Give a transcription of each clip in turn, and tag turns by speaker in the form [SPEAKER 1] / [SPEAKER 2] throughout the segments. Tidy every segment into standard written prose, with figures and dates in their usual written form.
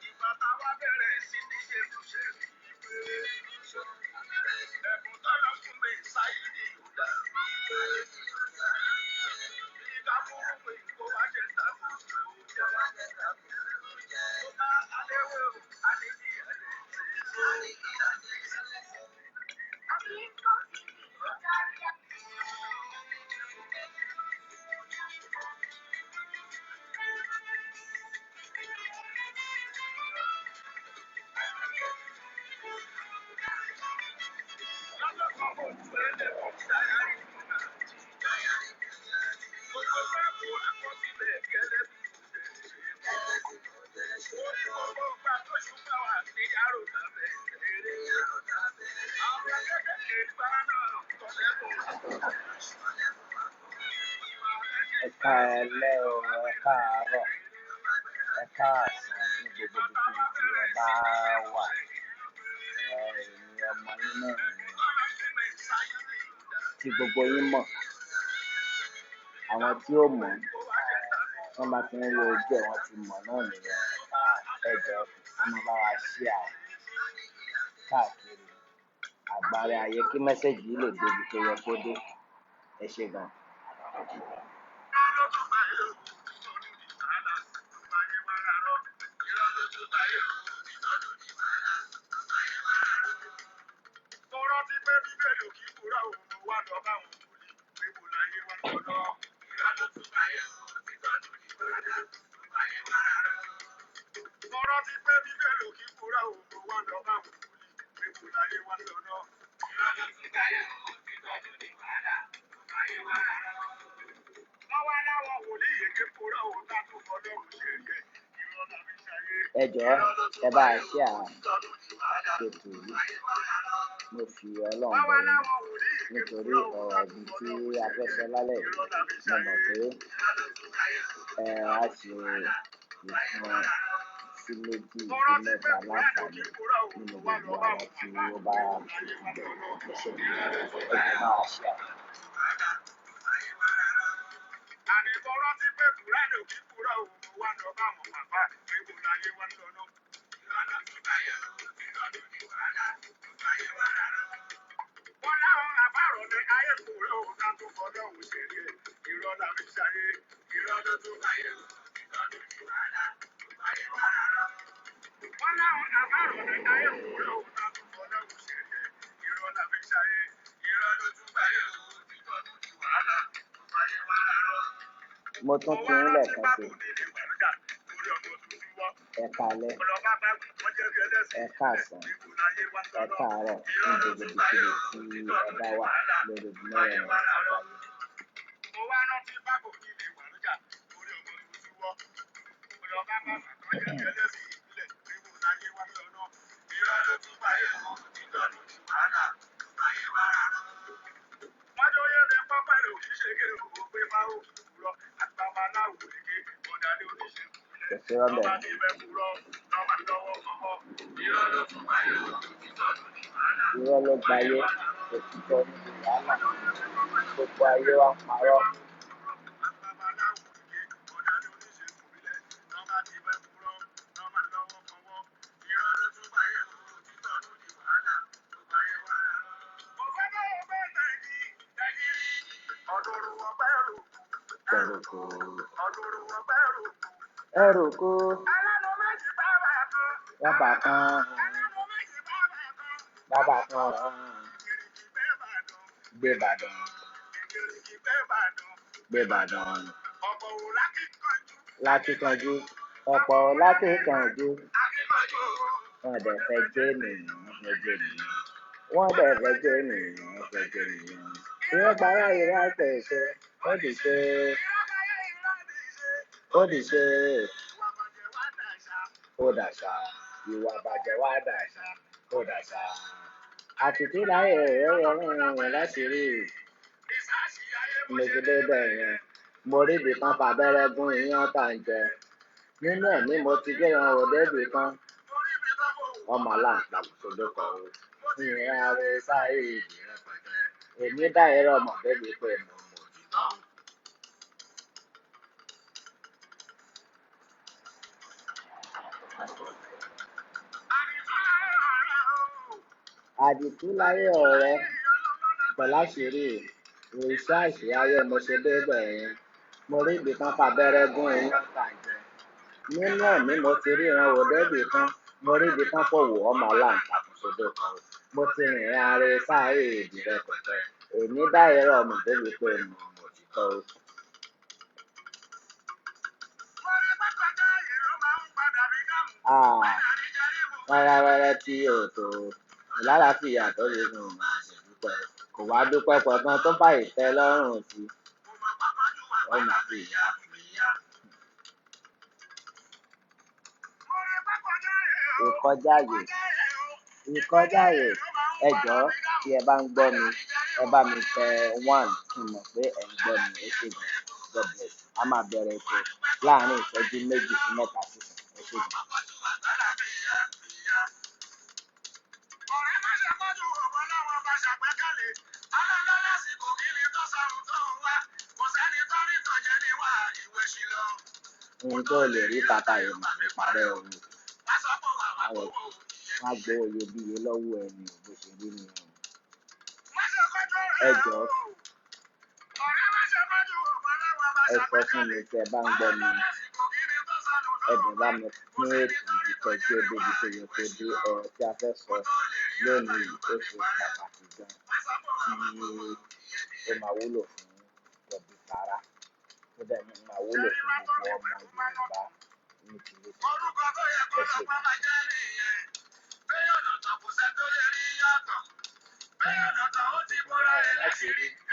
[SPEAKER 1] Ìgbà táwa bẹ̀rẹ̀ sí ní ṣe fúnṣẹ́ ẹ̀bùn tọ́lọ́ fún mi ṣáìdì ìhùdà. Ìgbà fún mi kó wá jẹ tàbí ó bá aléwé o, àníkì ẹ̀lẹ́. Lọ́jọ́ kan mo ju ẹlẹ́kọ̀ọ́ ṣáyárì fún mi. Gbogbo báàbò àkọsílẹ̀ gẹ́lẹ́ bí orí gbogbo ìgbà tó ṣùgbọ́n wà ní yàrá tàbí eré. Àwọn akẹ́kẹ̀ẹ́ ìgbà náà kọ́lẹ́kọ̀ọ́.
[SPEAKER 2] Ẹ káalẹ́ o, ẹ káàárọ̀, ẹ káàsán ní gbogbo ibikíbi tí ẹ bá wà. Èmi ọmọ yín náà ni tí gbogbo yín mọ̀. Àwọn tí ó mọ̀, tí wọ́n bá ti ń rí ojú ẹ̀, wọ́n ti mọ̀ náà nìyẹn. Ẹ jọ̀ọ́, ẹ máa bá wa share káàkiri àgbáńlá ayé kí message yìí lè dé ibi tó yẹ kó dé. Ẹ ṣé gan.
[SPEAKER 1] Mo rántí pé Bíbélì ò kí kúrò òun mo wá lọ bá àwọn wòlíì pé mo láyé wá lọ́dọ̀. Mo rántí pé Bíbélì ò kí kúrò òun mo wá lọ bá àwọn wòlíì pé mo láyé wá lọ́dọ̀. Wọ́n wá láwọn wòlíì èké kúrò òun tá tó fọlọ́run ṣe yẹ. Irọ́ làbí ṣayé.
[SPEAKER 2] Ẹ jọ̀ọ́, ẹ bá wa share ètò yìí. Mo fi Ọlọ́run
[SPEAKER 1] Wọ́n wá
[SPEAKER 2] bẹ̀ yín
[SPEAKER 1] láwọn wòlíì èké
[SPEAKER 2] nítorí
[SPEAKER 1] kúrò òun
[SPEAKER 2] ọ̀rọ̀
[SPEAKER 1] tá tó
[SPEAKER 2] ibi tí
[SPEAKER 1] fọlọ́run
[SPEAKER 2] a
[SPEAKER 1] ṣe
[SPEAKER 2] fẹ́
[SPEAKER 1] yẹ.
[SPEAKER 2] sọ lálẹ́ yìí,
[SPEAKER 1] Irọ́ làbí
[SPEAKER 2] mo mọ̀
[SPEAKER 1] ṣayé.
[SPEAKER 2] pé á ṣe ìkan sí méjì
[SPEAKER 1] Mo
[SPEAKER 2] sí
[SPEAKER 1] rántí pé
[SPEAKER 2] mẹ́ta
[SPEAKER 1] Kùránì ò
[SPEAKER 2] láǹfààní
[SPEAKER 1] kí kúrò òun
[SPEAKER 2] nínú
[SPEAKER 1] mo wá
[SPEAKER 2] gbogbo
[SPEAKER 1] lọ bá
[SPEAKER 2] àwọn
[SPEAKER 1] àwọn
[SPEAKER 2] tí
[SPEAKER 1] bàbá
[SPEAKER 2] ó bá
[SPEAKER 1] pé mo láyé
[SPEAKER 2] fetí
[SPEAKER 1] wá
[SPEAKER 2] gbọ́.
[SPEAKER 1] lọ́dọ̀.
[SPEAKER 2] Ẹ ṣé gan. Ẹ jọ̀ọ́, ẹ bá wa share.
[SPEAKER 1] Àní mo rántí pé Kùránì ò kí kúrò òun mo wá lọ bá àwọn bàbá pé mo láyé wá lọ́dọ̀. Wọ́n láwọn àbárò ní ayé kúrò òun ká tó fọlọ́run ṣe rí ẹ̀. Irọ́ la fi ṣayé. Irọ́ ló tún báyé. Wọ́n láwọn àbárò ní ayé kúrò òun ká tó fọlọ́run ṣe rí ẹ̀. Irọ́ la fi ṣayé. Irọ́ ló tún báyé.
[SPEAKER 2] Mo tún
[SPEAKER 1] Mo
[SPEAKER 2] kí
[SPEAKER 1] wá
[SPEAKER 2] yín
[SPEAKER 1] rántí
[SPEAKER 2] lẹ́ẹ̀kan sí
[SPEAKER 1] bábò
[SPEAKER 2] i.
[SPEAKER 1] nílé ìwàlújà lórí ọmọ tuntun wọ́.
[SPEAKER 2] Ẹ káalẹ́,
[SPEAKER 1] Ọlọ́ba bá wí, wọ́n jẹ́ bí ẹlẹ́sìn
[SPEAKER 2] ẹ
[SPEAKER 1] ìbílẹ̀.
[SPEAKER 2] káàsán,
[SPEAKER 1] Níbo láyé wá
[SPEAKER 2] ẹ
[SPEAKER 1] lọ́nà?
[SPEAKER 2] káàárọ̀ ní gbogbo ibikíbi tí ẹ bá wà lórí mẹ́rẹ̀ẹ̀rin àgbáyé.
[SPEAKER 1] Mo wá rántí bábò nílé ìwàlújà lórí ọmọ tuntun wọ́. Ọlọ́ba bá wí, wọ́n jẹ́ bí ẹlẹ́sìn ìbílẹ̀. Níbo láyé wá lọ́nà? Irọ́ ló tún báyé wọn, ìtọ́jú ti wàhálà. Wọ́n jọ yé mi pápá lè òṣìṣẹ́ ṣe òwò pé bá ó kúrọ̀ àgbàbaláwo èké ọ̀dàlẹ̀ oníṣègùn
[SPEAKER 2] Kò
[SPEAKER 1] ilẹ̀
[SPEAKER 2] sí rọ́bẹ̀.
[SPEAKER 1] lọ́ba ní ibẹ̀ kúrọ̀ lọ́ba lọ́wọ́ kọ́kọ́. Irọ́ ló tún báyé wọn, ìtọ́jú ti wàhálà.
[SPEAKER 2] Irọ́ ló gbayé, òtítọ́ níbi wàhálà. Gbogbo ayé wa ń parọ́. Kẹ̀rùkù ẹrùkù bàbá kan bàbá kan gbé Ìbàdàn gbé Ìbàdàn lákìkanjú ọ̀pọ̀ lákìkanjú wọ́n dẹ̀ fẹ́ jẹ́ ènìyàn, wọ́n fẹ́ jẹ́ ènìyàn, wọ́n dẹ̀ fẹ́ jẹ́ ènìyàn, wọ́n fẹ́ jẹ́ ènìyàn. Irọ́ gbára irọ́ àpẹ̀ṣẹ̀ ó dì ṣe ó dì ṣe ó dàṣà ìwà bàjẹ́ wá dàṣà ó dàṣà. Àtìtì láyé ẹ̀rọ rẹ̀ láti rí mo ti débẹ̀ yẹn. Mo rí ibì kan fàbẹ́rẹ́ gún iyán tá ń jẹ. Nínú ẹ̀mí mo ti gbé wọn ò débì kan. Ọmọ aláǹtakùn sódò kan o. Ìyẹn arẹ sáyé ìdí rẹpẹtẹ. Èmi dá irọ́ mọ̀ débi pé mo mọ̀ òtítọ́. Àdìtú láyé ọ̀rẹ́ pẹ̀láṣìírí, rìsáàsì ayé mo ṣe débẹ̀ yẹn. Mo rí ibì kan fàbẹ́rẹ́ gún iyán tà jẹ. Nínú ẹ̀mí mo ti ríran wò débì kan. Mo rí ibì kan fòwò ọmọ aláǹtakùn sódò kan o. Mo ti rìnrìn aré sáàyè ìdí rẹpẹtẹ. Èmi dá irọ́ mọ̀ débi pé mo mọ̀ òtítọ́ o. Ah, wẹ́rẹ́wẹ́rẹ́ tí ò tó lálàáfíà tó lè gùn máa ṣe dúpẹ́. Kò wá dúpẹ́ kankan tó fàyè tẹ́ lọ́rùn sí. Ó máa fi ìyá fi ìyá. Ìkọjáyè, ìkọjáyè. Ẹ jọ̀ọ́ tí ẹ bá ń gbọ́ mi, ẹ bá mi tẹ one kí n mọ̀ pé ẹ̀ ń gbọ́ mi. Ẹ ṣé gan. God bless you. A máa bẹ̀rẹ̀ ètò láàárín ìṣẹ́jú méjì sí mẹ́ta sísìn. Ẹ ṣé gan. Ohun tó lè rí tata ìmọ̀ mi parẹ́ òun. Àwọn wọ́n á gbowó iyebíye lọ́wọ́ ẹni ò bó ṣe rí nìyẹn. Ẹ jọ̀ọ́, ẹ sọ fún mi tí ẹ bá ń gbọ́ mi. Ẹ dẹ̀ bá mi pín ètò yìí kẹ́ jẹ́ ó débi tó yẹ kó dé. Ọ̀rọ̀ tí a fẹ́ sọ lónìí yìí ó ṣe pàtàkì gan tí ó máa wúlò fún tẹbí tará, tó dẹ̀ máa wúlò fún gbogbo ọmọ Yorùbá ní tilé toko. Ẹ ṣé gan.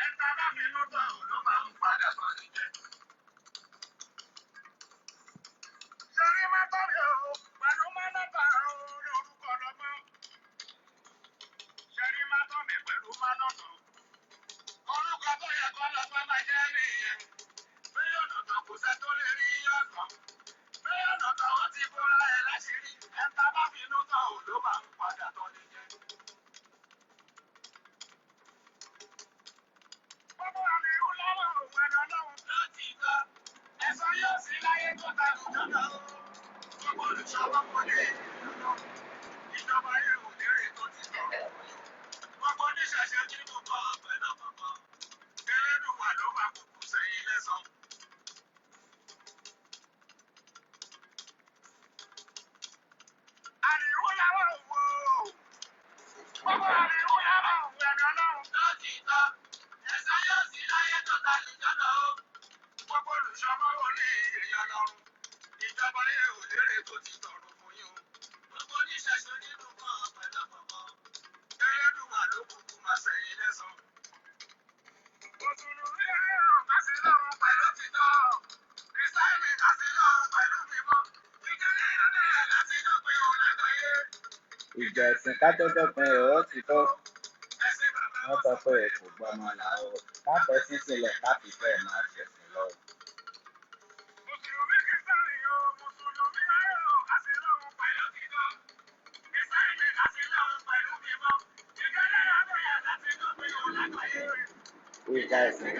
[SPEAKER 2] Ìjà ẹ̀sìn ká tó dópin ó ti tó. Wọ́n sọ pé kò gbọ́mọ là o. Ká fẹ̀sìn sílẹ̀ ká fi fẹ́ máa ṣẹ̀sìn lọ. Ìjà ẹ̀sìn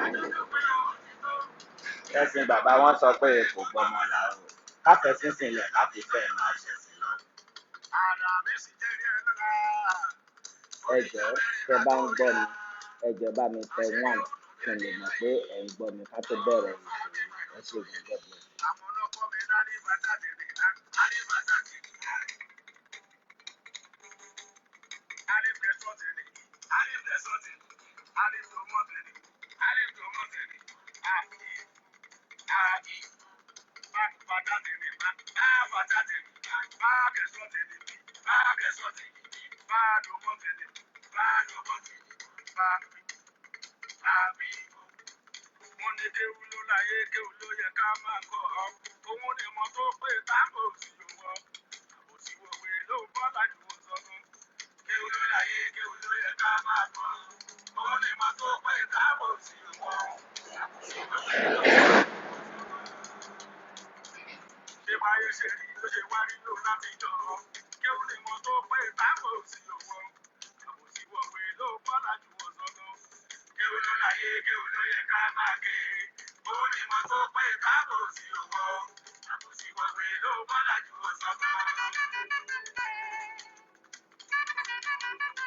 [SPEAKER 2] ẹ̀sìn bàbá wọn sọ pé kò gbọ́mọ là o. Ká fẹ̀sìn sílẹ̀ ká fi fẹ́ máa ṣẹ̀sìn lọ. Ẹ jọ̀ọ́ tẹ́ bá ń gbọ́ mi, ẹ jọ̀ọ́ bá mi tẹ one kí n lè mọ̀ pé ẹ̀ ń gbọ́ mi ká tó bẹ̀rẹ̀ ètò yìí. Ẹ ṣé gan.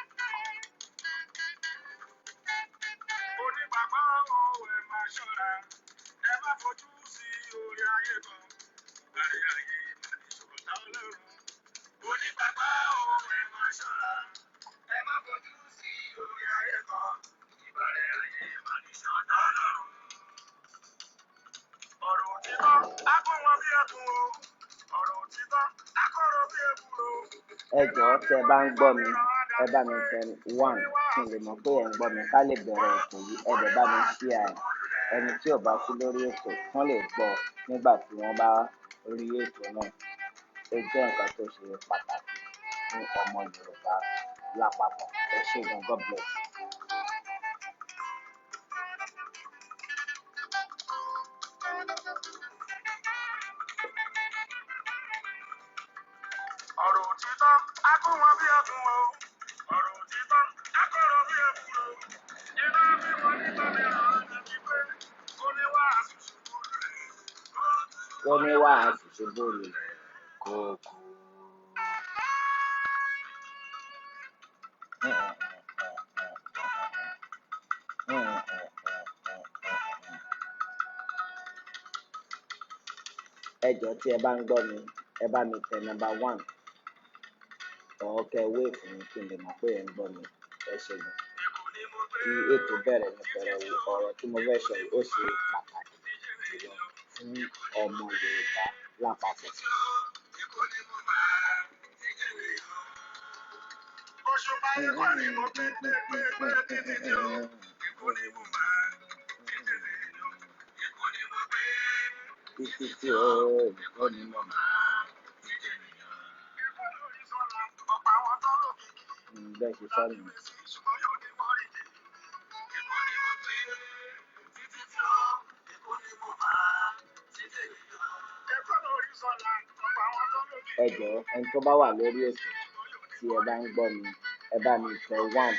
[SPEAKER 2] God bless you. Ẹ jọ̀ọ́, tẹ́ ẹ bá ń gbọ́ mi, ẹ bá mi tẹ one kí n lè mọ̀ pé ẹ̀ ń gbọ́ mi, ká lè bẹ̀rẹ̀ ètò yìí. Ẹ dẹ̀ bá mi share ẹ̀, ẹni tí ò bá sí lórí ètò kán lè gbọ́ nígbà tí wọ́n bá rí ètò náà. Ó jẹ́ nǹkan tó ṣe pàtàkì fún ọmọ Yorùbá lápapọ̀. Ẹ ṣé gan, God bless you.
[SPEAKER 1] Ọ̀rọ̀ òtítọ́ á kún wọn bí ẹkún o. Ọ̀rọ̀ òtítọ́ á kọ̀rọ̀ bí ewúro. Iná bí wọn ní tọ́mìíràn ẹni pé ó ní wàásù ṣubú lulẹ̀.
[SPEAKER 2] Ó ní wàásù ṣubú lulẹ̀ kó kú. Ẹ jọ̀ọ́, tí ẹ bá ń gbọ́ mi, ẹ bá mi tẹ number one or kẹ́ ẹ wave fún mi kí n lè mọ̀ pé ẹ̀ ń gbọ́ mi. Ẹ ṣé gan.
[SPEAKER 1] Èkó ni mo gbé
[SPEAKER 2] Kí ètò bẹ̀rẹ̀ ní
[SPEAKER 1] títí
[SPEAKER 2] pẹrẹwu,
[SPEAKER 1] tí o
[SPEAKER 2] ọ̀rọ̀ tí mo fẹ́ sọ
[SPEAKER 1] Èkó ni
[SPEAKER 2] yìí,
[SPEAKER 1] mo
[SPEAKER 2] ó ṣe
[SPEAKER 1] máa
[SPEAKER 2] pàtàkì
[SPEAKER 1] ti jèrè
[SPEAKER 2] jùlọ
[SPEAKER 1] lọ.
[SPEAKER 2] fún
[SPEAKER 1] Èkó ni mo
[SPEAKER 2] ọmọ
[SPEAKER 1] gbé
[SPEAKER 2] Yorùbá
[SPEAKER 1] títí
[SPEAKER 2] lápapọ̀.
[SPEAKER 1] tí o Èkó ni mo máa ti jèrè lọ. Òṣùpá Èkó ni mo gbé gbé gbé gbé títí tí o Èkó ni mo máa ti jèrè lọ. Èkó ni mo gbé
[SPEAKER 2] Títí
[SPEAKER 1] títí
[SPEAKER 2] tí
[SPEAKER 1] tí
[SPEAKER 2] ó
[SPEAKER 1] o
[SPEAKER 2] Èkó
[SPEAKER 1] Èkó
[SPEAKER 2] ni
[SPEAKER 1] ni
[SPEAKER 2] mo
[SPEAKER 1] mo
[SPEAKER 2] máa
[SPEAKER 1] máa ti jèrè lọ. Èkó lórí sọ́la, ọ̀pọ̀ àwọn tó lókìkí.
[SPEAKER 2] Bẹ́ẹ̀ ṣe sọ
[SPEAKER 1] Láti
[SPEAKER 2] nìyẹn.
[SPEAKER 1] mèsì ṣùgbọ́n yóò ní wọ́n rí jẹ. Èkó ni mo gbé títí tí ó Èkó ni mo máa ti jèrè lọ. Èkó lórí sọ́la, ọ̀pọ̀ àwọn tó
[SPEAKER 2] Ẹ
[SPEAKER 1] lókìkí.
[SPEAKER 2] jọ̀ọ́, ẹni tó bá wà
[SPEAKER 1] Láti
[SPEAKER 2] lórí
[SPEAKER 1] mèsì
[SPEAKER 2] ètò,
[SPEAKER 1] ṣùgbọ́n yóò ní
[SPEAKER 2] tí ẹ
[SPEAKER 1] wọ́n
[SPEAKER 2] bá
[SPEAKER 1] rí
[SPEAKER 2] ń
[SPEAKER 1] jẹ.
[SPEAKER 2] gbọ́ mi, ẹ bá
[SPEAKER 1] Èkó
[SPEAKER 2] mi
[SPEAKER 1] ni
[SPEAKER 2] tẹ
[SPEAKER 1] mo gbé
[SPEAKER 2] one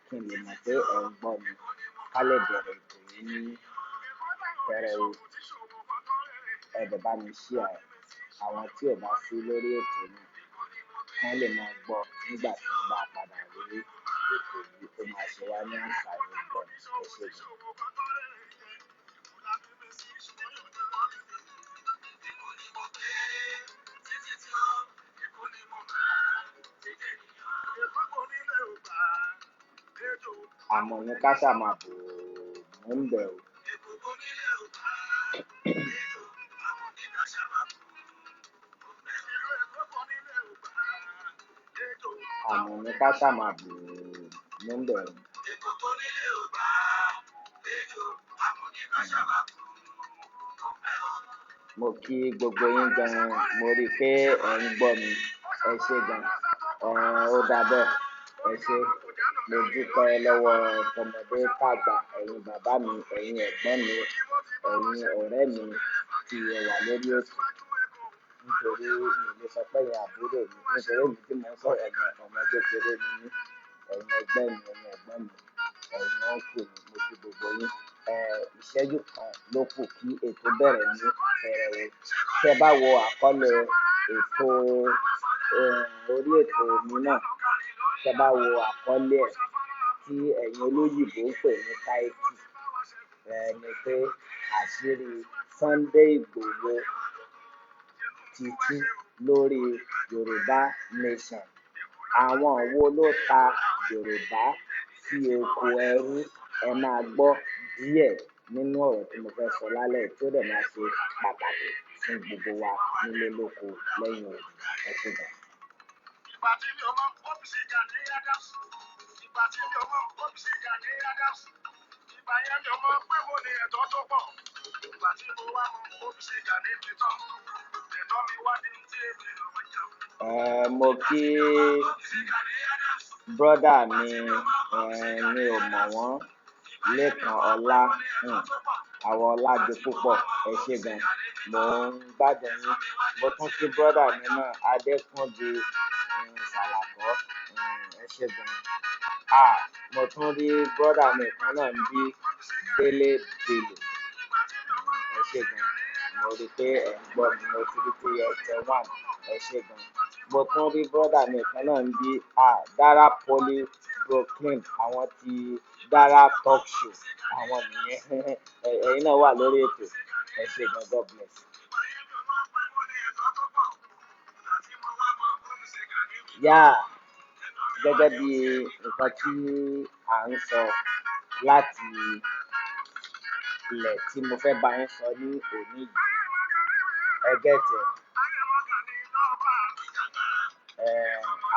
[SPEAKER 2] kí n lè
[SPEAKER 1] títí
[SPEAKER 2] mọ̀
[SPEAKER 1] tí
[SPEAKER 2] pé
[SPEAKER 1] ó
[SPEAKER 2] ẹ̀ ń gbọ́ mi,
[SPEAKER 1] Èkó ni mo
[SPEAKER 2] ká lè
[SPEAKER 1] máa
[SPEAKER 2] bẹ̀rẹ̀ ètò
[SPEAKER 1] ti
[SPEAKER 2] yìí ní
[SPEAKER 1] jèrè lọ. Èkó táwọn
[SPEAKER 2] pẹrẹwu.
[SPEAKER 1] oníṣòwò tí ṣòwò kan tó rere
[SPEAKER 2] Ẹ
[SPEAKER 1] jẹ.
[SPEAKER 2] dẹ̀ bá mi share
[SPEAKER 1] Láti
[SPEAKER 2] ẹ̀,
[SPEAKER 1] mèsì
[SPEAKER 2] àwọn
[SPEAKER 1] ṣùgbọ́n yóò
[SPEAKER 2] tí ò
[SPEAKER 1] ní
[SPEAKER 2] bá
[SPEAKER 1] wọ́n rí
[SPEAKER 2] sí
[SPEAKER 1] jẹ.
[SPEAKER 2] lórí ètò náà
[SPEAKER 1] Èkó ni mo gbé
[SPEAKER 2] kán lè máa gbọ́
[SPEAKER 1] títí
[SPEAKER 2] nígbà
[SPEAKER 1] tí
[SPEAKER 2] tí
[SPEAKER 1] ó
[SPEAKER 2] wọ́n bá padà
[SPEAKER 1] Èkó
[SPEAKER 2] rí
[SPEAKER 1] ni mo máa
[SPEAKER 2] ètò yìí. Ó
[SPEAKER 1] ti
[SPEAKER 2] máa ṣe
[SPEAKER 1] jèrè
[SPEAKER 2] wá
[SPEAKER 1] lọ.
[SPEAKER 2] ní
[SPEAKER 1] Èkó
[SPEAKER 2] àǹfààní
[SPEAKER 1] táwọn
[SPEAKER 2] gan. Ẹ
[SPEAKER 1] oníṣòwò
[SPEAKER 2] ṣé
[SPEAKER 1] tí
[SPEAKER 2] gan.
[SPEAKER 1] ṣòwò kan tó rere jẹ. Èkó láti mèsì ṣùgbọ́n yóò ní wọ́n rí jẹ. Èkó ni mo gbé títí tí ó Èkó ni mo máa ti jèrè lọ. Èkó kò nílé ò gbà ejò
[SPEAKER 2] Àmọ́ ní ká ṣáà máa bò ó, mò ń bẹ̀ o.
[SPEAKER 1] Èkó kò nílé ò gbà ejò àwọn oníkàṣà máa bò ó ń bẹ̀. Ìlú Èkó kò nílé ò gbà ejò
[SPEAKER 2] Àmọ́
[SPEAKER 1] àwọn
[SPEAKER 2] ní ká ṣáà
[SPEAKER 1] oníkàṣà
[SPEAKER 2] máa bò ó, mò ń bẹ̀ o.
[SPEAKER 1] Èkó kò nílé ò gbà ejò àwọn oníkàṣà máa bò ó ń bẹ̀ o.
[SPEAKER 2] Mo kí gbogbo yín gan-an, mo rí i pé ẹ̀ ń gbọ́ mi. Ẹ ṣé gan. Ó dáa bẹ́ẹ̀. Ẹ ṣé. Mo dúpẹ́ lọ́wọ́ tọmọdé tàgbà, ẹ̀yin bàbá mi, ẹ̀yin ẹ̀gbọ́n mi, ẹ̀yin ọ̀rẹ́ mi tí ẹ wà lórí ètò. Nítorí mi ò lè sọ pé ẹ̀yin àbúrò mi, nítorí èmi tí mò ń sọ̀rọ̀ gan, ọmọ kékeré ni mí. Ẹ̀yin ẹgbẹ́ mi, ẹ̀yin ẹ̀gbọ́n mi, ẹ̀yin uncle mi, mo kí gbogbo yín. Ìṣẹ́jú kan ló kù kí ètò bẹ̀rẹ̀ ní pẹrẹwu. Tí ẹ bá wo àkọlé ètò, orí ètò mi náà, tí ẹ bá wo àkọlé ẹ̀ tí ẹ̀yin olóyìnbó ń pè ní title, ni pé àṣírí Sunday Igboho ti tú lórí Yorùbá Nation. Àwọn wo ló ta Yorùbá sí oko ẹrú? Ẹ máa gbọ́ díẹ̀ nínú ọ̀rọ̀ tí mo fẹ́ sọ lálẹ́ yìí tí ó dẹ̀ máa ṣe pàtàkì fún gbogbo wa nílé lóko lẹ́yìn odi. Ẹ ṣé gan.
[SPEAKER 1] Ìgbà tí mi ò mọ ọ́fíìsì Gani Adams. Ìgbà tí mi ò mọ ọ́fíìsì Gani Adams. Ìgbà yẹn mi ò mọ pé mo ní ẹ̀tọ́ tó pọ̀. Ìgbà tí mo wá mọ ọ́fíìsì Gani mi tán. Ẹ̀tọ́ mi wá di tí èmi lọ jà.
[SPEAKER 2] Mo
[SPEAKER 1] Ìgbà
[SPEAKER 2] kí
[SPEAKER 1] tí mi ò mọ ọ́fíìsì Gani Adams.
[SPEAKER 2] brother
[SPEAKER 1] Ìgbà
[SPEAKER 2] mi,
[SPEAKER 1] tí mi ò mọ ọ́fíìsì
[SPEAKER 2] mi
[SPEAKER 1] Gani
[SPEAKER 2] ò mọ̀
[SPEAKER 1] Adams.
[SPEAKER 2] wọ́n,
[SPEAKER 1] Ìgbà yẹn mi
[SPEAKER 2] Lékan
[SPEAKER 1] ò mọ pé
[SPEAKER 2] Ọlá,
[SPEAKER 1] mo ní ẹ̀tọ́ tó pọ̀.
[SPEAKER 2] àwọn
[SPEAKER 1] Ìgbà tí mo
[SPEAKER 2] Ọládipúpọ̀,
[SPEAKER 1] wá mọ
[SPEAKER 2] ẹ ṣé
[SPEAKER 1] ọ́fíìsì
[SPEAKER 2] gan.
[SPEAKER 1] Gani mi
[SPEAKER 2] Mò
[SPEAKER 1] tán.
[SPEAKER 2] ń gbádùn
[SPEAKER 1] Ẹ̀tọ́
[SPEAKER 2] yín.
[SPEAKER 1] mi wá di
[SPEAKER 2] Mo tún
[SPEAKER 1] tí
[SPEAKER 2] kí
[SPEAKER 1] èmi lọ
[SPEAKER 2] brother mi
[SPEAKER 1] jà.
[SPEAKER 2] náà, Adékúnbi, Sàlàkọ́, ẹ ṣé gan. Mo tún rí brother mi kan náà níbí, Délé Bello, ẹ ṣé gan. Mo rí i pé ẹ̀ ń gbọ́ mi, mo ti rí pé ẹ tẹ one, ẹ ṣé gan. Mo tún rí brother mi kan náà níbí, Dara Poly Brooklyn, àwọn ti Dara Talk Show, àwọn nìyẹn. Ẹ̀yin náà wà lórí ètò. Ẹ ṣé gan, God bless. Yeah, gẹ́gẹ́ bí nǹkan tí à ń sọ láti ilẹ̀ tí mo fẹ́ bá yín sọ ní òní yìí. Ẹ get ẹ̀.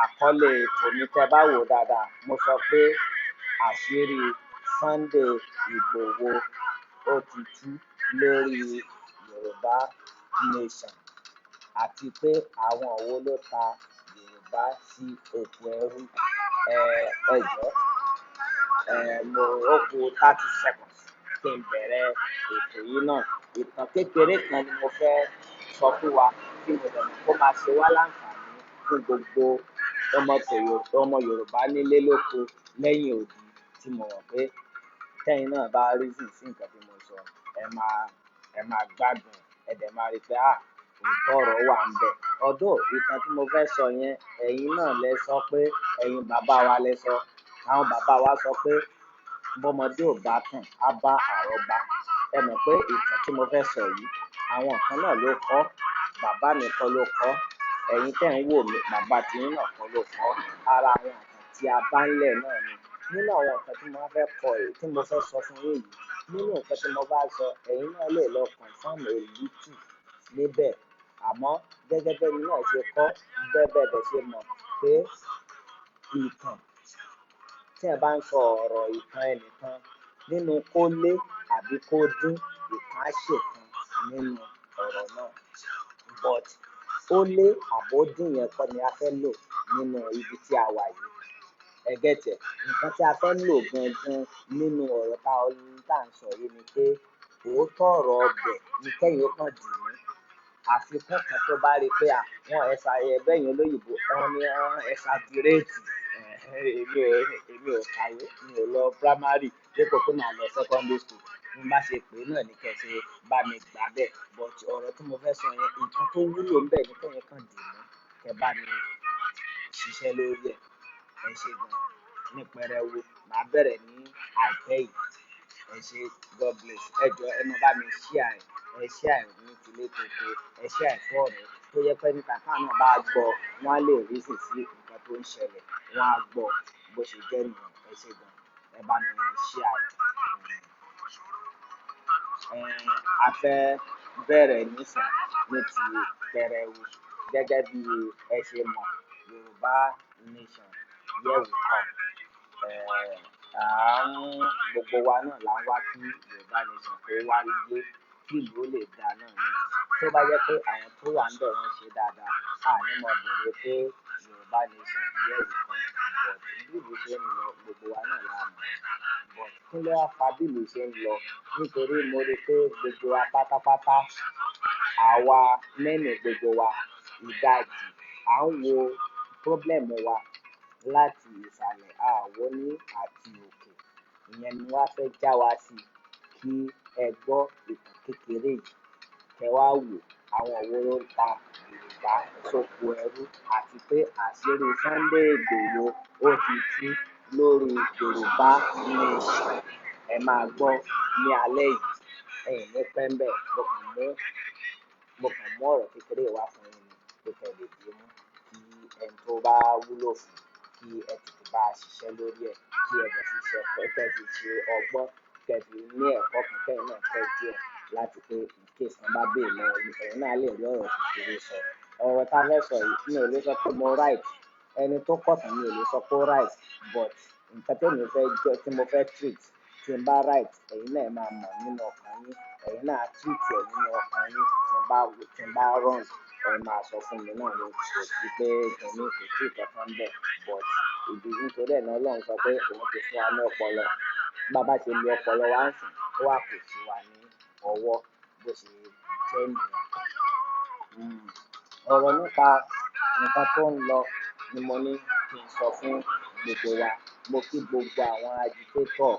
[SPEAKER 2] Àkọlé ètò mi, tẹ́ bá wò dáadáa, mo sọ pé àṣírí Sunday Ìgbòho ó ti tú lórí Yorùbá Nation, àti pé àwọn wo ló ta Yorùbá sí oko ẹrú. Ẹ jọ̀ọ́, mo ó kù 30 seconds kí n bẹ̀rẹ̀ ètò yìí náà. Ìtàn kékeré kan ni mo fẹ́ sọ fún wa tí mo dẹ̀ mọ̀ kó máa ṣe wá láǹfààní fún gbogbo ọmọ Yorùbá nílé lóko lẹ́yìn odi, tí mo mọ̀ pé tẹ́yin náà bá reason sí nǹkan tí mo sọ, ẹ máa gbádùn ẹ̀, ẹ dẹ̀ máa rí pé ah, òótọ́ ọ̀rọ̀ wà ńbẹ̀. Although ìtàn tí mo fẹ́ sọ yẹn, ẹ̀yin náà lẹ sọ pé ẹ̀yin bàbá wa lẹ sọ, àwọn bàbá wa sọ pé bọ́mọdé ò bá tàn, á bá àrọ́bá. Ẹ mọ̀ pé ìtàn tí mo fẹ́ sọ yìí, àwọn kan náà ló kọ, bàbá mi kọ́ ló kọ, ẹ̀yin tẹ́ ń wò mí, bàbá tiyín náà kọ́ ló kọ. Ara àwọn nǹkan tí a bá ńlẹ̀ náà ni. Nínú àwọn nǹkan tí mo fẹ́ kọ yìí, tí mo fẹ́ sọ fún yín yìí, nínú nǹkan tí mo bá sọ, ẹ̀yin náà lè lọ confirm a little níbẹ̀. Àmọ́ gẹ́gẹ́ bẹ́ni náà ṣe kọ́, bẹ́ẹ̀ bẹ́ẹ̀ dẹ̀ ṣe mọ̀ pé ìtàn, tí èèyàn bá ń sọ ọ̀rọ̀ ìtàn ẹnìkan, nínú kó lé àbí kó dín, ìkan á ṣèkan nínú ọ̀rọ̀ náà. But ó lé àbó dín yẹn kọ́ ni a fẹ́ lò nínú ibi tí a wà yìí. Ẹ get ẹ̀? Nǹkan tí a fẹ́ lò gangan nínú ọ̀rọ̀ tá à ń sọ yìí ni pé òótọ́ ọ̀rọ̀ ọbẹ̀ ni kẹ́yin ó kàn dì mú. Àfikún kan tó bá rí pé à wọ́n ẹ̀sà bẹ́yìn olóyìnbó wọ́n ní wọ́n exaggerate. Èmi ò kàwé, mi ò lọ primary dípò pé màá lọ secondary school. Bí n bá ṣe pè é náà ní kẹ́ ṣe bá mi gbà bẹ́ẹ̀. But ọ̀rọ̀ tí mo fẹ́ sọ yẹn, nǹkan tó wúlò ńbẹ̀ ni kẹ́yin kàn dì mú, kẹ́ bá mi ṣiṣẹ́ lórí ẹ̀. Ẹ ṣé gan. Ní pẹrẹwu, màá bẹ̀rẹ̀ ní àìpẹ́ yìí. Ẹ ṣé, God bless. Ẹ jọ̀ọ́, ẹ máa bá mi share ẹ̀, ẹ share ẹ̀ ní tilé toko, ẹ share ẹ̀ fún ọ̀rẹ́ tó jẹ́ pé níta táwọn náà bá gbọ́, wọ́n á lè reason sí nǹkan tó ń ṣẹlẹ̀, wọ́n á gbọ́ bó ṣe jẹ́ nìyẹn. Ẹ ṣé gan. Ẹ bá mi share ẹ̀. A fẹ́ bẹ̀rẹ̀ nísìnyí ní ti pẹrẹwu. Gẹ́gẹ́ bí ẹ ṣe mọ̀, Yorùbá Nation here we come. À ń gbogbo wa náà là ń wá kí Yorùbá Nation kó wáyé, kí ìlú ó lè dáa náà ni. Tó bá jẹ́ pé àwọn tó wà níbẹ̀ wọ́n ṣe dáadáa, a ní mọ̀ bèèrè pé Yorùbá Nation here we come. But bí ìlú ṣe ń lọ, gbogbo wa náà la mọ̀. But kí ló wá fa bí ìlú ṣe ń lọ? Nítorí mo rí pé gbogbo wa pátápátá, àwa mẹ́rin gbogbo wa, ìdajì, à ń wo problem wa láti ìsàlẹ̀, a wò ní àti òkè. Ìyẹn ni mo wá fẹ́ já wa sí kí ẹ gbọ́ ìtàn kékeré yìí. Kẹ wá wò àwọn wo ló ń ta Yorùbá sóko ẹrú, àti pé àṣírí Sunday Igboho ó ti tú lórí Yorùbá Nation. Ẹ máa gbọ́ ní alẹ́ yìí. Ẹ̀yin ní pẹ́ ńbẹ̀, mo kàn mú ọ̀rọ̀ kékeré yìí wá fún yín ni pé kẹ́ lè dì mú, kí ẹni tó bá wúlò fún, kí ẹ tètè bá ṣiṣẹ́ lórí ẹ̀, kí ẹ dẹ̀ fi ṣe ẹ̀kọ́, kẹ́ fi ṣe ọgbọ́n, kẹ́ fi ní ẹ̀kọ́ kan kẹ́yin náà kọ́ díẹ̀ láti pé in case tán bá béèrè lọ́wọ́ yín, ẹ̀yin náà lè rí ọ̀rọ̀ kékeré sọ. Ọ̀rọ̀ tá fẹ́ sọ yìí, mi ò lè sọ pé mo right. Ẹni tó kọ̀tàn, mi ò lè sọ pé ó right, but nǹkan tèmi fẹ́ jẹ́ tí mo fẹ́ treat, tí n bá right, ẹ̀yin náà ẹ máa mọ̀ nínú ọkàn yín, ẹ̀yin náà á treat ẹ̀ nínú ọkàn yín. Tí n bá wrong, ẹ máa sọ fún mi náà ni. Kò sí pé kìíní, kò sí nǹkan kan ńbẹ̀, but ìdí nítorí ẹ̀ náà Ọlọ́run sọ pé òun ti fún wa ní ọpọlọ. Bá bá ṣe lo ọpọlọ wa ńsìn, ó wá kù sí wa ní ọwọ́. Bó ṣe jẹ́ nìyẹn. Ọ̀rọ̀ nípa nǹkan tó ń lọ ni mo ní kí n sọ fún gbogbo wa. Mo kí gbogbo àwọn agitator,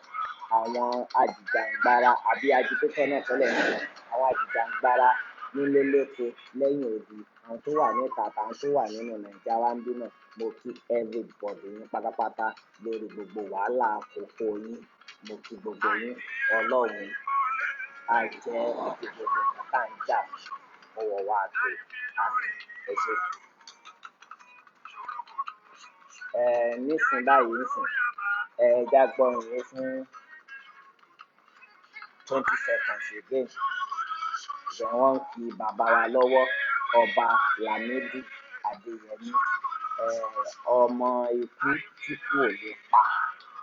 [SPEAKER 2] àwọn ajìjàǹgbara, àbí agitator náà tẹ́lẹ̀ náà, àwọn ajìjàǹgbara nílé lóko lẹ́yìn odi, àwọn tó wà níta àtàwọn tó wà nínú Nàìjíríà wa ńbí náà. Mo kí everybody yín pátápátá lórí gbogbo wàhálà kókó yín. Mo kí gbogbo yín. Ọlọ́run á jẹ́ kí gbogbo nǹkan tá ń jà fún ọwọ́ wa tó. Àmín. Ẹ ṣé. Nísìnyí báyìí nísìnyí, ẹ já gbọ́ orin yìí fún 20 seconds again. Wọ́n ń kí bàbá wa lọ́wọ́, Ọba Lámídì Adéyẹmí, ọmọ ikú tí kú ò lè pa,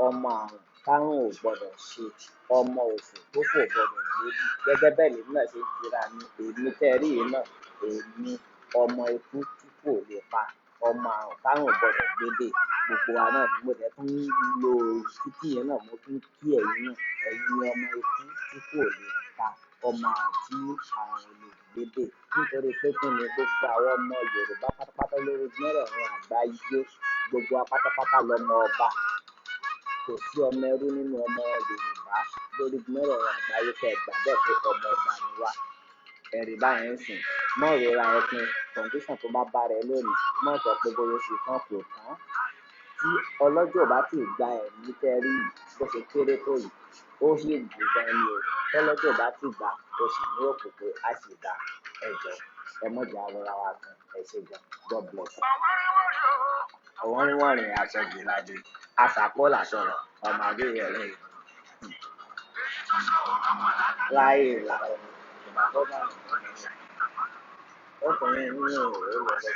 [SPEAKER 2] ọmọ àrùn tárùn ò gbọdọ̀ ṣe, ọmọ òfò tó fò gbọdọ̀ gbébì. Gẹ́gẹ́ bẹ́ẹ̀ lèmi náà ṣe ń kíra mi, èmi tẹ́ ẹ rí yìí náà, èmi ọmọ ikú tí kú ò lè pa, ọmọ àrùn tárùn ò gbọdọ̀ gbébè. Gbogbo wa náà ni mo dẹ̀ tún ń lo kíkí yẹn náà, mo tún ń kí ẹ̀yin náà, ẹ̀yin ni ọmọ ikú tí kú ò lè pa, ọmọ àrùn tí àrùn ò lè gbébè. Nítorí pé kí ni gbogbo àwọn ọmọ Yorùbá pátápátá lórí mẹ́rẹ̀ẹ̀rin àgbáyé, gbogbo wa pátápátá lọmọ ọba. Kò sí ọmọ ẹrú nínú ọmọ Yorùbá lórí mẹ́rẹ̀ẹ̀rin àgbáyé, kẹ́ ẹ gbà bẹ́ẹ̀ pé ọmọ ọba ni wá. Ẹ̀rí báyẹn ń sìn, mọ́ ìrora ẹpin condition tó bá bá rẹ lónìí, mọ́ sọ pé bóyá ó ṣe tán kò tán. Tí ọlọ́jọ́ ò bá tí ì gba ẹ̀mí tẹ́ rí yìí, bó ṣe kéré tó yìí, ó sì gùn gan ni o. Tọ́lọ́jọ́ ò bá tí ì gbà, ó sì ní òkú pé a sì dá. Ẹ jọ̀ọ́, ẹ mọ̀ jẹ́ arọra wa kan. Ẹ ṣé gan. God bless. Ọ̀wọ́n ń wọ̀nrìn aṣọ jìláde, aṣàkólà sọ̀rọ̀, ọmọ adéyẹ rẹ̀. Láyé ìlànà ìgbà tó bá ọkùnrin nínú òwe lọ́dọ̀.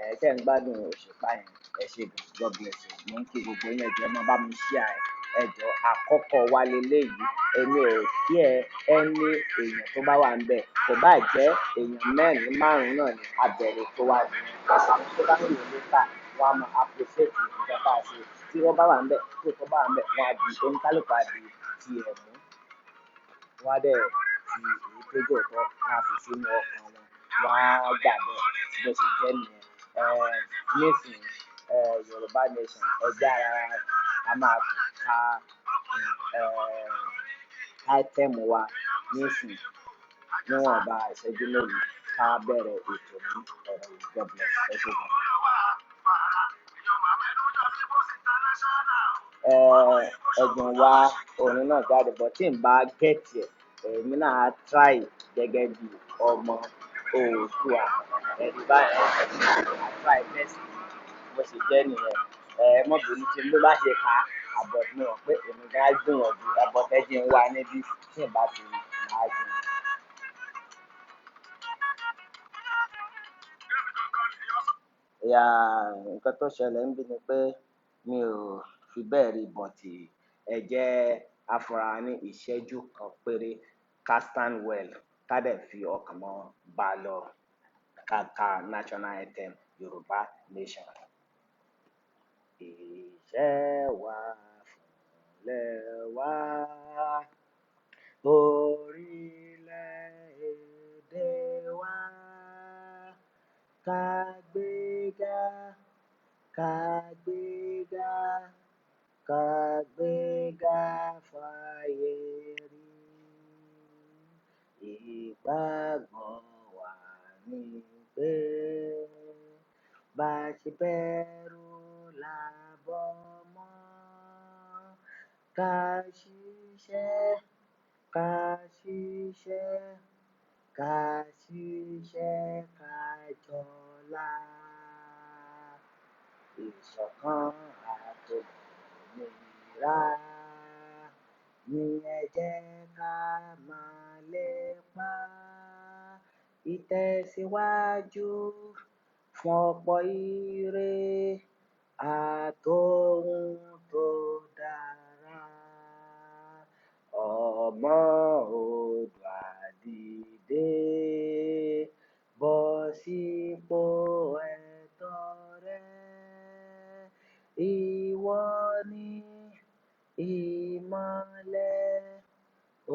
[SPEAKER 2] Ẹ ṣé ń gbádùn òṣùpá yẹn. Ẹ ṣé gan. God bless you. Mo ń kí gbogbo yín, ẹ jọ̀ọ́, ẹ máa bá mi share ẹ̀. Ẹ jọ̀ọ́, àkọ́kọ́ wa leléyìí. Èmi ò kí ẹ ẹni èèyàn tó bá wà níbẹ̀. Kò bá jẹ́ èèyàn mẹ́rin márùn-ún náà ni a bẹ̀rẹ̀ tó wà ní. Àwọn tó bá ń wò later, wọ́n á máa appreciate nǹkan tá a ṣe. Tí irọ́ bá wà níbẹ̀, tí òótọ́ bá wà níbẹ̀, wọ́n á di oníkálùkù á di ti ẹ̀ mú. Wọ́n á dẹ̀ fi èyí tó jẹ́ òótọ́, wọ́n á fi sínú ọkàn wọn. Wọ́n á gbà bẹ́ẹ̀ bó ṣe jẹ́ nìyẹn. Nísìnyí, Yorùbá Nation, ẹ jẹ́ ara a máa ka item wa nísìnyí níwọ̀nba ìṣẹ́jú mélòó ká bẹ̀rẹ̀ ètò ní ọ̀rọ̀ yìí. God bless. Ẹ ṣé gan. Ẹ̀gbọ́n wa orin náà jáde, but tí n bá get ẹ̀, èmi náà á try gẹ́gẹ́ bí ọmọ Oòduà. Ẹ̀rí báyẹn, á try best mi bó ṣe jẹ́ nìyẹn. Ẹ mọ́ bínú tí mo bá ṣe kà á, àbọ̀ mo mọ̀ pé èmi gan á gbìyànjú, àbọ̀ ẹ jẹ́ n wá níbí tí n bá ti rí, màá jẹun. Yeah, nǹkan tó ṣẹlẹ̀ níbí ni pé mi ò fi bẹ́ẹ̀ rí, but ẹ jẹ́ á fúnra wa ní ìṣẹ́jú kan péré ká stand well, ká dẹ̀ fi ọkàn mọ́ bá lọ, ká ka national anthem Yorùbá Nation. Iṣẹ́ wa fúnlẹ̀ wa, orílẹ̀-èdè wa, ká gbéga, ká gbéga, ká gbéga fáyé rí. Ìgbàgbọ́ wa ni pé bá ṣe bẹ̀rù là bọ́mọ, ká ṣiṣẹ́, ká ṣiṣẹ́, ká ṣiṣẹ́ ká jọlá. Ìṣọ̀kan àtòmìnira ni ẹ jẹ́ ká máa lépa. Ìtẹ̀síwájú fún ọ̀pọ̀ ire àtohun tó dára. Ọmọ Oòduà dìde, bọ́ sípò ẹ̀tọ́ rẹ. Ìwọ ni ìmọ́lẹ̀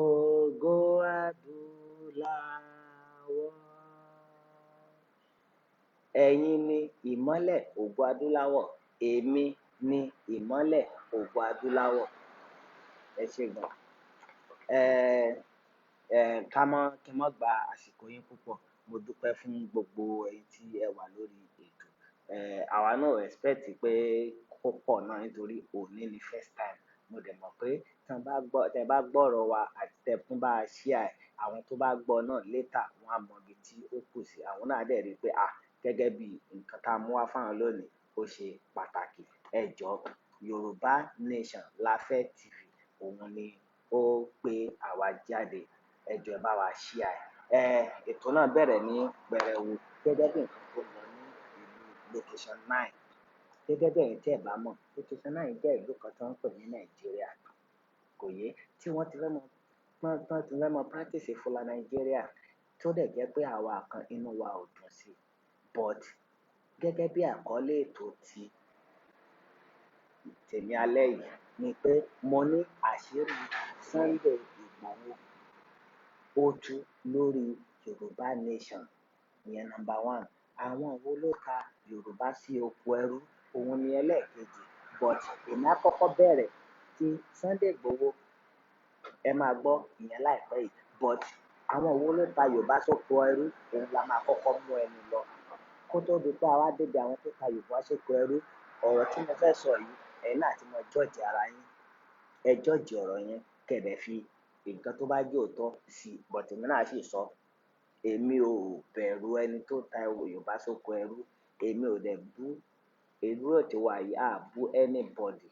[SPEAKER 2] ògo adúláwọ̀. Ẹ̀yin ni ìmọ́lẹ̀ ògo adúláwọ̀, èmi ni ìmọ́lẹ̀ ògo adúláwọ̀. Ẹ ṣé gan. Ká mọ́ kí n má gba àsìkò yín púpọ̀. Mo dúpẹ́ fún gbogbo ẹ̀yin tí ẹ wà lórí ètò. Àwa náà ò expect pé kó pọ̀ náà nítorí òní ni first time. Mo dẹ̀ mọ̀ pé tí wọ́n bá gbọ́, tí ẹ bá gbọ́ ọ̀rọ̀ wa àti tí ẹ tún bá share ẹ̀, àwọn tó bá gbọ́ náà later wọ́n á mọ ibi tí ó kù sí. Àwọn náà á dẹ̀ rí pé à, gẹ́gẹ́ bí nǹkan tá a mú wá fún àwọn lónìí, ó ṣe pàtàkì. Ẹ jọ̀ọ́, Yorùbá Nation la fẹ́ TV, òun ni ó gbé àwa jáde. Ẹ jọ̀ọ́ ẹ bá wa share ẹ̀. Ètò náà bẹ̀rẹ̀ ní pẹrẹwu gẹ́gẹ́ bí nǹkan tó lọ ní ìlú Location 9. Gẹ́gẹ́ bí ẹ̀yin tí ẹ bá mọ̀, Location 9 jẹ́ ìlú kan tó ń pè ní Nàìjíríà. Kò yé tí wọ́n ti fẹ́ mọ, tán ti fẹ́ mọ practice Fula Nàìjíríà, tó dẹ̀ jẹ́ pé àwa kan inú wa ò dùn sí. But gẹ́gẹ́ bí àkọlé ètò ti tèmi alẹ́ yìí ni pé mo ní àṣírí Sunday Igboho ó tú lórí Yorùbá Nation. Ìyẹn number one. Àwọn wo ló ta Yorùbá sí oko ẹrú? Òun ni ẹlẹ́ẹ̀kejì. But èmi á kọ́kọ́ bẹ̀rẹ̀ tí Sunday Igboho, ẹ máa gbọ́ ìyẹn láìpẹ́ yìí. But àwọn wo ló ta Yorùbá sóko ẹrú? Òun la máa kọ́kọ́ mú ẹnu lọ. Kó tó di pé àwa débi àwọn tó ta Yorùbá sóko ẹrú, ọ̀rọ̀ tí mo fẹ́ sọ yìí, ẹ̀yin náà ti mọ judge ara yín. Ẹ judge ọ̀rọ̀ yẹn, kẹ́ dẹ̀ fi nǹkan tó bá jẹ́ òótọ́ sí i. But èmi náà sì sọ, èmi ò bẹ̀rù ẹni tó ta Yorùbá sóko ẹrú. Èmi ò dẹ̀ bú, ìlú tí wà yìí, a bú anybody,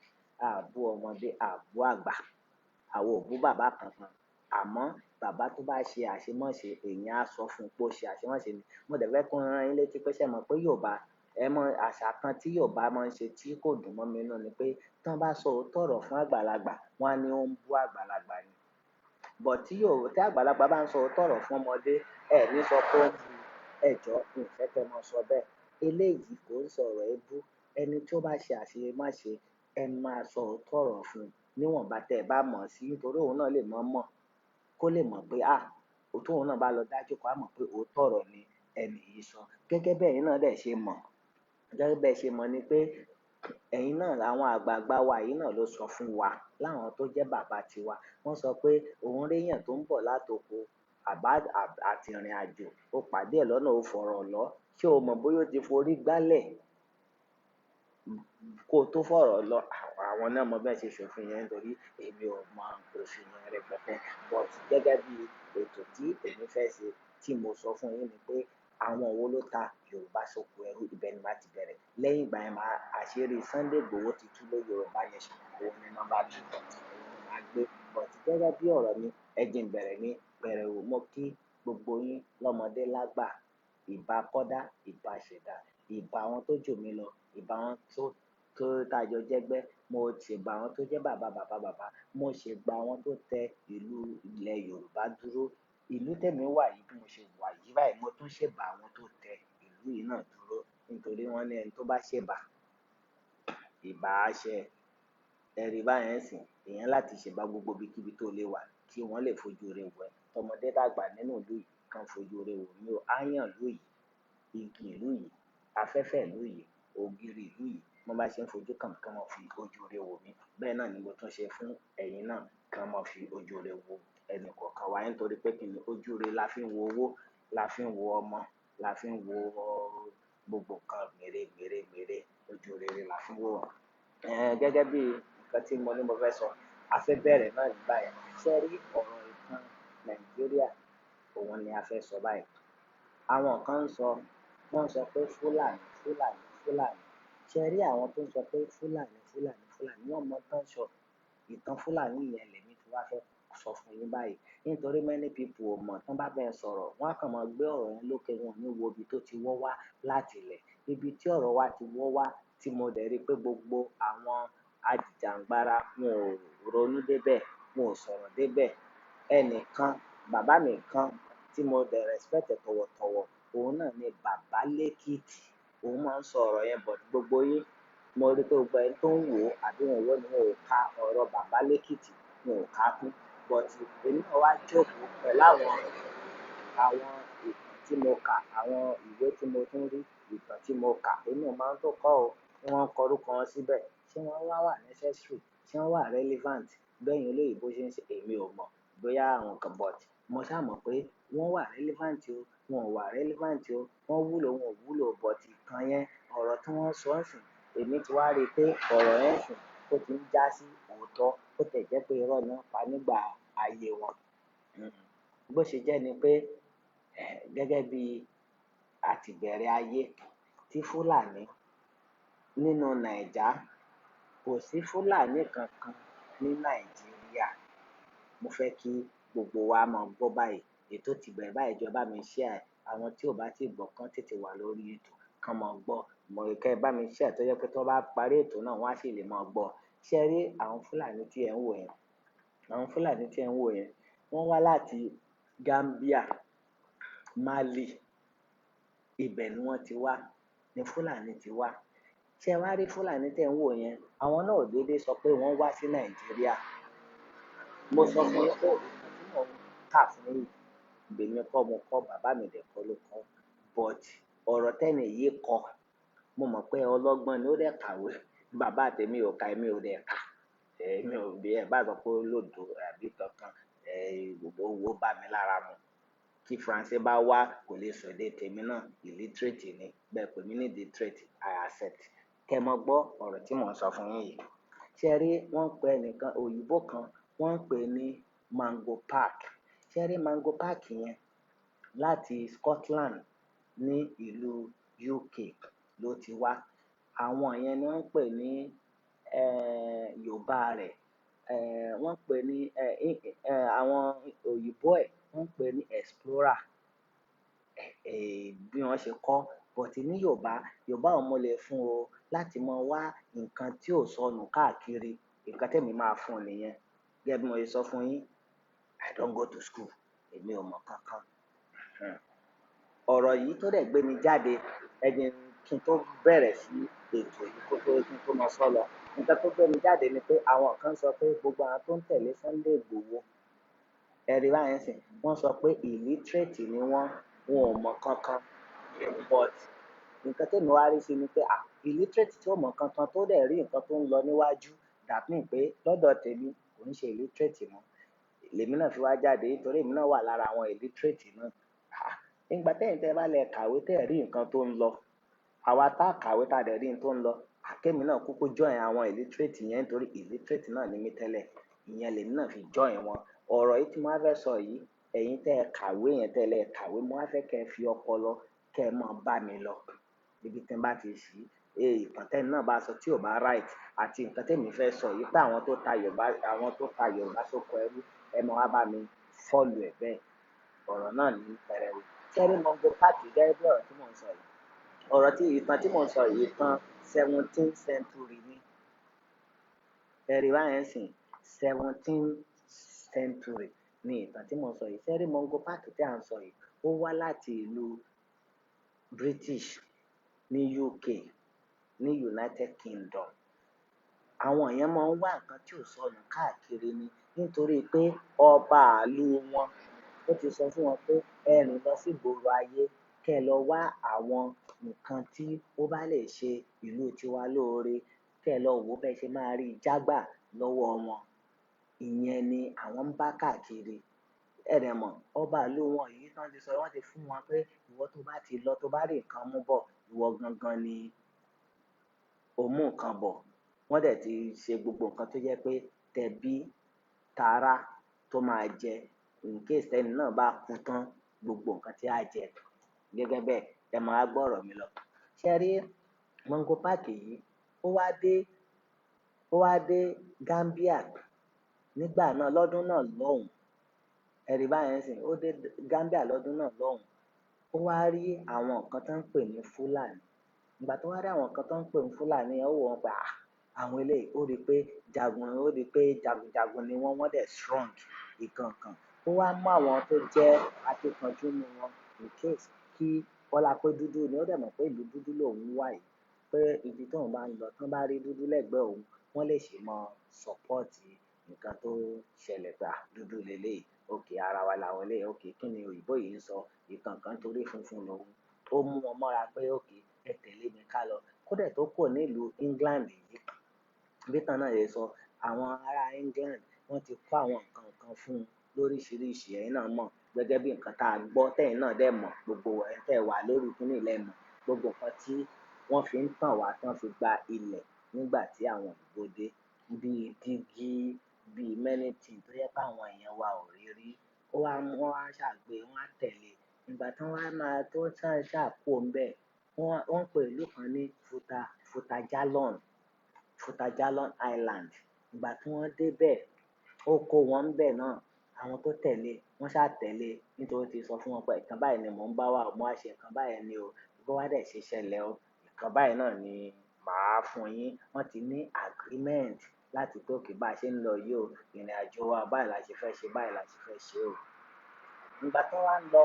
[SPEAKER 2] a bú ọmọdé, a bú àgbà. Àwa ò bú bàbá kankan. Àmọ́ bàbá tó bá ṣe àṣemọ́ṣe, èèyàn á sọ fún un pé ó ṣe àṣemọ́ṣe ni. Mo dẹ̀ fẹ́ kó rán yín létí pé ṣé ẹ mọ̀ pé Yorùbá, ẹ mọ àṣà kan tí Yorùbá máa ń ṣe tí kò dùn mọ́ mi nínú ni pé tí wọ́n bá sọ òótọ́ ọ̀rọ̀ fún àgbàlagbà, wọ́n á ní ó ń bú àgbàlagbà ni. But tí àgbàlagbà bá ń sọ òótọ́ ọ̀rọ̀ fún ọmọdé, ẹ ní sọ pé ó ń bú. Ẹ jọ̀ọ́, mi ò fẹ́ kí ẹ máa sọ bẹ́ẹ̀. Eléyìí kò ń sọ̀rọ̀ ebú. Ẹni tí ó bá ṣe àṣemáṣe, ẹ máa sọ òótọ́ ọ̀rọ̀ fún un níwọ̀nba tí ẹ bá mọ̀ sí, nítorí òun náà lè mọ̀ mọ̀, kó lè mọ̀ pé à, tó òun náà bá lọ dájú kó á mọ̀ pé òótọ́ ọ̀rọ̀ ni ẹni yìí sọ. Gẹ́gẹ́ bí ẹ̀yin náà dẹ̀ ṣe mọ̀, gẹ́gẹ́ bí ẹ ṣe mọ̀ ni pé ẹ̀yin náà, àwọn àgbààgbà wa yìí náà ló sọ fún wa, láwọn tó jẹ́ bàbá tiwa. Wọ́n sọ pé òun réyàn tó ń bọ̀ látoko àbá àti ìrìnàjò, ó pàdé ẹ̀ lọ́nà, ó fọ̀rọ̀ lọ. Ṣé o mọ̀ bóyá ó ti forí gbálẹ̀ kó tó fọ̀rọ̀ lọ? Àwọn náà mọ bí wọ́n ṣe ṣòfin yẹn, nítorí èmi ò mọ òfin yẹn rẹpẹtẹ. But gẹ́gẹ́ bí ètò tí èmi fẹ́ ṣe tí mo sọ fún yín ni pé àwọn wo ló ta Yorùbá sóko ẹrú, ibẹ̀ ni màá ti bẹ̀rẹ̀. Lẹ́yìn ìgbà yẹn, màá àṣírí Sunday Igboho ti tú lórí Yorùbá Nation. Òun ni number two. Òun ni màá gbé. But gẹ́gẹ́ bí ọ̀rọ̀ mi, ẹ jẹ́ n bẹ̀rẹ̀ ní pẹrẹwu. Mo kí gbogbo yín lọ́mọdé lágbà. Ìbá kọ́dá, ìbá ṣẹ̀dá, ìbá àwọn tó jù mí lọ, ìbá àwọn tó tájọ jẹ́gbẹ́. Mo ṣèbà àwọn tó jẹ́ bàbá bàbá bàbá. Mo ṣègbà àwọn tó tẹ ìlú ilẹ̀ Yorùbá dúró. Ìlú tèmi wà yìí bí mo ṣe wà yìí báyìí, mo tún ṣèbà àwọn tó tẹ ìlú yìí náà dúró. Nítorí wọ́n ní ẹni tó bá ṣèbà, ìbà á ṣẹ. Ẹ rí báyẹn sìn, èèyàn láti ṣèbà gbogbo ibikíbi tó lè wà kí wọ́n lè fojú rere wò ẹ́. Tọmọdé tàgbà nínú ìlú yìí kan fojú rere wò mí o. Áyàn ìlú yìí, igi ìlú yìí, afẹ́fẹ́ ìlú yìí, ògiri ìlú yìí, bọ́n bá ṣe ń fojú kàn mí, kí wọ́n fi ojú rere wò mí. Bẹ́ẹ̀ náà ni mo tún ṣe fún ẹ̀yin náà, kí wọ́n fi ojú rere wo ẹnì kọ̀ọ̀kan wa. Nítorí pé kí ni ojú rere la fi ń wo owó, la fi ń wo ọmọ, la fi ń wo gbogbo nǹkan mèremère mère. Ojú rere la fi ń wò wọ́n. Gẹ́gẹ́ bí nǹkan tí mo ní mo fẹ́ sọ, a fẹ́ bẹ̀rẹ̀ náà ní báyìí. Ṣé ẹ rí ọ̀rọ̀ ìtàn Nàìjíríà? Òun ni a fẹ́ sọ báyìí. Àwọn kan ń sọ, wọ́n ń sọ pé Fúlàní, Fúlàní, Fúlàní. Ṣé ẹ rí àwọn tó ń sọ pé Fúlàní, Fúlàní, Fúlàní? Wọ́n mọ tán sọ. Ìtàn Fúlàní yẹn lèmi tí wá fẹ́ sọ fún yín báyìí. Nítorí many people ò mọ̀, tán bá bẹ́ẹ̀ sọ̀rọ̀, wọ́n á kàn máa gbé ọ̀rọ̀ yẹn lókè, wọn ò ní wo ibi tó ti wọ́ wá láti ilẹ̀. Ibi tí ọ̀rọ̀ wa ti wọ́ wá tí mo dẹ̀ rí pé gbogbo àwọn ajìjàǹgbara wọn ò ronú débẹ̀, wọn ò sọ̀rọ̀ débẹ̀. Ẹnìkan, bàbá mi kan tí mo dẹ̀ respect tọ̀wọ̀tọ̀wọ̀, òun náà ni Bàbá Lẹ́kìtì. Òun máa ń sọ ọ̀rọ̀ yẹn, but gbogbo yín, mo rí pé gbogbo ẹni tó ń wò àbí wọn ò wò ni wọn ò ka ọ̀rọ̀ Bàbá Lẹ́kìtì, wọn ò ká kún. But èmi náà wá jókòó pẹ̀lú àwọn ìtàn tí mo kà, àwọn ìwé tí mo tún rí, ìtàn tí mo kà, èmi ò mọ̀ tó kọ́ o. Tí wọ́n ń kọ orúkọ wọn síbẹ̀, ṣé wọ́n wá wà necessary, ṣé wọ́n wà relevant? Bẹ́ẹ̀ olóyìnbo ṣe ń ṣe, èmi ò mọ̀ bóyá àwọn kan, but mo ṣá mọ̀ pé wọ́n wà relevant o, wọn ò wà relevant o, wọ́n wúlò, wọn ò wúlò, but ìtàn yẹn, ọ̀rọ̀ tí wọ́n sọ ń sìn, èmi ti wá rí pé ọ̀rọ̀ yẹn sìn, ó ti ń já sí òótọ́, ó tẹ̀ jẹ́ pé irọ́ ni wọ́n pa nígbà ayé wọn. Bó ṣe jẹ́ ni pé gẹ́gẹ́ bí àtìbẹ̀rẹ̀ ayé tí Fúlàní nínú Nàìjà, kò sí Fúlàní kankan ní Nàìjíríà. Mo fẹ́ kí Gbogbo wa máa gbọ́ báyìí. Ètò ti bẹ̀rẹ̀ báyìí, ẹ jọ̀ọ́ ẹ bá mi share. Àwọn tí ò bá tí gbọ́ kán tètè wà lórí ètò kán máa gbọ́. Mo kẹ́ ẹ bá mi share tó jẹ́ pé tí wọ́n bá parí ètò náà wọ́n á sì lè máa gbọ́. Ṣé ẹ rí àwọn Fúlàní tí ẹ̀ ń wò yẹn? Àwọn Fúlàní tí ẹ̀ ń wò yẹn, wọ́n wá láti Gambia, Mali. Ibẹ̀ ni wọ́n ti wá, ní Fúlàní ti wá. Ṣé ẹ wá rí Fúlàní tí ẹ̀ ń wò yẹn? Àwọn náà ò dédé sọ pé wọ́n wá sí Nàìjíríà. Mo sọ fún yín pé ìtàn tí mò ń kà fún yín, èmi kọ́ mo kọ́, bàbá mi dẹ̀ kọ́ ló kọ́. But ọ̀rọ̀ tẹ́ni yìí kọ, mo mọ̀ pé ọlọ́gbọ́n ni ó dẹ̀ kàwé. Bàbá tèmi ò ka, èmi ò dẹ̀ kà. Èmi ò bí ẹ bá sọ pé olódo àbí kankan, gbogbo owó bá mi lára mu. Tí Faransé bá wá kò lè sọ èdè tèmi náà, illiterate ni. Bẹ́ẹ̀ pè mí ní illiterate, I accept. Kẹ́ mọ gbọ́ ọ̀rọ̀ tí mò ń sọ fún yín yìí. Ṣé ẹ rí, wọ́n ń pe ẹnìkan, òyìnbó kan, wọ́n ń pè ní Mango Park. Ṣé ẹ rí Mango Park yẹn? Láti Scotland ní ìlú UK ló ti wá. Àwọn yẹn ni wọ́n ń pè ní, Yorùbá rẹ̀. Wọ́n ń pè ní, àwọn òyìnbó ẹ̀ wọ́n ń pè ní explorer. Bí wọ́n ṣe kọ́. But ní Yorùbá, Yorùbá òun mo lè fún o láti mọ wá nǹkan tí ò sọnù káàkiri. Nǹkan tí èmi máa fún nìyẹn. Gẹ́gẹ́ bí mo ṣe sọ fún yín, I don't go to school. Èmi ò mọ̀ kankan. Ọ̀rọ̀ yìí tó dẹ̀ gbé mi jáde, ẹ jẹ́ kí n tó bẹ̀rẹ̀ sí ètò yìí kó tó kí n tó máa sọ lọ. Nǹkan tó gbé mi jáde ni pé àwọn kan sọ pé gbogbo àwọn tó ń tẹ̀lé Sunday Igboho, ẹ rí báyẹn sìn, wọ́n sọ pé illiterate ni wọ́n, wọn ò mọ̀ kankan. But nǹkan tí èmi wá rí sí ni pé, à, illiterate tí ò mọ̀ kankan tó dẹ̀ rí nǹkan tó ń lọ níwájú, that mean pé lọ́dọ̀ tèmi kò ń ṣe illiterate mọ́. Lèmi náà fi wá jáde nítorí èmi náà wà lára àwọn illiterate náà. Ah, nígbà tẹ́yìn tẹ́ bá lẹ kàwé tẹ́ rí nǹkan tó ń lọ, àwa tá kàwé tá dẹ̀ rí nǹkan tó ń lọ, àkémi náà kúkú join àwọn illiterate yẹn nítorí illiterate náà ni mí tẹ́lẹ̀. Ìyẹn lèmi náà fi join wọn. Ọ̀rọ̀ yìí tí mo wá fẹ́ sọ yìí, ẹ̀yin tẹ́ ẹ kàwé yẹn tẹ́lẹ̀ ẹ kàwé, mo wá fẹ́ kẹ́ ẹ fi ọpọlọ kẹ́ ẹ máa bá mi lọ. Ibi tí n bá ti ṣí, ìtàn tẹ́ni náà bá sọ tí ò bá right àti nǹkan tí èmi fẹ́ sọ yìí pé àwọn tó ta Yorùbá, àwọn tó ta Yorùbá sóko ẹrú, ẹ máa wá bá mi follow ẹ̀ bẹ́ẹ̀. Ọ̀rọ̀ náà ní pẹrẹu. Ṣé ẹ rí Mungo Park gẹ́gẹ́ bí ọ̀rọ̀ tí mò ń sọ yìí? Ọ̀rọ̀ tí ìtàn tí mò ń sọ yìí, ìtàn 17th century ni. Ẹ rí báyẹn sìn, 17th century ni ìtàn tí mò ń sọ yìí. Ṣé ẹ rí Mungo Park tí à ń sọ yìí? Ó wá láti ìlú British ní UK, ní United Kingdom. Àwọn èèyàn máa ń wá nǹkan tí ò sọnù káàkiri ni nítorí pé ọba ìlú wọn ó ti sọ fún wọn pé ẹ rìn lọ sí ìgboro ayé kẹ́ ẹ lọ wá àwọn nǹkan tí ó bá lè ṣe ìlú tiwa lóore, kẹ́ ẹ lọ wò bẹ́ẹ̀ ṣe máa rí jágbà lọ́wọ́ wọn. Ìyẹn ni àwọn ń bá káàkiri. Ẹ dẹ̀ mọ̀, ọba ìlú wọn yìí tí wọ́n ti sọ, wọ́n ti fún wọn pé ìwọ tó bá ti lọ, tó bá rí nǹkan mú bọ̀, ìwọ gangan ni o mú nǹkan bọ̀. Wọ́n dẹ̀ ti ṣe gbogbo nǹkan tó jẹ́ pé tẹbí, tará tó máa jẹ in case tẹ́ni náà bá kú tán, gbogbo nǹkan tí á jẹ. Gẹ́gẹ́ bẹ́ẹ̀, ẹ máa gbọ́ ọ̀rọ̀ mi lọ. Ṣé ẹ rí Mungo Park yìí? Ó wá dé Gambia nígbà náà lọ́dún náà lọ́hùn. Ẹ rí báyẹn sìn, ó dé Gambia lọ́dún náà lọ́hùn. Ó wá rí àwọn nǹkan tó ń pè ní Fúlàní. Ìgbà tó wá rí àwọn nǹkan tó ń pè ní Fúlàní yẹn, ó wò wọ́n pé, à, àwọn eléyìí, ó rí pé jagun, ó rí pé jagunjagun ni wọ́n, wọ́n dẹ̀ strong ìkankan. Ó wá mú àwọn tó jẹ́ akíkanjú nínú wọn in case kí Bọ́lá pé dúdú ni, ó dẹ̀ mọ̀ pé ìlú dúdú lòún wà yìí, pé ibi tóun bá ń lọ, tí wọ́n bá rí dúdú lẹ́gbẹ̀ẹ́ òun, wọ́n lè ṣì mọ support nǹkan tó ṣẹlẹ̀ pé, à, dúdú leléyìí, okay ara wa làwọn eléyìí, okay kí ni òyìnbó yìí ń sọ, ìkankan torí funfun lòun. Ó mú wọn mọ́ra pé okay ẹ tẹ̀lé mi ká lọ. Kó dẹ̀ tó kúrò nílùú England yìí, bí ìtàn náà ṣe sọ, àwọn ará England wọ́n ti kó àwọn nǹkan kan fún un lóríṣiríṣi, ẹ̀yin náà mọ̀ gẹ́gẹ́ bí nǹkan tá a gbọ́, tẹ́yin náà dẹ̀ mọ̀, gbogbo ẹ̀ tẹ́ wà lórí kíní lẹ mọ̀, gbogbo nǹkan tí wọ́n fi ń tàn wá tí wọ́n fi gba ilẹ̀ nígbà tí àwọn òyìnbó dé, bíi dígí, bíi many things tó jẹ́ pé àwọn èèyàn wa ò rí rí. Ó wá mú, wọ́n wá ṣàgbé, wọ́n á tẹ̀lé. Ìgbà tí wọ́n á máa tó ṣà ṣà kúrò ńbẹ̀, wọ́n pè ìlú kan ní Futa, Futa Jalon Island. Ìgbà tí wọ́n dé bẹ̀, ó kó wọn ńbẹ̀ náà. Àwọn tó tẹ̀lé, wọ́n ṣá tẹ̀lé nítorí ó ti sọ fún wọn pé nǹkan báyìí ni mò ń bá wá o, mo wá ṣe nǹkan báyìí ni o. Bó wá dẹ̀ ṣe ṣẹlẹ̀ o, nǹkan báyìí náà ni màá fún yín. Wọ́n ti ní agreement láti pé okay bá ṣe ń lọ yìí o, ìrìnàjò wa báyìí la ṣe fẹ́ ṣe, báyìí la ṣe fẹ́ ṣe o. Ìgbà tí wọ́n wá ń lọ,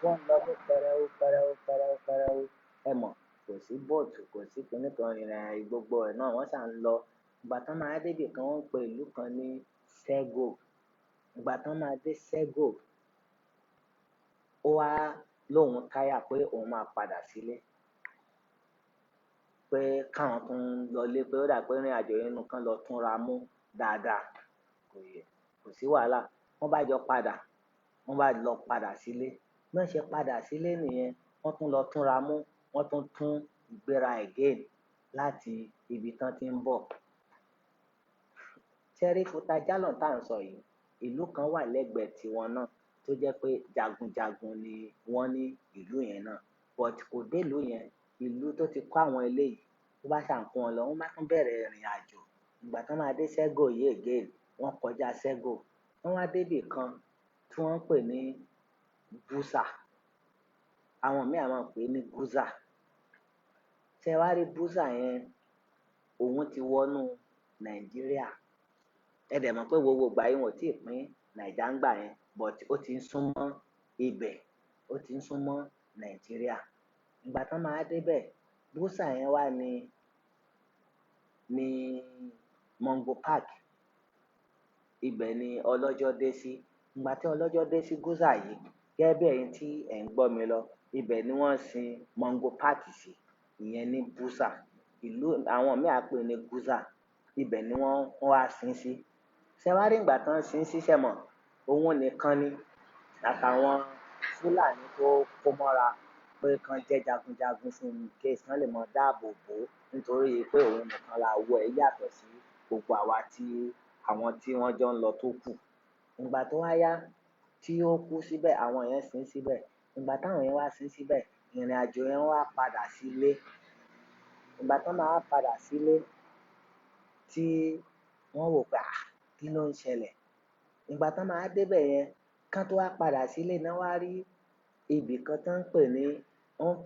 [SPEAKER 2] wọ́n ń lọ ní pẹrẹu, pẹrẹu, pẹrẹu, pẹrẹu. Ẹ mọ̀, kò sí boat, kò sí kíní kan, ìrìn gbogbo ẹ̀ náà wọ́n ṣà ń lọ. Ìgbà tí wọ́n máa dé ibì kan, wọ́n ń pe ìlú kan ní Sego. Ìgbà tí wọ́n máa dé Sego, ó wá lóhùn táyà pé òun máa padà sílé. Pé káwọn tún lọlé, pé ó dà pé ìrìnàjò yẹn nìkan lọ túnra mú dáadáa. Kò yẹ, kò sí wàhálà. Wọ́n bá jọ padà, wọ́n bá lọ padà sílé. Bí wọ́n ṣe padà sílé nìyẹn, wọ́n tún lọ túnra mú, wọ́n tún tún gbéra again láti ibi tán tí ń bọ̀. Ṣẹ́rí Futa Jalon tá ń sọ yìí, ìlú kan wà lẹ́gbẹ̀ẹ́ tiwọn náà tó jẹ́ pé jagunjagun ni wọ́n ní ìlú yẹn náà. But kò dé ìlú yẹn, ìlú tó ti kó àwọn eléyìí, tó bá ṣà ń kó wọn lọ, wọ́n bá tún bẹ̀rẹ̀ ìrìnàjò. Ìgbà tí wọ́n máa dé Sego yìí again, wọ́n kọjá Sego. Wọ́n wá dé ibì kan tí wọ́n ń pè ní Busa. Àwọn mìíràn máa ń pè ní Guza. Ṣé wàá rí Busa yẹn? Òun ti wọnú Nàìjíríà. Ẹ dẹ̀ mọ̀ pé gbogbo ìgbà yìí wọn ò tí ì pín Nàìjà ń gbà yẹn, but ó ti ń súnmọ́ ibẹ̀, ó ti ń súnmọ́ Nàìjíríà. Ìgbà tí wọ́n máa dé bẹ̀, Busa yẹn wà ní Mungo Park. Ibẹ̀ ni ọlọ́jọ́ dé sí. Ìgbà tí ọlọ́jọ́ dé sí Guza yìí, gẹ́gẹ́ bí ẹ̀yin tí ẹ̀ ń gbọ́ mi lọ, ibẹ̀ ni wọ́n sin Mungo Park sí. Ìyẹn ní Busa. Ìlú àwọn mìíràn á pè ní Guza. Ibẹ̀ ni wọ́n wá sin sí. Ṣé wàá rí ìgbà tí wọ́n sin sí ṣẹ́ mọ̀? Òun nìkan ni àtàwọn Fúlàní tó kó mọ́ra pé kán jẹ́ jagunjagun fún un kí wọ́n lè mọ dáàbò bò ó nítorí pé òun nìkan la wọ ẹ̀ yàtọ̀ sí gbogbo àwa tí àwọn tí wọ́n jọ ń lọ tó kù. Ìgbà tó wá yá tí ó kú síbẹ̀, àwọn yẹn sin síbẹ̀. Ìgbà táwọn yẹn wá sin síbẹ̀, ìrìnàjò yẹn wá padà sílé. Ìgbà tí wọ́n máa padà sílé tí wọ́n wò pé à, kí ló ń ṣẹlẹ̀? Ìgbà tí wọ́n máa dé bẹ̀ yẹn, kán tó wá padà sílé náà wá rí ibì kan tó ń pè ní, wọ́n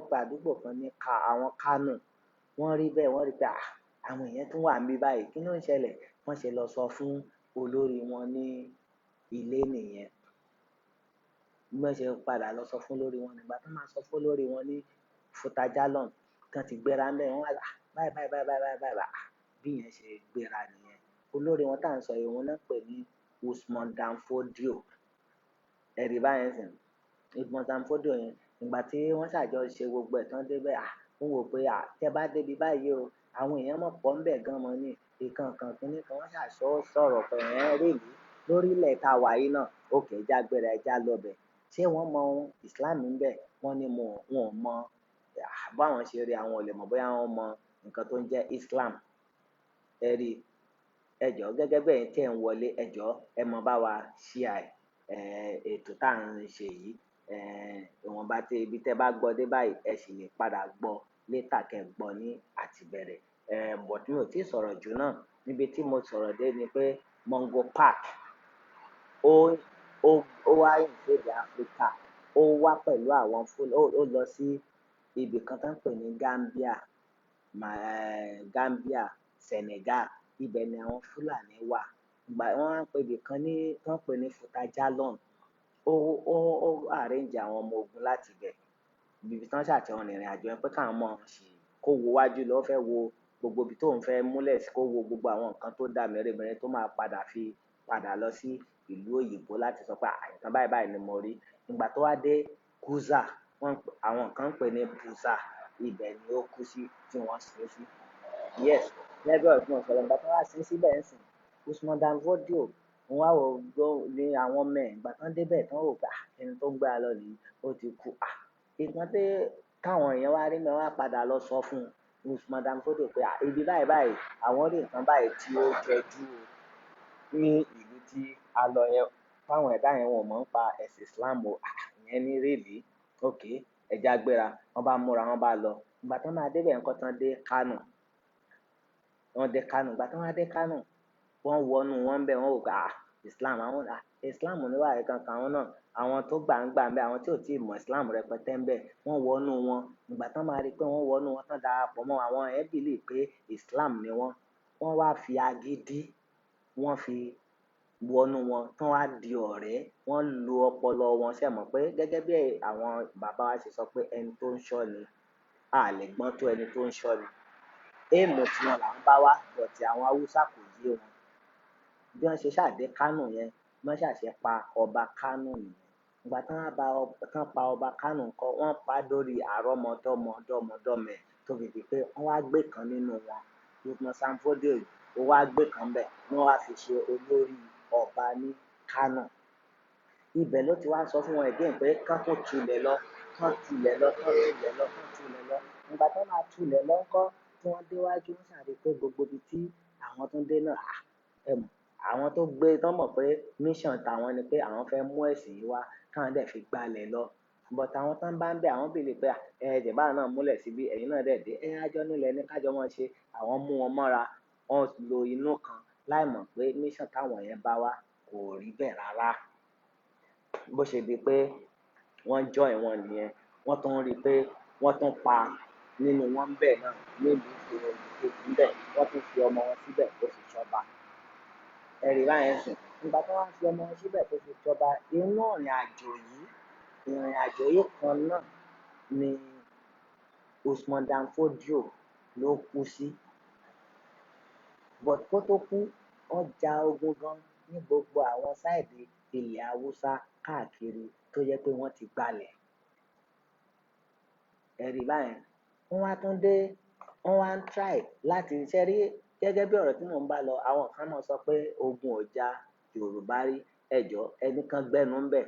[SPEAKER 2] pe àdúgbò kan ní àwọn Kano. Wọ́n rí bẹ́ẹ̀, wọ́n rí pé à, àwọn èèyàn tún wà níbí báyìí, kí ló ń ṣẹlẹ̀? Wọ́n ṣe lọ sọ fún olórí wọn ní ilé nìyẹn. Bí wọ́n ṣe padà lọ sọ fún olórí wọn, nígbà tí wọ́n máa sọ fún olórí wọn ní Futa Jalon, tán ti gbéra ń bẹ̀, wọ́n wá à, báyìí, báyìí, báyìí, báyìí, báyìí, báyìí, bí ìyẹn ṣe gbéra nìyẹn. Olórí wọn tá ń sọ yìí, òun náà pè ní Usman Dan Fodio. Ẹ rí báyẹn sìn. Usman Dan Fodio yẹn, ìgbà tí wọ́n ṣàjọ ṣe gbogbo ẹ̀ tán dé bẹ̀, à, wọ́n wò pé à, tí ẹ bá dé ibi báyìí o, àwọn èèyàn mọ̀ pọ̀ ń bẹ̀ gan mọ́ ní ìkan kan kíní kan. Wọ́n ṣàṣọ sọ̀rọ̀ pé ẹ̀ rí ìlú lórílẹ̀ tá wà yìí náà. Okay, ẹja gbéra, ẹja lọ bẹ̀. Ṣé wọ́n mọ ohun Islam ń bẹ̀? Wọ́n ní mo, wọn ò mọ̀. Báwọn ṣe rí, àwọn ò lè mọ̀ bóyá wọ́n mọ nǹkan tó ń jẹ́ Islam. Ẹ rí, ẹ jọ̀ọ́ gẹ́gẹ́ bí ẹ̀yin tí ẹ̀ ń wọlé, ẹ jọ̀ọ́ ẹ mọ bá wa share ètò tá à ń ṣe yìí. Ìwọ̀nba tí ibi tẹ́ bá gbọ́ dé báyìí, ẹ sì lè padà gbọ́ later kẹ́ gbọ́ ní àtìbẹ̀rẹ̀. But mi ò tí ì sọ̀rọ̀ jù náà. Níbi tí mo sọ̀rọ̀ dé ni pé Mungo Park ó wá invade Africa. Ó wá pẹ̀lú àwọn ó lọ sí ibì kan tó ń pè ní Gambia, Gambia, Senegal. Ibẹ̀ ni àwọn Fúlàní wà. Ìgbà wọ́n wá ń pe ibì kan ní, tó ń pè ní Futa Jalon. Ó arrange àwọn ọmọ ogun láti ibẹ̀. Ibi tí wọ́n ṣà ti rìn ìrìnàjò yẹn pé káwọn mọ̀ ṣì kó wo wájú lọ, ó fẹ́ wo gbogbo ibi tó ń fẹ́ múlẹ̀ sí, kó wo gbogbo àwọn nǹkan tó dá mèremère tó máa padà fi padà lọ sí ìlú òyìnbó láti sọ pé à, nǹkan báyìí báyìí ni mo rí. Ìgbà tó wá dé Guza, àwọn kan ń pè ní Busa, ibẹ̀ ni ó kú sí tí wọ́n sin sí. Yes, gẹ́gẹ́ bí ọ̀rọ̀ tí mo sọ lọ, ìgbà tó wá sin síbẹ̀ ń sìn, Usman Dan Fodio, wọ́n wá wò ó ní àwọn ọmọ ẹ̀, ìgbà tán dé bẹ̀ tán wò pé à, ẹni tó ń gbé wa lọ nìyí, ó ti kú. À, nǹkan tí káwọn èèyàn wá rí mi wá padà lọ sọ fún Usman Dan Fodio pé à, ibi báyìí báyìí, àwọn rí nǹkan báyìí tí ó jọjú ní ìlú tí a lọ yẹn. Fáwọn ẹ̀dá yẹn wọn ò mọ̀ ń pa ẹ̀sìn Islam o. À, ìyẹn ní really. Okay, ẹja gbéra. Wọ́n bá múra, wọ́n bá lọ. Ìgbà tán máa dé bẹ̀ ńkọ́ tán dé Kano. Wọ́n dé Kano. Ìgbà tán wá dé Kano, wọ́n wọnú wọn bẹ̀, wọ́n wò pé à, Islam àwọn Islam ní wàhálà kankan àwọn náà, àwọn tó gbà ń gbà ń bẹ, àwọn tí ò tí ì mọ̀ Islam rẹpẹtẹ ń bẹ, wọ́n wọnú wọn. Ìgbà tán máa rí pé wọ́n wọnú wọn tán darapọ̀ mọ́ àwọn ẹ̀ believe pé Islam ni wọ́n. Wọ́n wá fi agídí, wọ́n fi wọnú wọn tán wá di ọ̀rẹ́, wọ́n lo ọpọlọ wọn. Ṣé mọ̀ pé gẹ́gẹ́ bí àwọn bàbá wa ṣe sọ pé ẹni tó ń ṣọ́ ni, a lè gbọ́n tó ẹni tó ń ṣọ́ ni. Aim tí wọn là ń bá wá, but àwọn Haúsá kò yé wọn. Bí wọ́n ṣe ṣà dé Kánò yẹn, bí wọ́n ṣà ṣe pa ọba Kánò nìyẹn. Ìgbà tí wọ́n bá tán pa ọba Kánò ńkọ́, wọ́n pa dórí àrọ́mọdọ́mọ dọ́mọdọ́mọ ẹ̀ tó fi di pé wọ́n wá gbé kan nínú wọn. Usman Dan Fodio yìí, ó wá gbé kan bẹ̀, wọ́n wá fi ṣe olórí ọba ní Kánò. Ibẹ̀ ló ti wá sọ fún wọn again pé kán tún tulẹ̀ lọ, kán tulẹ̀ lọ, kán tulẹ̀ lọ, kán tulẹ̀ lọ. Ìgbà tí wọ́n máa tulẹ̀ lọ ńkọ́, tí wọ́n dé wájú, wọ́n ṣà rí pé gbogbo ibi tí àwọn tún dé náà, ẹ mọ̀, àwọn tó gbé tán mọ̀ pé mission tàwọn ni pé àwọn fẹ́ mú ẹ̀sìn yìí wá, káwọn dẹ̀ fi gbalẹ̀ lọ. But àwọn tán bá ń bẹ, àwọn believe pé ẹ ṣèbí àwa náà múlẹ̀ síbí, ẹ̀yin náà dẹ̀ dé, ẹ á nílẹ̀ ní ká jọ máa ṣe. Àwọn mú wọn mọ́ra, wọ́n lo inú kan láì mọ̀ pé mission táwọn yẹn bá wá kò rí bẹ́ẹ̀ rárá. Bó ṣe di pé wọ́n join wọn nìyẹn, wọ́n tún rí pé wọ́n tún pa nínú wọn ńbẹ̀ náà nílùú kejì ńbẹ̀, wọ́n tún fi ọmọ wọn síbẹ̀ tó fi ṣọba. Ẹ rí báyẹn sìn. Ìgbà tí wọ́n wá fi ọmọ wọn síbẹ̀ tó fi ṣọba, inú ìrìnàjò yìí, ìrìnàjò yìí kan náà ni Usman Dan Fodio ló kú sí. But kó tó kú, wọ́n ja ogun gan ní gbogbo àwọn side ilẹ̀ Haúsá káàkiri tó jẹ́ pé wọ́n ti gbalẹ̀. Ẹ rí báyẹn. Wọ́n wá tún dé, wọ́n wá ń try láti ṣẹ́ rí gẹ́gẹ́ bí ọ̀rọ̀ tí mò ń bá lọ, àwọn kan máa sọ pé ogun ò ja Yorùbá rí. Ẹ jọ̀ọ́, ẹni kan gbẹ́nu ńbẹ̀.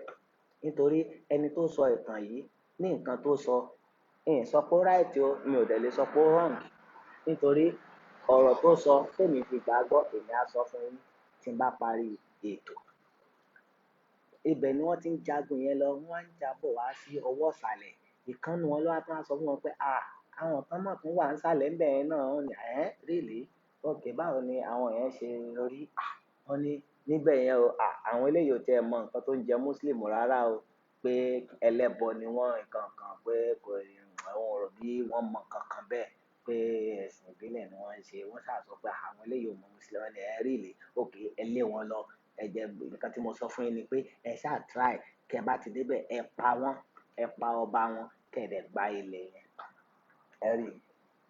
[SPEAKER 2] Nítorí ẹni tó sọ ìtàn yìí ní nǹkan tó sọ, ìn sọ pé ó right o, mi ò dẹ̀ lè sọ pé ó wrong. Nítorí ọ̀rọ̀ tó sọ tèmi fi gbàgbọ́, èmi á sọ fún yín tí n bá parí ètò. Ibẹ̀ ni wọ́n ti ń jagun yẹn lọ, wọ́n wá ń jà bọ̀ wá sí ọwọ́ ìsàlẹ̀. Ìkan nínú wọn ló wá tún wá sọ fún wọn pé àwọn kan mọ̀ tún wà nísàlẹ̀ ńbẹ̀ yẹn náà. Wọ́n ní, "Ẹ́, really? Okay, báwo ni àwọn yẹn ṣe rí?" Wọ́n ní níbẹ̀ yẹn o, àwọn eléyìí ò tí ẹ mọ nǹkan tó ń jẹ Muslim rárá o, pé ẹlẹ́bọ ni wọ́n, nǹkan kan pé kò, àwọn ò rò bí wọ́n mọ nǹkan kan bẹ́ẹ̀, pé ẹ̀sìn ìbílẹ̀ ni wọ́n ń ṣe. Wọ́n ṣà sọ pé àwọn eléyìí ò mọ Muslim. Wọ́n ní, "Ẹ́, really? Okay, ẹ lé wọn lọ. Ẹ jẹ́ nǹkan tí mo sọ fún yín ni pé ẹ ṣá try kí ẹ bá ti dé bẹ̀, ẹ pa wọ́n, ẹ pa ọba wọn, kí ẹ dẹ̀ gba ilẹ̀ yẹn." Ẹ rí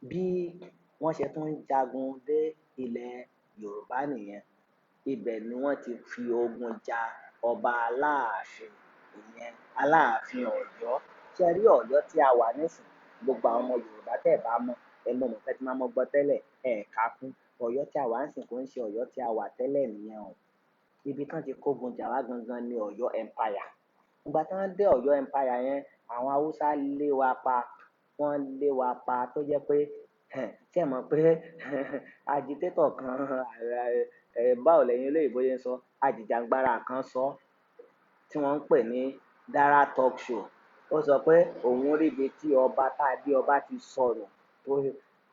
[SPEAKER 2] bí wọ́n ṣe tún ń jagun dé ilẹ̀ Yorùbá nìyẹn. Ibẹ̀ ni wọ́n ti fi ogun ja ọba Aláàfin, ìyẹn Aláàfin Ọ̀yọ́. Ṣé ẹ rí Ọ̀yọ́ tí a wà nísìnyí? Gbogbo àwọn ọmọ Yorùbá tẹ́ ẹ̀ bá mọ̀, ẹ mọ̀ mọ̀ pé tí máa mọ̀ gbọ́ tẹ́lẹ̀, ẹ ká kún. Ọ̀yọ́ tí a wà nísìnyí kò ń ṣe Ọ̀yọ́ tí a wà tẹ́lẹ̀ nìyẹn o. Ibi tí wọ́n ti kógun jà wá gangan ni Ọ̀yọ́ Empire. Ìgbà tí wọ́n dé Ọ̀yọ́ Empire yẹn, àwọn Haúsá lé wa pa, wọ́n lé wa pa tó jẹ́ pé ṣé ẹ mọ̀ pé agitator kan, báwo lẹ̀yin olóyìnbo ṣe ń sọ, ajìjàgbara kan sọ tí wọ́n ń pè ní Dara Talk Show. Ó sọ pé òun rí ibi tí ọba tá adé ọba ti sọnù. Tó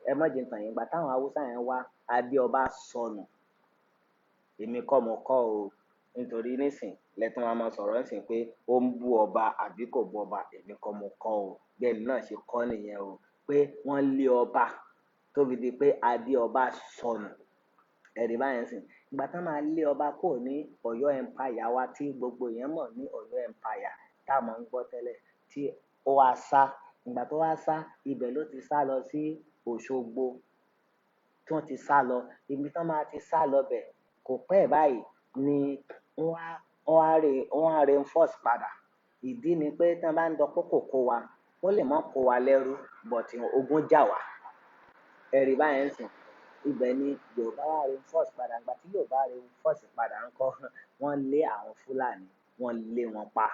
[SPEAKER 2] ẹ má jẹ ntàn yín, ìgbà táwọn Haúsá yẹn wá, adé ọba sọnù. Èmi kọ́ mo kọ́ o. Nítorí nísìn lẹ́tún máa ma sọ̀rọ̀ nísìn pé ó ń bú ọba àbí kò bú ọba, èmi kọ́ mo kọ́ o. Bí ẹni náà ṣe kọ́ nìyẹn o, pé wọ́n lé ọba tó fi di pé adé ọba sọnù. Ẹ rí báyẹn sìn. Ìgbà tí wọ́n máa lé ọba kúrò ní Ọ̀yọ́ Empire wa tí gbogbo èèyàn mọ̀ ní Ọ̀yọ́ Empire tá a máa ń gbọ́ tẹ́lẹ̀ tí ó wá sá. Ìgbà tó wá sá, ibẹ̀ ló ti sá lọ sí Òṣogbo tí wọ́n ti sá lọ. Ibi tí wọ́n máa ti sá lọ bẹ̀ kò pẹ́ báyìí ni wọ́n á reinforce padà. Ìdí ni pé tí wọ́n bá ń dán pé kò kó wa, wọ́n lè má kó wa lẹ́rú, but ogun jà wá. Ẹ rí báyẹn sìn. Ibẹ̀ ni Yorùbá wá reinforce padà. Ìgbà tí Yorùbá reinforce padà ńkọ́, wọ́n lé àwọn Fúlàní, wọ́n lé wọn pa.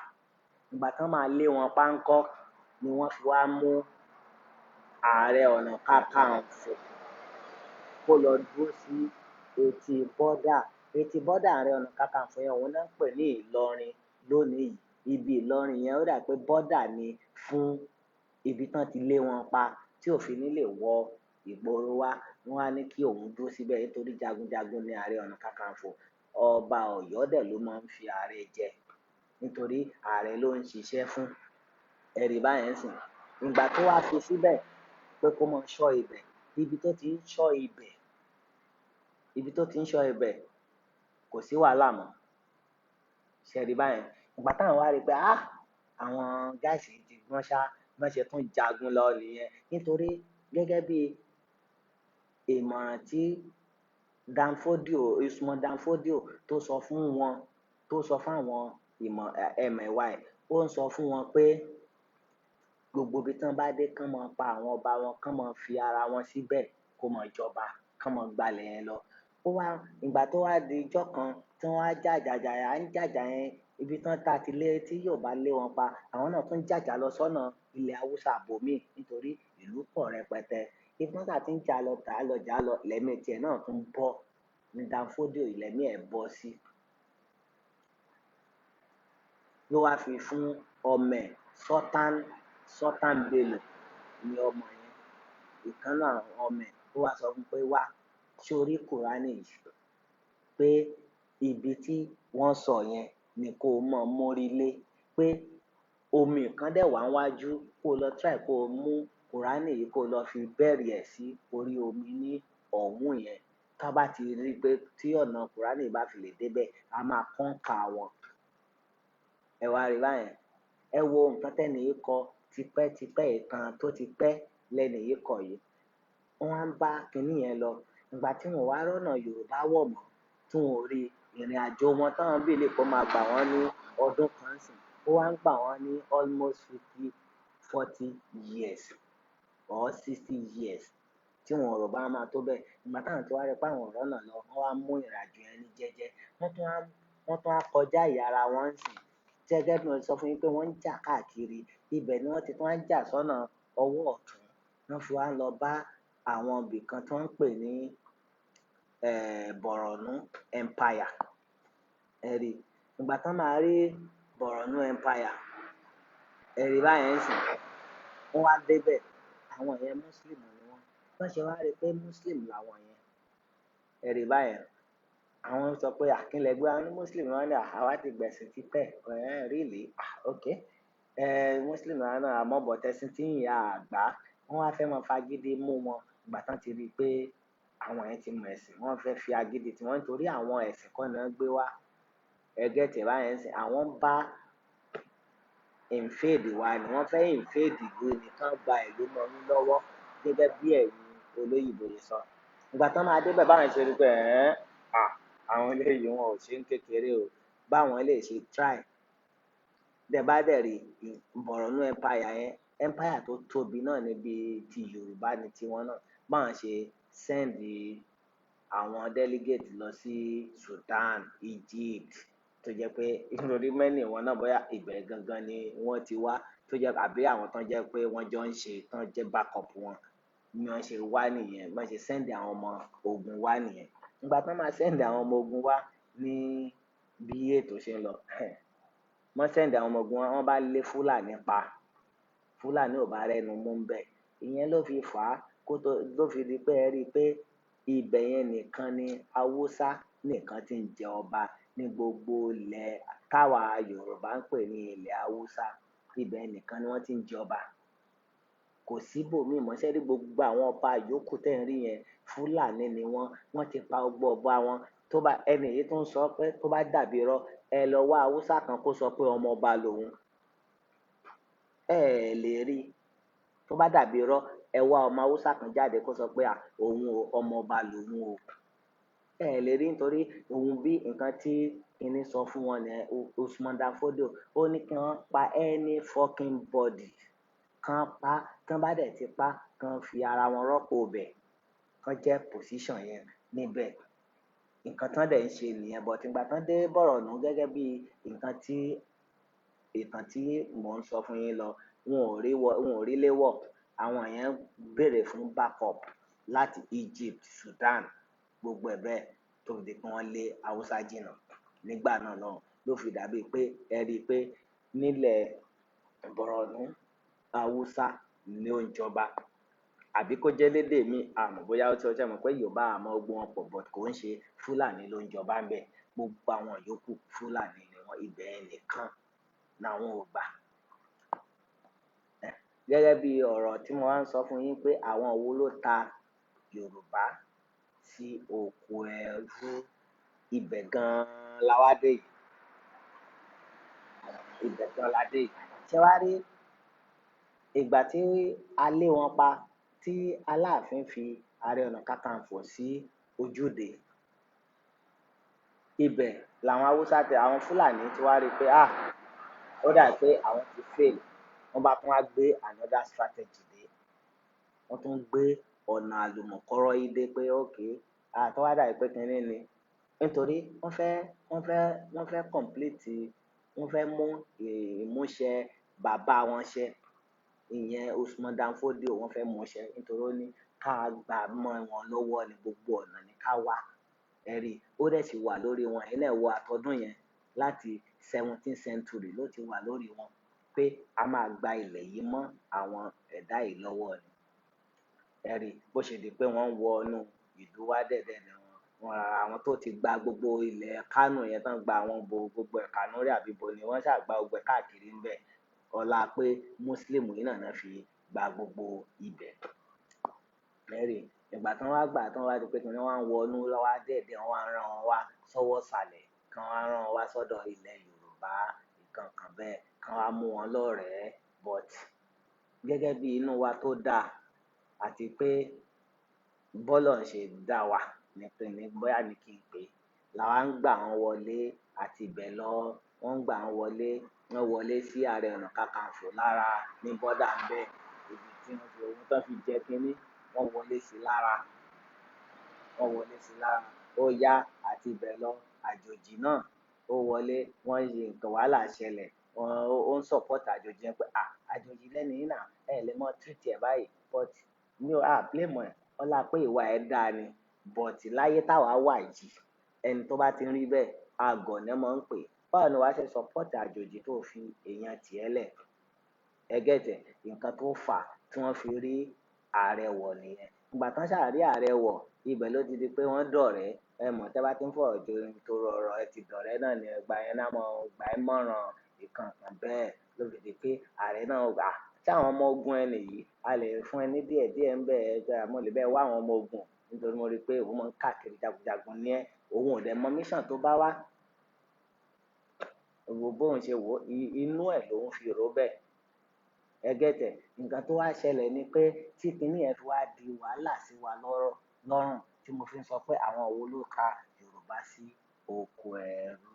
[SPEAKER 2] Ìgbà tí wọ́n máa lé wọn pa ńkọ́ ni wọ́n fi wá mú Ààrẹ Ọ̀nà Kakanfò kó lọ dúró sí etí border. Etí border Ààrẹ Ọ̀nà Kakanfò yẹn, òun náà ń pè ní Ìlọrin lónìí yìí. Ibi Ìlọrin yẹn ó dà pé border ni fún ibi tí wọ́n ti lé wọn pa tí ò fi ní lè wọ ìgboro wá. Wọ́n á ní kí òun dúró síbẹ̀ nítorí jagunjagun ni Ààrẹ Ọ̀nà Kakanfò. Ọba Ọ̀yọ́ dẹ̀ ló máa ń fi ààrẹ jẹ, nítorí ààrẹ ló ń ṣiṣẹ́ fún. Ẹ̀rí báyẹn sìn. Ìgbà tó wá fi síbẹ̀ pé kó máa ṣọ́ ibẹ̀, ibi tó ti ń ṣọ́ ibẹ̀, ibi tó ti ń ṣọ́ ibẹ̀ kò sí wàhálà mọ́. Ṣé ẹ rí báyẹn? Ìgbà táwọn wá rí pé, ah, àwọn guys yìí ti gbọ́n ṣá, bọ́n ṣe tún jagun lọ nìyẹn. Nítorí gẹ́gẹ́ bí ìmọ̀ràn tí Danfodio, Usman Danfodio tó sọ fún wọn, tó sọ fún àwọn ìmọ̀ ẹ̀mẹ̀wà ẹ̀, ó ń sọ fún wọn pé gbogbo ibi tí wọ́n bá dé, kán máa pa àwọn ọba wọn, kán máa fi ara wọn síbẹ̀ kó máa jọba, kán máa gbalẹ̀ yẹn lọ. Ó wá, ìgbà tó wá di ijọ́ kan tí wọ́n á jàjà jà, à ń jàjà yẹn, ibi tí wọ́n ta ti lé tí yóò bá lé wọn pa, àwọn náà tún jàjà lọ sọ́nà ilẹ̀ Haúsá bòmíì nítorí ìlú pọ̀ rẹpẹtẹ. Ibi tí wọ́n ta ti ń jà lọ, tà lọ, jà lọ, lẹ́mí tiẹ̀ náà tún bọ́ ní Danfodio, lẹ́mí ẹ̀ bọ́ sí. Ló wá fi fún ọmọ ẹ̀ Sultan, Sultan Bello ni ọmọ yẹn. Ìkan náà ọmọ ẹ̀ ó wá sọ fún pé wá, ṣé o rí Kùránì yìí? Pé ibi tí wọ́n sọ yẹn ni kó mọ̀ mórí lé, pé omi kan dẹ̀ wá wájú, kó lọ try kó mú Kùránì yìí kó lọ fi bẹ́ẹ̀rì ẹ̀ sí orí omi ní ọ̀hún yẹn. Tá bá ti rí pé tí ọ̀nà Kùránì bá fi lè dé bẹ́ẹ̀, a máa conquer wọn. Ẹ wá rí báyẹn. Ẹ wo nǹkan tẹ́ni yìí kọ tipẹ́tipẹ́, ìtàn tó ti pẹ́ lẹ́ni yìí kọ yìí. Wọ́n á ń bá kinní yẹn lọ. Ìgbà tí wọ́n wá rọ́nà Yorùbá wọ̀ mọ́, tí wọ́n ò rí ìrìnàjò wọn táwọn bí lè kó máa gbà wọ́n ní ọdún kan sìn, ó wá ń gbà wọ́n ní almost 50, 40 years or 60 years tí wọn ò rò bá máa tó bẹ́ẹ̀. Ìgbà táwọn tí wá rí pé àwọn ò rọ́nà lọ, wọ́n wá mú ìrìnàjò yẹn ní jẹ́jẹ́. Wọ́n tún wá kọjá ìyà ara wọn sìn. Gẹ́gẹ́ bí mo sọ fún yín pé wọ́n ń jà káàkiri, ibẹ̀ ni wọ́n ti tún wá ń jà sọ́nà ọwọ́ ọ̀tún. Wọ́n fi wá lọ bá àwọn ibì kan tí wọ́n ń pè ní Borno Empire. Ẹ rí, ìgbà tí wọ́n máa rí Borno Empire, ẹ rí báyẹn sìn, wọ́n wá dé bẹ̀. Àwọn yẹn Muslim ni wọ́n. Bọ́n ṣe wá rí pé Muslim làwọn yẹn. Ẹ rí báyẹn. Àwọn sọ pé àkínlẹ̀ gbé àwọn ní Muslim, wọ́n ní àwa ti gbẹ̀sìn tipẹ́. Really? Ah, okay. Muslim làwọn náà, àmọ́ but ẹ̀sìn tí ń ya àgbá. Wọ́n wá fẹ́ máa fagídí mú wọn. Ìgbà tí wọ́n ti rí pé àwọn yẹn ti mọ ẹ̀sìn, wọ́n fẹ́ fi agídí tí wọ́n nítorí àwọn ẹ̀sìn kọ́ ni wọ́n gbé wá. Ẹ get ẹ̀ báyẹn sìn. Àwọn bá invade wa ni wọ́n fẹ́ invade ìlú ni, kán gba ìlú mọ́ yín lọ́wọ́ gẹ́gẹ́ bí ẹ̀yin olóyìnbó ṣe sọ. Ìgbà tí wọ́n máa dé bẹ̀ báwọn ṣe rí pé, ah, àwọn eléyìí wọn ò ṣe ń kékeré o. Báwọn eléyìí ṣe try. Tẹ bá dẹ̀ rí Borno Empire yẹn, empire tó tóbi náà níbi tí Yorùbá ni tiwọn náà. Báwọn ṣe send àwọn delegate lọ sí Sudan, Egypt, tó jẹ́ pé nítorí many wọn náà bóyá ibẹ̀ gangan ni wọ́n ti wá, tó jẹ́ àbí àwọn tó jẹ́ pé wọ́n jọ ń ṣe, tán jẹ́ backup wọn bí wọ́n ṣe wá nìyẹn, bí wọ́n ṣe send àwọn ọmọ ogun wá nìyẹn. Ìgbà tí wọ́n máa send àwọn ọmọ ogun wá ní bí ètò ṣe ń lọ, wọ́n send àwọn ọmọ ogun wá, wọ́n bá lé Fúlàní pa. Fúlàní ò bá rẹ́nu mú ń bẹ̀. Ìyẹn ló fi fà á kó tó ló fi di pé ẹ rí i pé ibẹ̀ yẹn nìkan ni Haúsá nìkan tí ń jẹ ọba ní gbogbo ilẹ̀ táwa Yorùbá ń pè ní ilẹ̀ Haúsá. Ibẹ̀ nìkan ni wọ́n ti ń jẹ ọba. Kò síbòmíì mọ́. Ṣé rí gbogbo àwọn ọba yòókù tẹ́ ń rí yẹn, Fúlàní ni wọ́n. Wọ́n ti pa gbogbo ọba wọn. Tó bá ẹni yìí tó ń sọ pé tó bá dàbí irọ́, ẹ lọ wá Haúsá kan kó sọ pé ọmọ ọba lòun. Ẹ lè rí. Tó bá dàbí irọ́, ẹ wá ọmọ Haúsá kan jáde kó sọ pé à, òun o, ọmọ ọba lòun o. Ẹ lè rí nítorí òun bí nǹkan tí kíní sọ fún wọn ní Usman Dan Fodio, ó ní kí wọ́n pa any fucking body. Kán pa, tán bá dẹ̀ ti pa, kán fi ara wọn rọ́pò bẹ̀. Kán jẹ́ position yẹn níbẹ̀. Nǹkan tán dẹ̀ ń ṣe nìyẹn. But ìgbà tán dé Borno gẹ́gẹ́ bí nǹkan tí ìtàn tí mò ń sọ fún yín lọ, wọn ò rí wọ, wọn ò rí lé wọ̀. Àwọn yẹn béèrè fún backup láti Egypt, Sudan, gbogbo ẹ̀ bẹ́ẹ̀ tó fi di pé wọ́n lé Haúsá jìnnà nígbà náà lọ́hùn. Ló fi dàbí pé ẹ rí i pé nílẹ̀ Borno, Haúsá ni ó ń jọba. Àbí kó jẹ́ lédè mi, a mọ̀ bóyá ó ti ṣe mọ̀ pé Yorùbá a mọ̀ gbogbo wọn pọ̀, but kò ń ṣe Fúlàní ló ń jọba ń bẹ̀. Gbogbo àwọn yòókù Fúlàní ni wọ́n, ibẹ̀ nìkan làwọn ò gbà. Gẹ́gẹ́ bí ọ̀rọ̀ tí mo wá ń sọ fún yín pé àwọn wo ló ta Yorùbá sí oko ẹrú, ibẹ̀ gan-an la wá dé yìí. Ibẹ̀ gan-an la dé yìí. Ṣé wàá rí ìgbà tí a lé wọn pa, tí Aláàfin fi Ààrẹ Ọ̀nà Kakanfò sí ojúde, ibẹ̀ làwọn Haúsá tẹ àwọn Fúlàní tí wàá rí pé ó dà pé àwọn ti fail. Wọ́n bá tún wá gbé another strategy dé, wọ́n tún gbé ọ̀nà àlùmọ̀kọ́rọ́ yìí dé pé okay, tó wá dà pé kinní ni, nítorí wọ́n fẹ́ complete, wọ́n fẹ́ mú ìmúṣẹ bàbá wọn ṣẹ, ìyẹn Usman Dan Fodio, wọ́n fẹ́ mú ṣẹ, nítorí ó ní ká gbà mọ́ wọn lọ́wọ́ ní gbogbo ọ̀nà ní ká wá. Ẹ̀rí ó dẹ̀ sì wà lórí wọn. Ẹ̀yin náà wo àtọdún yẹn, láti 17th century ló ti wà lórí wọn pé a máa gba ilẹ̀ yìí mọ́ àwọn ẹ̀dá yìí lọ́wọ́ ni. Ẹ̀rí bó ṣe di pé wọ́n ń wọ inú ìlú wá dẹ̀dẹ̀ ni wọ́n ra àwọn tó ti gba gbogbo ilẹ̀ Kánò yẹn tán, gba àwọn bo gbogbo ẹ̀ Kánórì àbí bo ni wọ́n ṣáà gba gbogbo ẹ̀ káàkiri ń bẹ̀. Ọlá pé Muslim yìí náà fi gba gbogbo ibẹ̀. Ẹ̀rí ìgbà tí wọ́n wá gbà tí wọ́n wá di pé kí wọ́n wá ń wọ inú lọ́wọ́ dẹ̀dẹ̀, wọ́n wá ń rán wọn wá sọ́wọ́ sàlẹ̀, kí wọ́n wá rán wọn wá sọ́dọ̀ ilẹ̀ Yorùbá, nǹkan kan bẹ́ẹ̀, kí wọ́n wá mú wọn lọ́rẹ̀ẹ́. But gẹ́gẹ́ bí inú wa tó dáa àti pé bọ́lọ̀ ń ṣe dá wa ní pé ní bóyá ni kí n pè é, làwa ń gbà wọ́n wọlé àti ibẹ̀ lọ, wọ́n ń gbà wọ́n wọlé, wọ́n wọlé sí Ààrẹ Ọ̀nà Kakanfò lára ní bọ́dà ń bẹ̀, ibi tí wọ́n fi owó tán fi jẹ kínní, wọ́n wọlé sí lára, wọ́n wọlé sí lára. Ó yá àti ibẹ̀ lọ, àjòjì náà ó wọlé, wọ́n ṣe nǹkan wàhálà ṣẹlẹ̀, wọ́n ó ń support àjòjì yẹn pé àjòjì lẹ́ni yìí náà, ẹ lè mọ treat ẹ̀ báyìí. But mi ò blame ẹ̀, ọlá pé ìwà ẹ̀ dáa ni. But láyé táwa wà yìí, ẹni tó bá ti ń rí bẹ́ẹ̀, àgọ̀ ni wọ́n máa ń pè. Báwo ni wàá ṣe support àjòjì tó fi èèyàn tiẹ̀ lẹ̀? Ẹ get ẹ̀, nǹkan tó fà tí wọ́n fi rí ààrẹ wọ̀ nìyẹn. Ìgbà tán ṣáà rí ààrẹ wọ̀, ibẹ̀ ló ti di pé wọ́n dọ̀rẹ́. Ẹ mọ̀ tẹ́ bá ti ń fọ̀rọ̀ jomitoro ọ̀rọ̀, ẹ ti dọ̀rẹ́ náà ni, ìgbà yẹn náà mọ̀ gbà ẹ́ mọ̀ràn ìkan kan bẹ́ẹ̀ ló fi di pé ààrẹ náà gbà. Tí àwọn ọmọ ogun ẹni yìí, a lè fún ẹ ní díẹ̀ díẹ̀ ń bẹ, ẹ mo lè bẹ́ẹ̀ wá àwọn ọmọ ogun, nítorí mo rí pé òun máa ń káàkiri jagunjagun ní ẹ, òun ò dẹ̀ mọ mission tó bá wá. Wo bóun ṣe wò ó, inú ẹ̀ lòun fi rò bẹ́ẹ̀. Ẹ get ẹ̀, nǹkan tó wá ṣẹlẹ̀ ni pé tí kinní yẹn fi wá di wàhálà sí wa lọ́rùn, tí mo fi ń sọ pé àwọn wo ló ka Yorùbá sí oko ẹrú.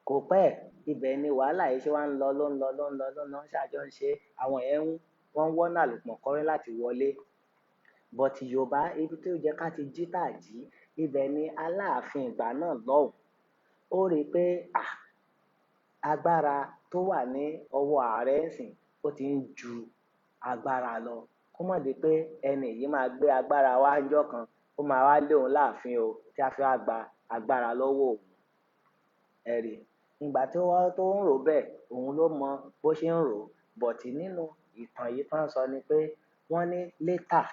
[SPEAKER 2] Kò pẹ́, ibẹ̀ ni wàhálà yìí ṣe wá ń lọ, ló ń lọ, ló ń lọ, ló ń lọ, ṣàjọ ń ṣe. Àwọn yẹn ń, wọ́n ń wọ́nà àlùmọ̀kọ́rọ́ láti wọlé. But Yorùbá, ibi tó jẹ́ ká ti jí tà jí, ibẹ̀ ni Aláàfin ìgbà náà lọ́hùn. Ó rí pé agbára tó wà ní ọwọ́ ààrẹ ń sìn, ó ti ń ju agbára lọ. Kó má di pé ẹni yìí máa gbé agbára wá ńjọ́ kan, ó máa wá lé òun láàfin o, tí a fi wá gba agbára lọ́wọ́ òun. Ẹ rí, ìgbà tí wọ́n tó ń rò bẹ́ẹ̀, òun ló mọ bó ṣe ń rò. But nínú ìtàn yìí tán sọ ni pé wọ́n ní later,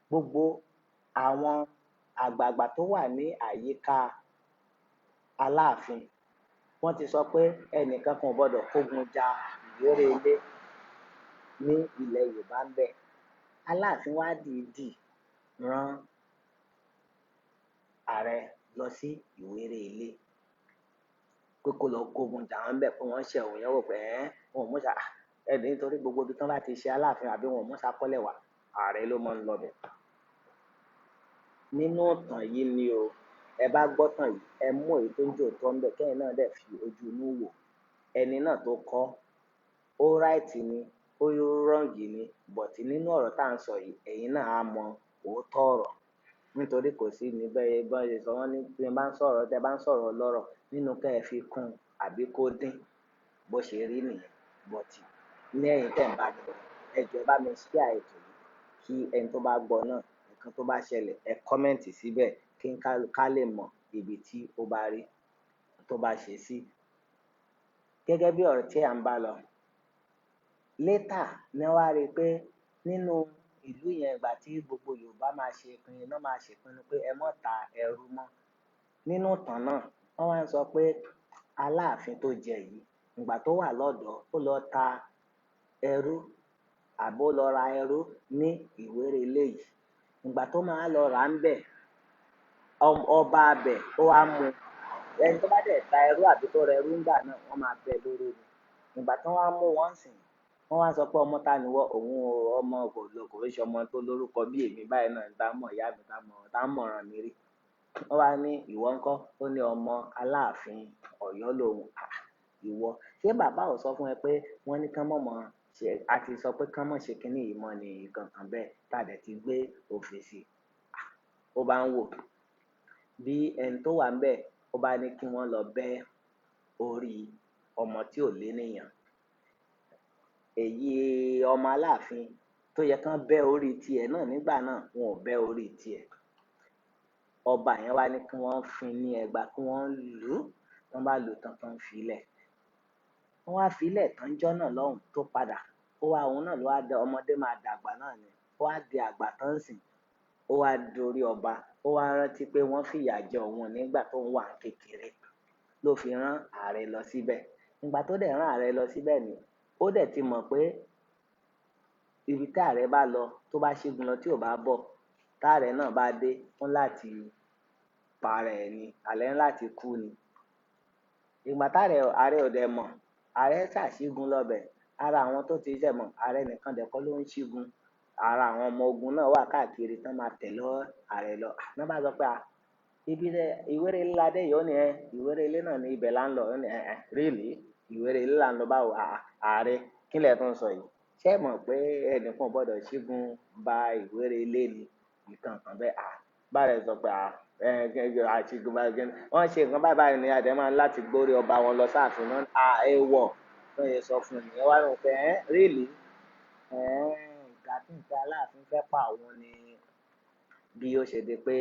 [SPEAKER 2] gbogbo àwọn àgbààgbà tó wà ní àyíká Aláàfin, wọ́n ti sọ pé ẹnìkan kan ò gbọdọ̀ kógun ja ìwéré ilé ní ilẹ̀ Yorùbá ń bẹ̀. Aláàfin wá dìídì rán ààrẹ lọ sí ìwéré ilé pé kó lọ kógun jà wọ́n bẹ̀, pé wọ́n ṣẹ̀ òun yẹn wò pé wọn ò mú ṣá, ẹni nítorí gbogbo ibi tí wọ́n bá ti ṣe Aláàfin àbí wọn ò mú ṣákọ́lẹ̀ wá, ààrẹ ló máa ń lọ bẹ̀. Nínú ìtàn yìí ni o, ẹ bá gbọ́ tàn yìí, ẹ mú èyí tó ń jẹ́ òótọ́ ń bẹ̀, kẹ́yin náà dẹ̀ fi ojú inú wò. Ẹni náà tó kọ́, ó right ni, ó wrong ni, but nínú ọ̀rọ̀ tá à ń sọ yìí, ẹ̀yin náà á mọ òótọ́ ọ̀rọ̀. Nítorí kò sí ní bẹ́ẹ̀ bọ́n ṣe sọ wọ́n ní bí ẹ bá ń sọ̀rọ̀, tẹ bá ń sọ̀rọ̀ lọ́rọ̀ nínú kẹ́ ẹ fi kún àbí kó dín, bó ṣe rí nìyẹn. But ní ẹ̀yin tẹ́ ń bá mi lọ, ẹ jọ̀ọ́ ẹ bá mi share ètò yìí kí ẹni tó bá gbọ́ náà, nǹkan tó bá ṣẹlẹ̀, ẹ comment síbẹ̀ kí ká lè mọ ibi tí ó bá rí, tó bá ṣe sí. Gẹ́gẹ́ bí ọ̀rọ̀ tí à ń bá lọ, later ni wọ́n wá rí pé nínú Ìlú yẹn, ìgbà tí gbogbo Yorùbá máa ṣe ìpinnu náà, máa ṣe ìpinnu pé ẹ mọ́ ta ẹrú mọ́. Nínú ìtàn náà, wọ́n wá ń sọ pé Aláàfin tó jẹ yìí, ìgbà tó wà lọ́dọ̀ọ́, ó lọ ta ẹrú àbó lọ ra ẹrú ní Ìwéré Ilé yìí. Ìgbà tó máa lọ rà ń bẹ̀, ọba abẹ̀ ó wá mú ẹni tó bá dẹ̀ ta ẹrú àbí tó ra ẹrú ńgbà náà, wọ́n máa bẹ́ lórí ni. Ìgbà tí wọ́n wá mú wọn sìn, wọ́n wá sọ pé ọmọ ta ni wọ́? Òun ọmọ kò lọ, kò ń ṣe ọmọ tó lórúkọ bí èmi báyìí náà, tá mọ̀ ìyá mi, tá mọ̀, tá mọ̀ràn mi rí. Wọ́n wá ní ìwọ ńkọ́? Ó ní ọmọ Aláàfin Ọ̀yọ́ lòun. Ah, ìwọ. Ṣé bàbá ò sọ fún ẹ pé wọ́n ní kán mọ̀ mọ̀ ṣe, a ti sọ pé kán mọ̀ ṣe kíní yìí mọ́ ni nǹkan kan bẹ́ẹ̀, tá dẹ̀ ti gbé òfin sí. Ah, ó bá ń wò bí ẹni tó wà ńbẹ̀, ó bá ní kí wọ́n lọ bẹ́ orí ọmọ tí ò lénìyàn. Èyí ọmọ Aláàfin tó yẹ kán bẹ́ orí tiẹ̀ náà nígbà náà, wọn ò bẹ́ orí tiẹ̀. Ọba yẹn wá ní kí wọ́n fún ní ẹgba, kí wọ́n lù ú. Wọ́n bá lù ú tán, tán fi lẹ̀. Wọ́n wá fi lẹ̀ tán jọ́ náà lọ́hùn tó padà. Ó wá, òun náà ló wá dá ọmọdé máa dàgbà náà ni. Ó wá di àgbà tán sìn. Ó wá dorí ọba. Ó wá rántí pé wọ́n fìyà jẹ òun nígbà tó ń wà kékeré. Ló fi rán ààrẹ lọ síbẹ̀. Ìgbà tó dẹ̀ rán ààrẹ lọ síbẹ̀ ni, ó dẹ̀ ti mọ̀ pé ibi tí ààrẹ bá lọ, tó bá ṣígun lọ tí ò bá bọ̀, tí ààrẹ náà bá dé, ó ń láti para ẹ̀ ni, àlẹ́ ń láti kú ni. Ìgbà tí ààrẹ ò dẹ̀ mọ̀, ààrẹ ṣàṣígun lọ bẹ̀. Ara àwọn tó ti ṣẹ̀ mọ̀, ààrẹ nìkan dẹ̀ kọ́ ló ń ṣígun. Ara àwọn ọmọ ogun náà wà káàkiri tán máa tẹ̀lé ààrẹ lọ. Wọ́n bá sọ pé, à, ibi rẹ̀, Ìwéré Ilé la dé yìí, ó ní ẹ, Ìwéré Ilé náà ni ibẹ̀ là ń lọ. Ó ní ẹ, ẹ, really? Ìwéré Ilé là ń lọ báwo? À, ààrẹ, kí lẹ̀ tó ń sọ yìí? Ṣé ẹ mọ̀ pé ẹnìkan ò gbọdọ̀ ṣígun ba Ìwéré Ilé ni? Nǹkan kan bẹ́ẹ̀. À, bá rẹ̀ sọ pé, à, ẹ, àṣìgun bá gẹ́ni. Wọ́n ṣe nǹkan báyìí báyìí ni àdé máa ń láti gbórí ọba wọn lọ sáàfin náà. À, ẹ wọ̀. Wọ́n yẹ sọ fún mi. Ẹ wá rò pé, ẹ́, really? Ẹ́, ìgbà tí nǹkan Aláàfin fẹ́ pa òun ni bí ó ṣe di pé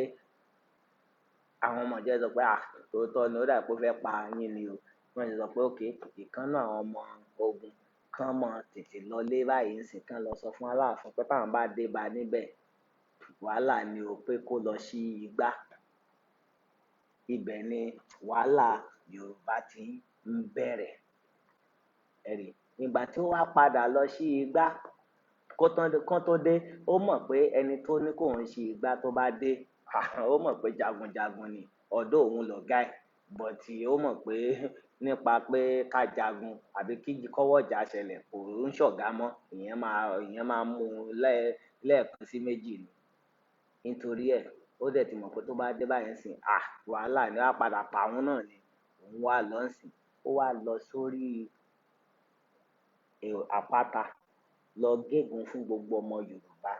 [SPEAKER 2] àwọn ọmọ ìjọ sọ pé, à, tòótọ́ ni ó dà pé ó fẹ́ pa yín ni o. Wọ́n sì sọ pé okay, ìkan náà àwọn ọmọ ogun kán mọ̀ tètè lọlé báyìí ńsìn, kán lọ sọ fún Aláàfin pé táwọn bá dé ba níbẹ̀, wàhálà ni o, pé kó lọ sí igbá. Ibẹ̀ ni wàhálà Yorùbá ti ń bẹ̀rẹ̀. Ẹ̀rí, ìgbà tí ó wá padà lọ sí igbá, kó tó dé, ó mọ̀ pé ẹni tó ní kó ń ṣe igbá tó bá dé, ó mọ̀ pé jagunjagun ni, ọ̀dọ̀ òun lọ̀gá ẹ̀. But ó mọ̀ pé nípa pé ká jagun àbí kí kọ́wọ́ ìjà ṣẹlẹ̀ kò ń ṣọ̀gá mọ́, ìyẹn máa mú un lẹ́ẹ̀kan sí méjì ni. Nítorí ẹ̀, ó dẹ̀ ti mọ̀ pé tó bá dé báyìí ńsìn, à, wàhálà ni, á padà pa òun náà ni. Òun wá lọ ńsìn, ó wá lọ sórí àpáta lọ gégùn fún gbogbo ọmọ Yorùbá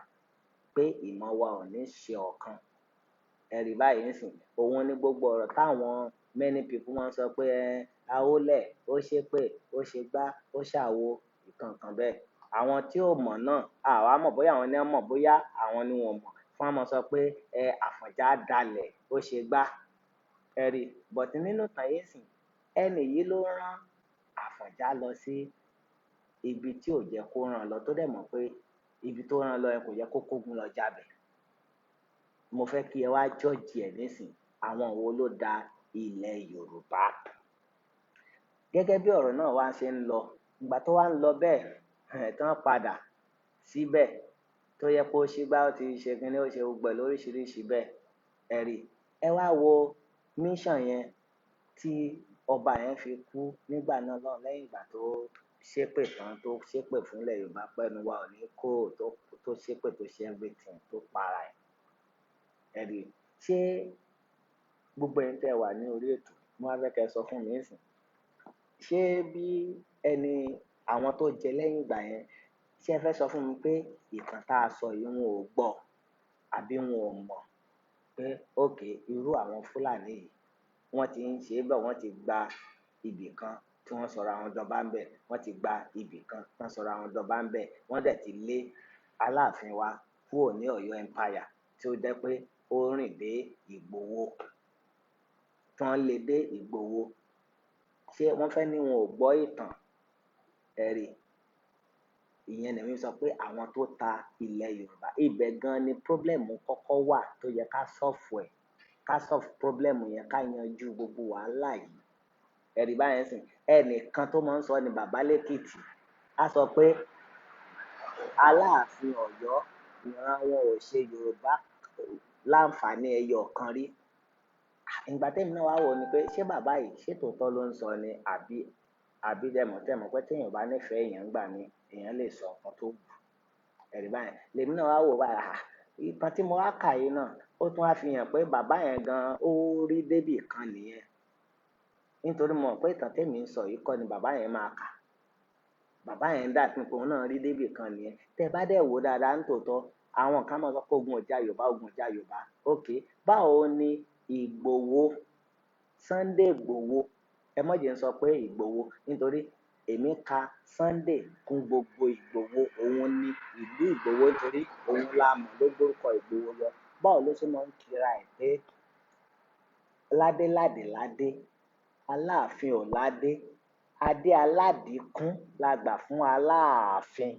[SPEAKER 2] pé ìmọ̀ wa ò ní ṣe ọ̀kan. Ẹ rí báyìí ńsìn, òun ni gbogbo ọ̀rọ̀ táwọn many people máa ń sọ pé ẹ, Awólẹ̀, ó ṣépè, ó ṣe gbá, ó ṣàwo, nǹkan kan bẹ́ẹ̀. Àwọn tí ò mọ̀ náà, àwa mọ̀ bóyá àwọn ni wọ́n mọ̀, bóyá àwọn ni wọ́n mọ̀. Fún wọn sọ pé ẹ, Àfọ̀njá dalẹ̀, ó ṣe gbá. Ẹ rí, but nínú ìtàn yìí ńsìn, ẹni yìí ló rán Àfọ̀njá lọ sí ibi tí ò jẹ́ kó rán lọ, tó dẹ̀ mọ̀ pé ibi tó rán lọ yẹn kò yẹ kó kógun lọ jabẹ̀. Mo fẹ́ kí ẹ wá judge ẹ̀ nísìn, àwọn wo ló da ilẹ̀ Yorùbá? Gẹ́gẹ́ bí ọ̀rọ̀ náà wá ṣe ń lọ, ìgbà tó wá ń lọ bẹ́ẹ̀, tán padà síbẹ̀ tó yẹ kó ṣígbá, ó ti ṣe kíní, ó ṣe gbogbo ẹ̀ lóríṣiríṣi bẹ́ẹ̀. Ẹ rí, ẹ wá wo mission yẹn tí ọba yẹn fi kú nígbà náà lọ́hùn, lẹ́yìn ìgbà tó ṣépè tán, tó ṣépè fún ilẹ̀ Yorùbá pẹ́nu wa ò ní kó, tó ṣépè tó ṣe everything tó para ẹ̀. Ẹ rí, ṣé gbogbo ẹ̀yin tí ẹ wà ní orí ètò, mo wá fẹ́ kí ẹ sọ fún mi nísìn. Ṣé bí ẹni àwọn tó jẹ lẹ́yìn ìgbà yẹn, ṣé ẹ fẹ́ sọ fún mi pé ìtàn tá a sọ yìí wọn ò gbọ́ àbí wọn ò mọ̀ pé okay, irú àwọn Fúlàní yìí wọ́n ti ń ṣe bẹ́ẹ̀, wọ́n ti gba ibì kan tí wọ́n sọra àwọn dọba ń bẹ̀, wọ́n ti gba ibì kan tí wọ́n sọra àwọn dọba ń bẹ̀, wọ́n dẹ̀ ti lé Aláàfin wa kúrò ní Ọ̀yọ́ Empire tí ó jẹ́ pé ó rìn dé Ìgbòho, tí wọ́n lé dé Ìgbòho. Ṣé wọ́n fẹ́ ní wọn ò gbọ́ ìtàn? Ẹ rí, Ìyẹn lèmi sọ pé àwọn tó ta ilẹ̀ Yorùbá, ibẹ̀ gan ni problem kọ́kọ́ wà tó yẹ ká solve ẹ̀, ká solve problem yẹn, ká yanjú gbogbo wàhálà yìí. Ẹ̀rí báyẹn sìn, ẹnìkan tó máa ń sọ ni Bàbá Lẹ́kìtì. Á sọ pé Aláàfin Ọ̀yọ́, ìran wọn ò ṣe Yorùbá láǹfààní ẹyọ kan rí. Ìgbà tẹ́mi náà wá wò ni pé ṣé bàbá yìí ṣé tòótọ́ ló ń sọ ni, àbí tẹ́mọ̀ pé téèyàn bá nífẹ̀ẹ́ èèyàn ńgbà míì, èèyàn lè sọ nǹkan tó wù. Ẹ̀rí báyẹn lèmi náà wá wò báyìí. Ìtàn tí mo wá kà yìí náà, ó tún wá fi hàn pé bàbá yẹn gan ó rí débì kan nìyẹn, nítorí mo mọ̀ pé ìtàn tẹ́mi ń sọ yìí kọ́ ni bàbá yẹn máa kà. Bàbá yẹn dà pé òun náà rí débì kan nìyẹn. Tẹ́ bá dẹ̀ wò dáadáa nítòótọ́, àwọn kan máa sọ pé ogun ò jà Yorùbá, ogun ò jà Yorùbá. Ok, báwo ni Ìgbòho, Sunday Ìgbòho, ẹ má jẹ́ ń sọ pé Ìgbòho, nítorí èmi ka Sunday kún gbogbo Ìgbòho, òun ni ìlú Ìgbòho, nítorí òun la mọ̀ ló gbórúkọ Ìgbòho yọ. Báwo ló ṣe máa ń kira ẹ̀ pé ládé ládé ládé, Aláàfin ò ládé, adé aládìkún la gbà fún Aláàfin?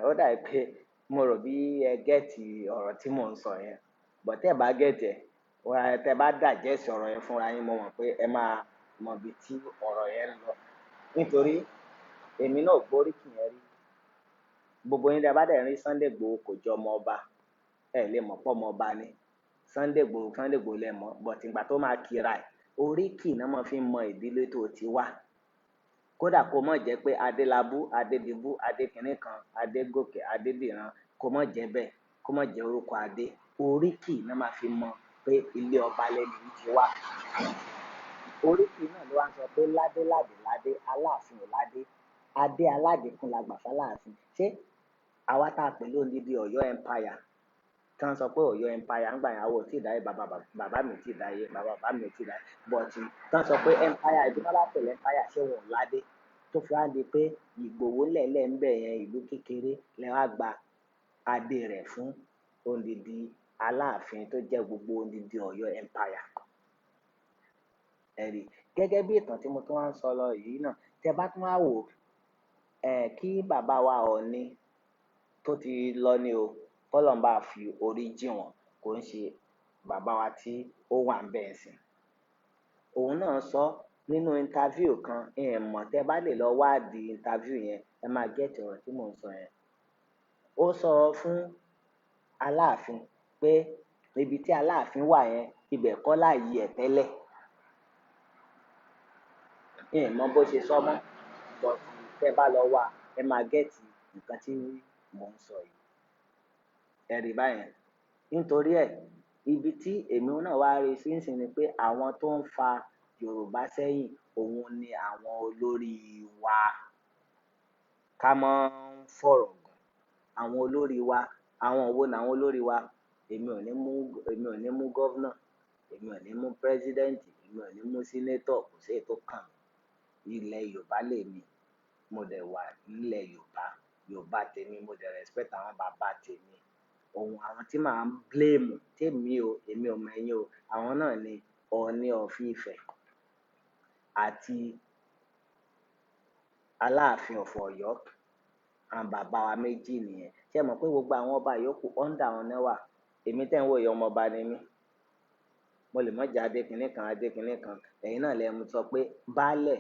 [SPEAKER 2] Ó dà pé mo rò bí ẹ get ọ̀rọ̀ tí mò ń sọ yẹn, but tẹ́ ẹ bá get ẹ̀, tẹ́ ẹ bá digest ọ̀rọ̀ yẹn fúnra yín, mo mọ̀ pé ẹ máa mọ ibi tí ọ̀rọ̀ yẹn ń lọ, nítorí èmi náà ò gbóríkì yẹn rí. Gbogbo yín tẹ́ bá dẹ̀ rí Sunday Igboho, kò jọ ọmọ ọba, ẹ lè mọ̀ pé ọmọ ọba ni Sunday Igboho. Sunday Igboho lẹ mọ̀, but ìgbà tó máa kira ẹ̀, oríkì náà máa fi ń mọ ìdílé tó ti wá. Kódà kó mọ̀ jẹ́ pé Adélabú, Adédìbú, Adékìnní kan, Adégòkè, Adédìran, kó mọ̀ jẹ́ bẹ́ẹ̀, kó mọ̀ jẹ́ orúkọ adé, oríkì náà máa fi mọ̀ pé ilé ọba lẹni yìí ti wá. Oríkì náà ló wá ń sọ pé ládé ládé ládé, Aláàfin ò ládé, adé aládìkún la gbà fáláàfin. Ṣé àwa tá a pè lódidi Ọ̀yọ́ empire, tí wọ́n sọ pé Ọ̀yọ́ empire ńgbà yẹn, àwọn ò tí ì dáyé, bàbá bàbá mi ò tí ì dáyé, bàbá bàbá mi ò tí ì dáyé, but tí wọ́n sọ pé empire, ibi tí wọ́n bá pè ní empire, ṣé wọn ò ládé? Tó fi wá di pé Ìgbòho ńlẹ̀ńlẹ̀ ńbẹ̀ yẹn, ìlú kékeré, lẹ wá gba adé rẹ̀ fún odidi Aláàfin tó jẹ́ gbogbo odidi Ọ̀yọ́ empire. Ẹ̀rí gẹ́gẹ́ bí ìtàn tí mo tún wá ń sọ lọ yìí náà, tẹ bá tún wá wò ẹ̀, kí bàbá wa Ọọ̀ni tó ti lọ ní o, kọ́lọ́run bá fi orí jì wọ́n, kò ń ṣe bàbá wa tí ó wà ńbẹ̀ ńsìn. Òun náà sọ nínú interview kan, ẹ mọ̀, tẹ́ bá lè lọ wádìí interview yẹn, ẹ máa get ọ̀rọ̀ tí mò ń sọ yẹn. Ó sọ fún Aláàfin pé ibi tí Aláàfin wà yẹn, ibẹ̀ kọ́ láàyè ẹ̀ tẹ́lẹ̀. Ẹ mọ̀ bó ṣe sọ mọ́, but tẹ́ bá lọ wá, ẹ máa get nǹkan tí mò ń sọ yìí. Ẹ rí báyẹn. Nítorí ẹ̀, ibi tí èmi náà wá rí sínsìn ni pé àwọn tó ń fa Yorùbá sẹ́yìn, òun ni àwọn olórí wa. Ká mọ́ ń fọ̀rọ̀ gùn. Àwọn olórí wa, àwọn wo ni àwọn olórí wa? Èmi ò ní mú governor, èmi ò ní mú president, èmi ò ní mú senator, kò sí èyí tó kàn mí. Ilẹ̀ Yorùbá lèmi, mo dẹ̀ wà nílẹ̀ Yorùbá, Yorùbá tèmi, mo dẹ̀ respect àwọn bàbá tèmi. Ohun àwọn tí màá blame tèmi o, èmi ò mọ̀ ẹ̀yin o, àwọn náà ni Ọọ̀ni of Ifẹ̀ àti Aláàfin of Ọ̀yọ́. Àwọn bàbá wa méjì nìyẹn. Ṣé ẹ mọ̀ pé gbogbo àwọn ọba yòókù, under wọn náà wà? Èmi tẹ́ ń wò yìí, ọmọ ọba ni mí. Mo lè má jẹ́ adé kìnní kan, adé kìnní kan. Ẹ̀yin náà lẹ mú sọ pé baálẹ̀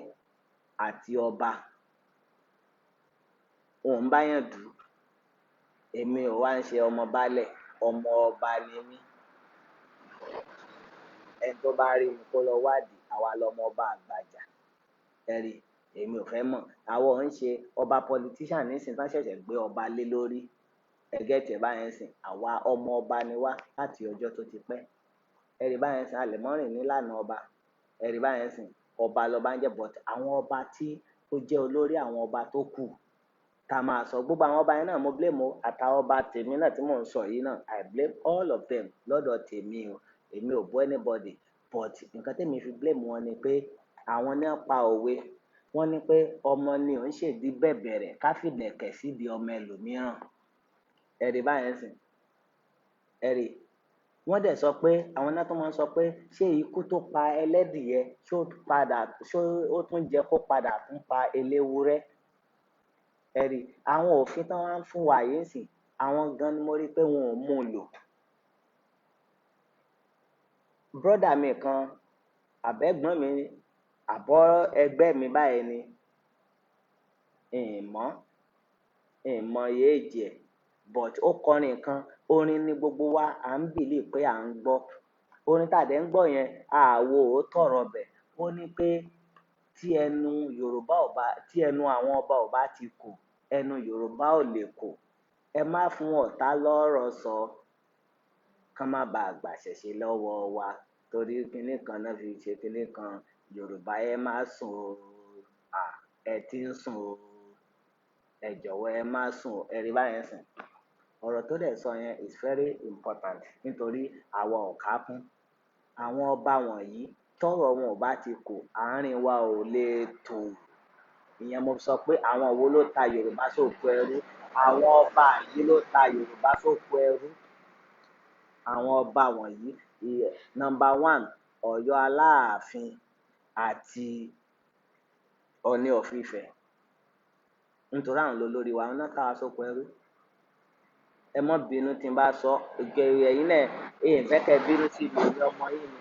[SPEAKER 2] àti ọba wọn ń báyàn dù. Èmi ò wá ń ṣe ọmọ baálẹ̀, ọmọ ọba ni mí. Ẹni tó bá rí mi kó lọ wádìí, àwa lọmọ ọba àgbàjà. Ẹ rí, èmi ò fẹ́ mọ̀. Àwọn ò ń ṣe ọba politician nísìnyí tán ṣẹ̀ṣẹ̀ gbé ọba lé lórí. Ẹ get ẹ̀ báyẹn sìn. Àwa ọmọ ọba ni wá láti ọjọ́ tó ti pẹ́. Ẹ rí báyẹn sìn, a lè mọ́ rìn nílànà ọba. Ẹ rí báyẹn sìn, ọba lọba ń jẹ́, but àwọn ọba tí ó jẹ́ olórí àwọn ọba tó kù tá a máa sọ, gbogbo àwọn ọba yẹn náà mo blame o, àtàwọn ọba tèmi náà tí mò ń sọ yìí náà, I blame all of them lọ́dọ̀ tèmi o. Èmi ò bú anybody, but nǹkan tèmi fi blame wọn ni pé àwọn náà pa òwe. Wọ́n ní pé ọmọ ni ò ń ṣèdí bẹ̀bẹ̀rẹ̀ ká fìlẹ̀kẹ̀ sídìí ọmọ ẹlòmíràn. Ẹ rí báyẹn sìn. Ẹ rí. Wọ́n dẹ̀ sọ pé àwọn náà tó máa ń sọ pé ṣé ikú tó pa ẹlẹ́dìyẹ, ṣé ó padà, ṣé ó tún jẹ́ kó padà tún pa eléwúrẹ́? Ẹ rí, àwọn òfin tán wá ń fún wa yìí ńsìn, àwọn gan ni mo rí pé wọn ò mú un lò. Brọ́dà mi kan, àbẹ́gbọ́n mi, àbọ̀ ẹgbẹ́ mi báyìí ni, ìn mọ̀, ìn mọ iye age ẹ̀, but ó kọrin kan, orin ni gbogbo wa à ń believe pé à ń gbọ́. Orin tá a dẹ̀ ń gbọ́ yẹn, a wo òótọ́ ọ̀rọ̀ bẹ̀. Ó ní pé tí ẹnu Yorùbá ò bá, tí ẹnu àwọn ọba ò bá ti kò, ẹnu Yorùbá ò lè kò. Ẹ má fún ọ̀tá lọ́rọ̀ sọ, kán má baà gbàṣẹ̀ṣe lọ́wọ́ wa. Torí kinní kan náà fi ṣe kinní kan, Yorùbá ẹ má sùn o, à, ẹ tí ń sùn o, ẹ jọ̀wọ́ ẹ má sùn o. Ẹ rí báyẹn sìn. Ọ̀rọ̀ tó dẹ̀ sọ yẹn is very important nítorí àwa ò ká kún. Àwọn ọba wọ̀nyí, tọ́rọ̀ wọn ò bá ti kò, àárín wa ò lè tò. Ìyẹn mo sọ pé àwọn wo ló ta Yorùbá sóko ẹrú? Àwọn ọba yìí ló ta Yorùbá sóko ẹrú. Àwọn ọba wọ̀nyí, number one, Ọ̀yọ́ Aláàfin àti Ọọ̀ni of Ifẹ̀. Nítorí àwọn lolórí wa, àwọn náà ká wa sóko ẹrú. Ẹ má bínú tí n bá sọ, ẹ̀yin náà, ìn fẹ́ kẹ́ bínú sí mi, èmi ọmọ yín ni.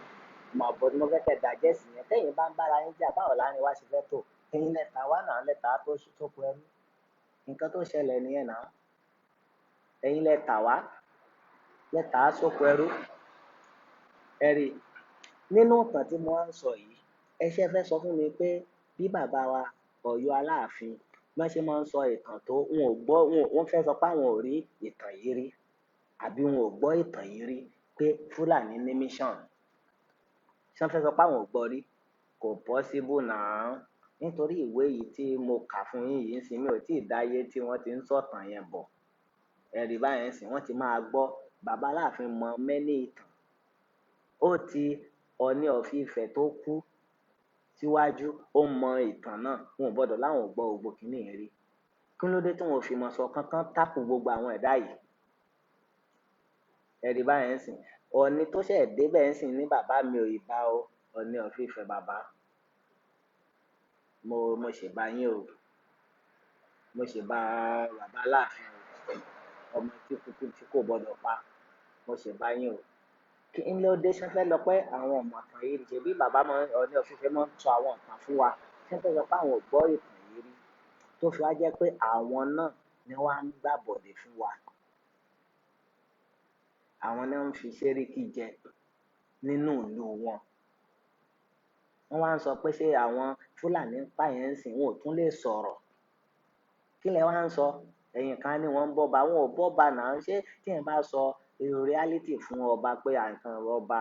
[SPEAKER 2] Mà but mo fẹ́ kẹ́ digest yẹn. Tẹ́yin bá ń bára yín jà, báwo láàrin wa ṣe fẹ́ tò? Ẹ̀yin lẹ tà wá náà, lẹ tà wá tó sóko ẹrú. Nǹkan tó ṣẹlẹ̀ nìyẹn now. Ẹ̀yin lẹ tà wá, lẹ tà á sóko ẹrú. Ẹ rí, nínú ìtàn tí mo wá ń sọ yìí, ẹ ṣé ẹ fẹ́ sọ fún mi pé bí bàbá wa Ọ̀yọ́ Aláàfin bí wọ́n ṣe máa ń sọ ìtàn tó, wọn ò gbọ́, wọ́n fẹ́ sọ pé àwọn ò rí ìtàn yìí rí, àbí wọn ò gbọ́ ìtàn yìí rí pé Fúlàní ní mission. Ṣé wọ́n fẹ́ sọ pé àwọn ò gbọ́ rí? Kò possible now. Nítorí ìwé yìí tí mo kà fún yín yìí ńsìn, mi ò tí ì dáyé tí wọ́n ti ń sọ̀tàn yẹn bọ̀. Ẹ rí báyẹn ńsìn, wọ́n ti máa gbọ́. Bàbá Aláàfin mọ many ìtàn. Ó ti Ọọ̀ni of Ifẹ̀ tó kú síwájú, ó mọ ìtàn náà. Wọn ò gbọdọ̀ láwọn ò gbọ́ gbogbo kíní yẹn rí. Kí ló dé tí wọn ò fi mọ̀ sọ kankan tákù gbogbo àwọn ẹ̀dá yìí? Ẹ rí báyẹn ńsìn. Ọọ̀ni tó ṣẹ̀ dé bẹ́ẹ̀ ńsìn ní bàbá mi ò ìbá o, Ọọ̀ni of Ifẹ̀ bàbá. Mo ṣèbà yín o. Mo ṣèbà bàbá Aláàfin o. Ọmọ tí kúkú tí kò gbọdọ̀ pa. Mo ṣèbà yín o. Kí ló dé ṣé fẹ́ lọ pé àwọn ò mọ̀ ìtàn yìí rí? Ṣèbí bàbá mọ́ Ọọ̀ni of Ifẹ̀ máa ń sọ àwọn ìtàn fún wa. Ṣé fẹ́ sọ pé àwọn ò gbọ́ ìtàn yìí rí? Tó fi wá jẹ́ pé àwọn náà ni wọ́n á ń gbàbọ̀dè fún wa. Àwọn náà ń fi ṣéríkí jẹ nínú ìlú wọn. Wọ́n wá ń sọ pé ṣé àwọn Fúlàní ń pààyàn ńsìn, wọn ò tún lè sọ̀rọ̀. Kí lẹ wá ń sọ? Ẹ̀yin kan ní wọ́n ń bọ́ba, wọn ò bọ́ba now. Ṣé tí ẹ̀yin bá sọ reality fún ọba pé àìsàn ọba,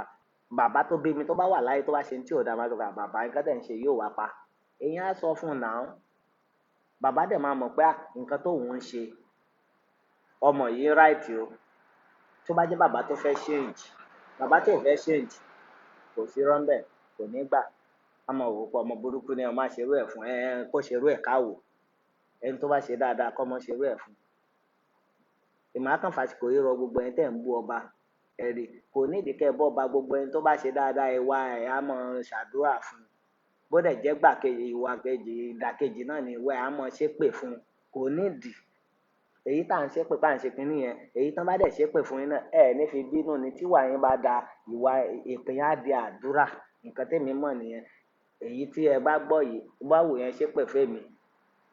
[SPEAKER 2] bàbá tó bí mi tó bá wà láyé tó bá ṣe tí ò dáa, máa sọ pé bàbá nǹkan tí ẹ̀ ń ṣe yóò wá pa. Èèyàn á sọ fún un now. Bàbá dẹ̀ máa mọ̀ pé à, nǹkan tó òun ń ṣe, ọmọ yìí right o. Tó bá jẹ́ bàbá tó fẹ́ change, bàbá tí ò fẹ́ change, kò sí irọ́ ńbẹ̀, kò ní gbà. A máa wò pé ọmọ burúkú ni, ọmọ á ṣe irú ẹ̀ fún ẹ, kó ṣe irú ẹ̀ ká wò. Ẹni tó bá ṣe dáadáa kọ́ mọ́ ṣe irú ẹ̀ fún. Èmi á kàn fàsìkò yìí rọ gbogbo ẹ̀yin tí ẹ̀ ń bú ọba. Ẹ rí, kò need kí ẹ bú ọba, gbogbo ẹni tó bá ṣe dáadáa, ẹ wá ẹ á mọ ṣàdúrà fún. Bó dẹ̀ jẹ́ gbà kejì, ìwà kejì, ìdàkejì náà ni ìwà ẹ á mọ ṣépè fún. Kò need. Èyí tá ń ṣépè pé à ń ṣe kíní yẹn, èyí tán bá dẹ̀ ṣépè fún yín náà, ẹ ní fi bínú ni tí ìwà yín bá da, ìwà èpè yẹn á di àdúrà. Nǹkan tí èmi mọ̀ nìyẹn. Èyí tí ẹ bá gbọ́ yìí, bá wù yẹn ṣépè fún èmi,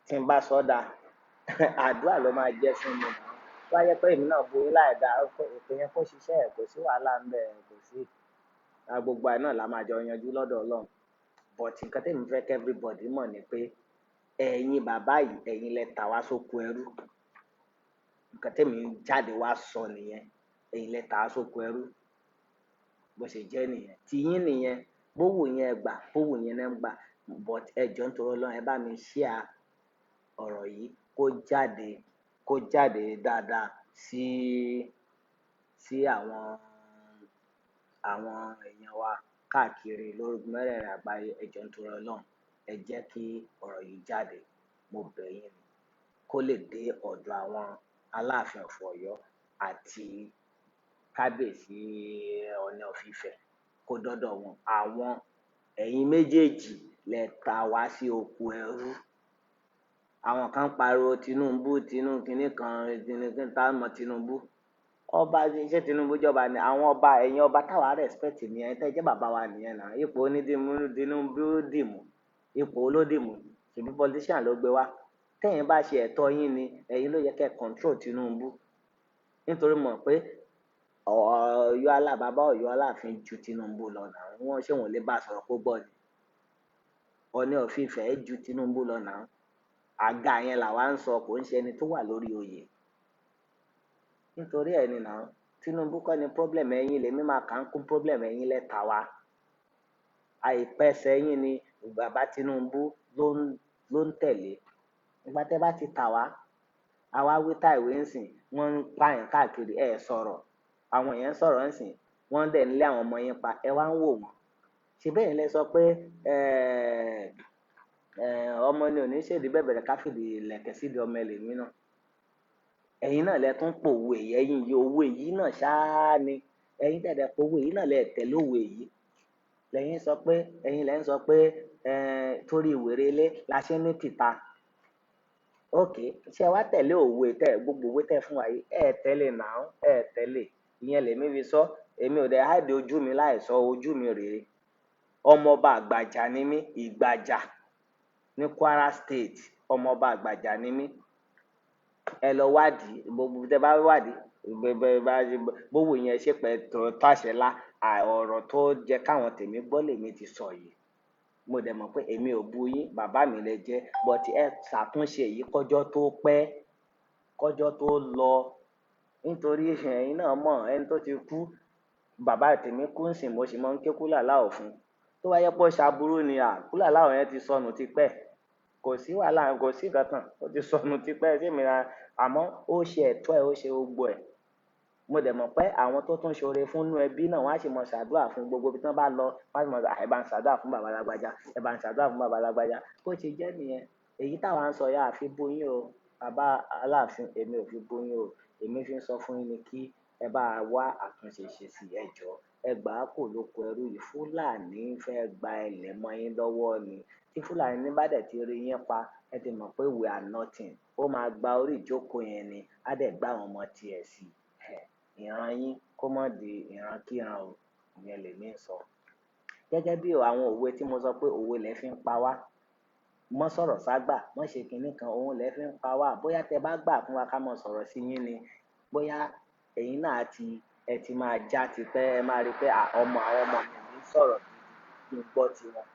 [SPEAKER 2] tí n bá sọ dá, àdúrà ló máa jẹ́ fún mi. Tó bá jẹ́ pé èmi náà bu yín láì da, èpè yẹn kó ṣiṣẹ́ ẹ̀, kò sí wàhálà ńbẹ̀, kò sí. Gbogbo ẹ náà la máa jọ yanjú lọ́dọ̀ Ọlọ́run. But nǹkan tí èmi fẹ́ kí everybody mọ̀ ni pé ẹ̀yin bàbá yìí, ẹ̀yin lẹ tà wá sóko ẹrú. Nǹkan tí èmi ń jáde wá sọ nìyẹn. Ẹ̀yin lẹ tà wá sóko ẹrú. Bó ṣe jẹ́ nìyẹn. Ti yín nìyẹn. Bó wù yín ẹ gbà, bó wù yín ẹ gbà. But ẹ jọ̀ọ́ nítorí Ọlọ́run, ẹ bá mi share ọ̀rọ̀ yìí kó jáde dáadáa sí àwọn èèyàn wa káàkiri lórígun mẹ́rẹ̀ẹ̀rin àgbáyé. Ẹ jọ̀ọ́ nítorí Ọlọ́run, ẹ jẹ́ kí ọ̀rọ̀ yìí jáde. Mo bẹ̀ yín ni. Kó lè dé ọ̀dọ̀ àwọn Aláàfin of Ọ̀yọ́ àti Kábíyèsí Ọọ̀ni of Ifẹ̀, kó dọ́dọ̀ wọn. Àwọn ẹ̀yin méjèèjì lẹ ta wá sí oko ẹrú. Àwọn kan ń pariwo Tinubu, Tinubu kinní kan, Tinubu tá mọ̀ Tinubu. Ọba ṣé Tinubu jọba ni? Àwọn ọba, ẹ̀yin ọba táwa respect nìyẹn, tẹ́ jẹ́ bàbá wa nìyẹn náà. Ipò ní Tinubu dìmú, ipò ló dìmú, ṣèbí politician ló gbé wá. Tẹ́yin bá ṣe ẹ̀tọ́ yín ni, ẹ̀yin ló yẹ kẹ́ control Tinubu. Nítorí mọ̀ pé Ọ̀yọ́ alá bàbá Ọ̀yọ́ Aláàfin ju Tinubu lọ náà. Wọ́n ṣé wọn ò lè bá sọ̀rọ̀ kó gbọ́ ni. Ọọ̀ni of Ifẹ̀ ju Tinubu lọ náà. Àga yẹn làwa ń sọ, kò ń ṣe ẹni tó wà lórí oyè. Nítorí ẹ ni náà, Tinubu kọ́ ni problem ẹ̀yin, lèmi máa kà ń kún problem ẹ̀yin lẹ́ta wa. Àìpẹ́sẹ̀ yín ni bàbá Tinubu ló ń tẹ̀lé. Ìgbà tẹ́ bá ti tà wá, àwa wí táìwé ń sìn, wọ́n ń pààyàn káàkiri, ẹ sọ̀rọ̀. Àwọn èèyàn ń sọ̀rọ̀ ń sìn, wọ́n dẹ̀ ń lé àwọn ọmọ yín pa, ẹ wá ń wò wọ́n. Ṣé bẹ́ẹ̀ lẹ sọ pé ọmọ ni ò ní ṣèdí bẹ̀bẹ̀rẹ̀ ká fìdí ìlẹ̀kẹ̀ sídìí ọmọ ẹlòmíràn. Ẹ̀yin náà lẹ tún pòwe èyí, ẹ̀yin yìí òwe yìí náà ṣáá ni. Ẹ̀yin dẹ̀dẹ̀ pòwe yìí náà lẹ tẹ̀lé òwe yìí. Lẹ́yìn sọ pé, ẹ̀yin lẹ ń sọ pé torí wèrè ilé la ṣe ní tìta. Okay, ṣé ẹ wá tẹ̀lé òwe tẹ, gbogbo òwe tẹ fún wa yìí, ẹ tẹ̀lé now, ẹ tẹ̀lé. Ìyẹn lèmi fi sọ, èmi ò dẹ̀ hide ojú mi láì sọ ojú mi rèé. Ọmọọba àgbàjà ni mí, Ìgbàjà ní Kwara State, ọmọọba àgbàjà ni mí. Ẹ lọ wádìí, gbogbo tẹ bá wádìí, bówó yẹn ṣe pẹ́ tó tàṣẹ lá, ọ̀rọ̀ tó jẹ́ káwọn tèmi gbọ́ lèmi ti sọ yìí. Mo dẹ̀ mọ̀ pé èmi ò bu yín, bàbá mi lẹ jẹ́, but ẹ ṣàtúnṣe yìí kọjọ́ tó pẹ́, kọjọ́ tó lọ. Nítorí ẹ̀yin náà mọ̀ ẹni tó ti kú, bàbá tèmi kú ńsìn, mo sì máa ń ké kúlàlà fún un. Tó bá jẹ́ pé ó ṣaburú ni, à, kúlàlà yẹn ti sọnù tipẹ́. Kò sí wàhálà, kò sí nǹkan kan, ó ti sọnù tipẹ́ sí mi ra. Àmọ́ ó ṣe ẹ̀tọ́ ẹ̀, ó ṣe gbogbo ẹ̀. Mo dẹ̀ mọ̀ pé àwọn tó tún ṣoore fún inú ẹbí náà wọ́n á sì mọ ṣàdúrà fún gbogbo ibi tí wọ́n bá lọ, wọ́n á sì mọ̀ sọ, ẹ bá ń ṣàdúrà fún bàbá lágbájá, ẹ bá ń ṣàdúrà fún bàbá lágbájá. Bó ṣe jẹ́ nìyẹn. Èyí táwa ń sọ yà á fi bú yín o. Bàbá Aláàfin, èmi ò fi bú yín o. Èmi fi ń sọ fún yín ni kí ẹ bá wá àtúnṣe ṣe sí ẹ jọ̀ọ́. Ẹ gbà á kò lóko ẹrú yìí. Fúlàní fẹ́ gba ilẹ̀ mọ́ yín lọ́wọ́ ni. Tí Fúlàní bá dẹ̀ ti rí yín pa, ẹ ti mọ̀ pé we are nothing. Ó máa gba orí ìjókòó yẹn ni, á dẹ̀ gbá àwọn ọmọ tiẹ̀ sí. Ìran yín kó má di ìran kíran o. Ìyẹn lèmi ń sọ. Gẹ́gẹ́ bí àwọn òwe tí mo sọ pé òwe lẹ fi ń pa wá. Mọ́ sọ̀rọ̀ ságbà, mọ́ ṣe kinní kan, òun lẹ fi ń pa wá. Bóyá tẹ bá gbà fún wa ká mọ sọ̀rọ̀ sí yín ni. Bóyá ẹ̀yin náà ti, ẹ ti máa já tipẹ́, ẹ máa rí pé ọmọ àwọn ọmọ mi ń sọ̀rọ̀ gidi kí n gbọ́ tiwọn.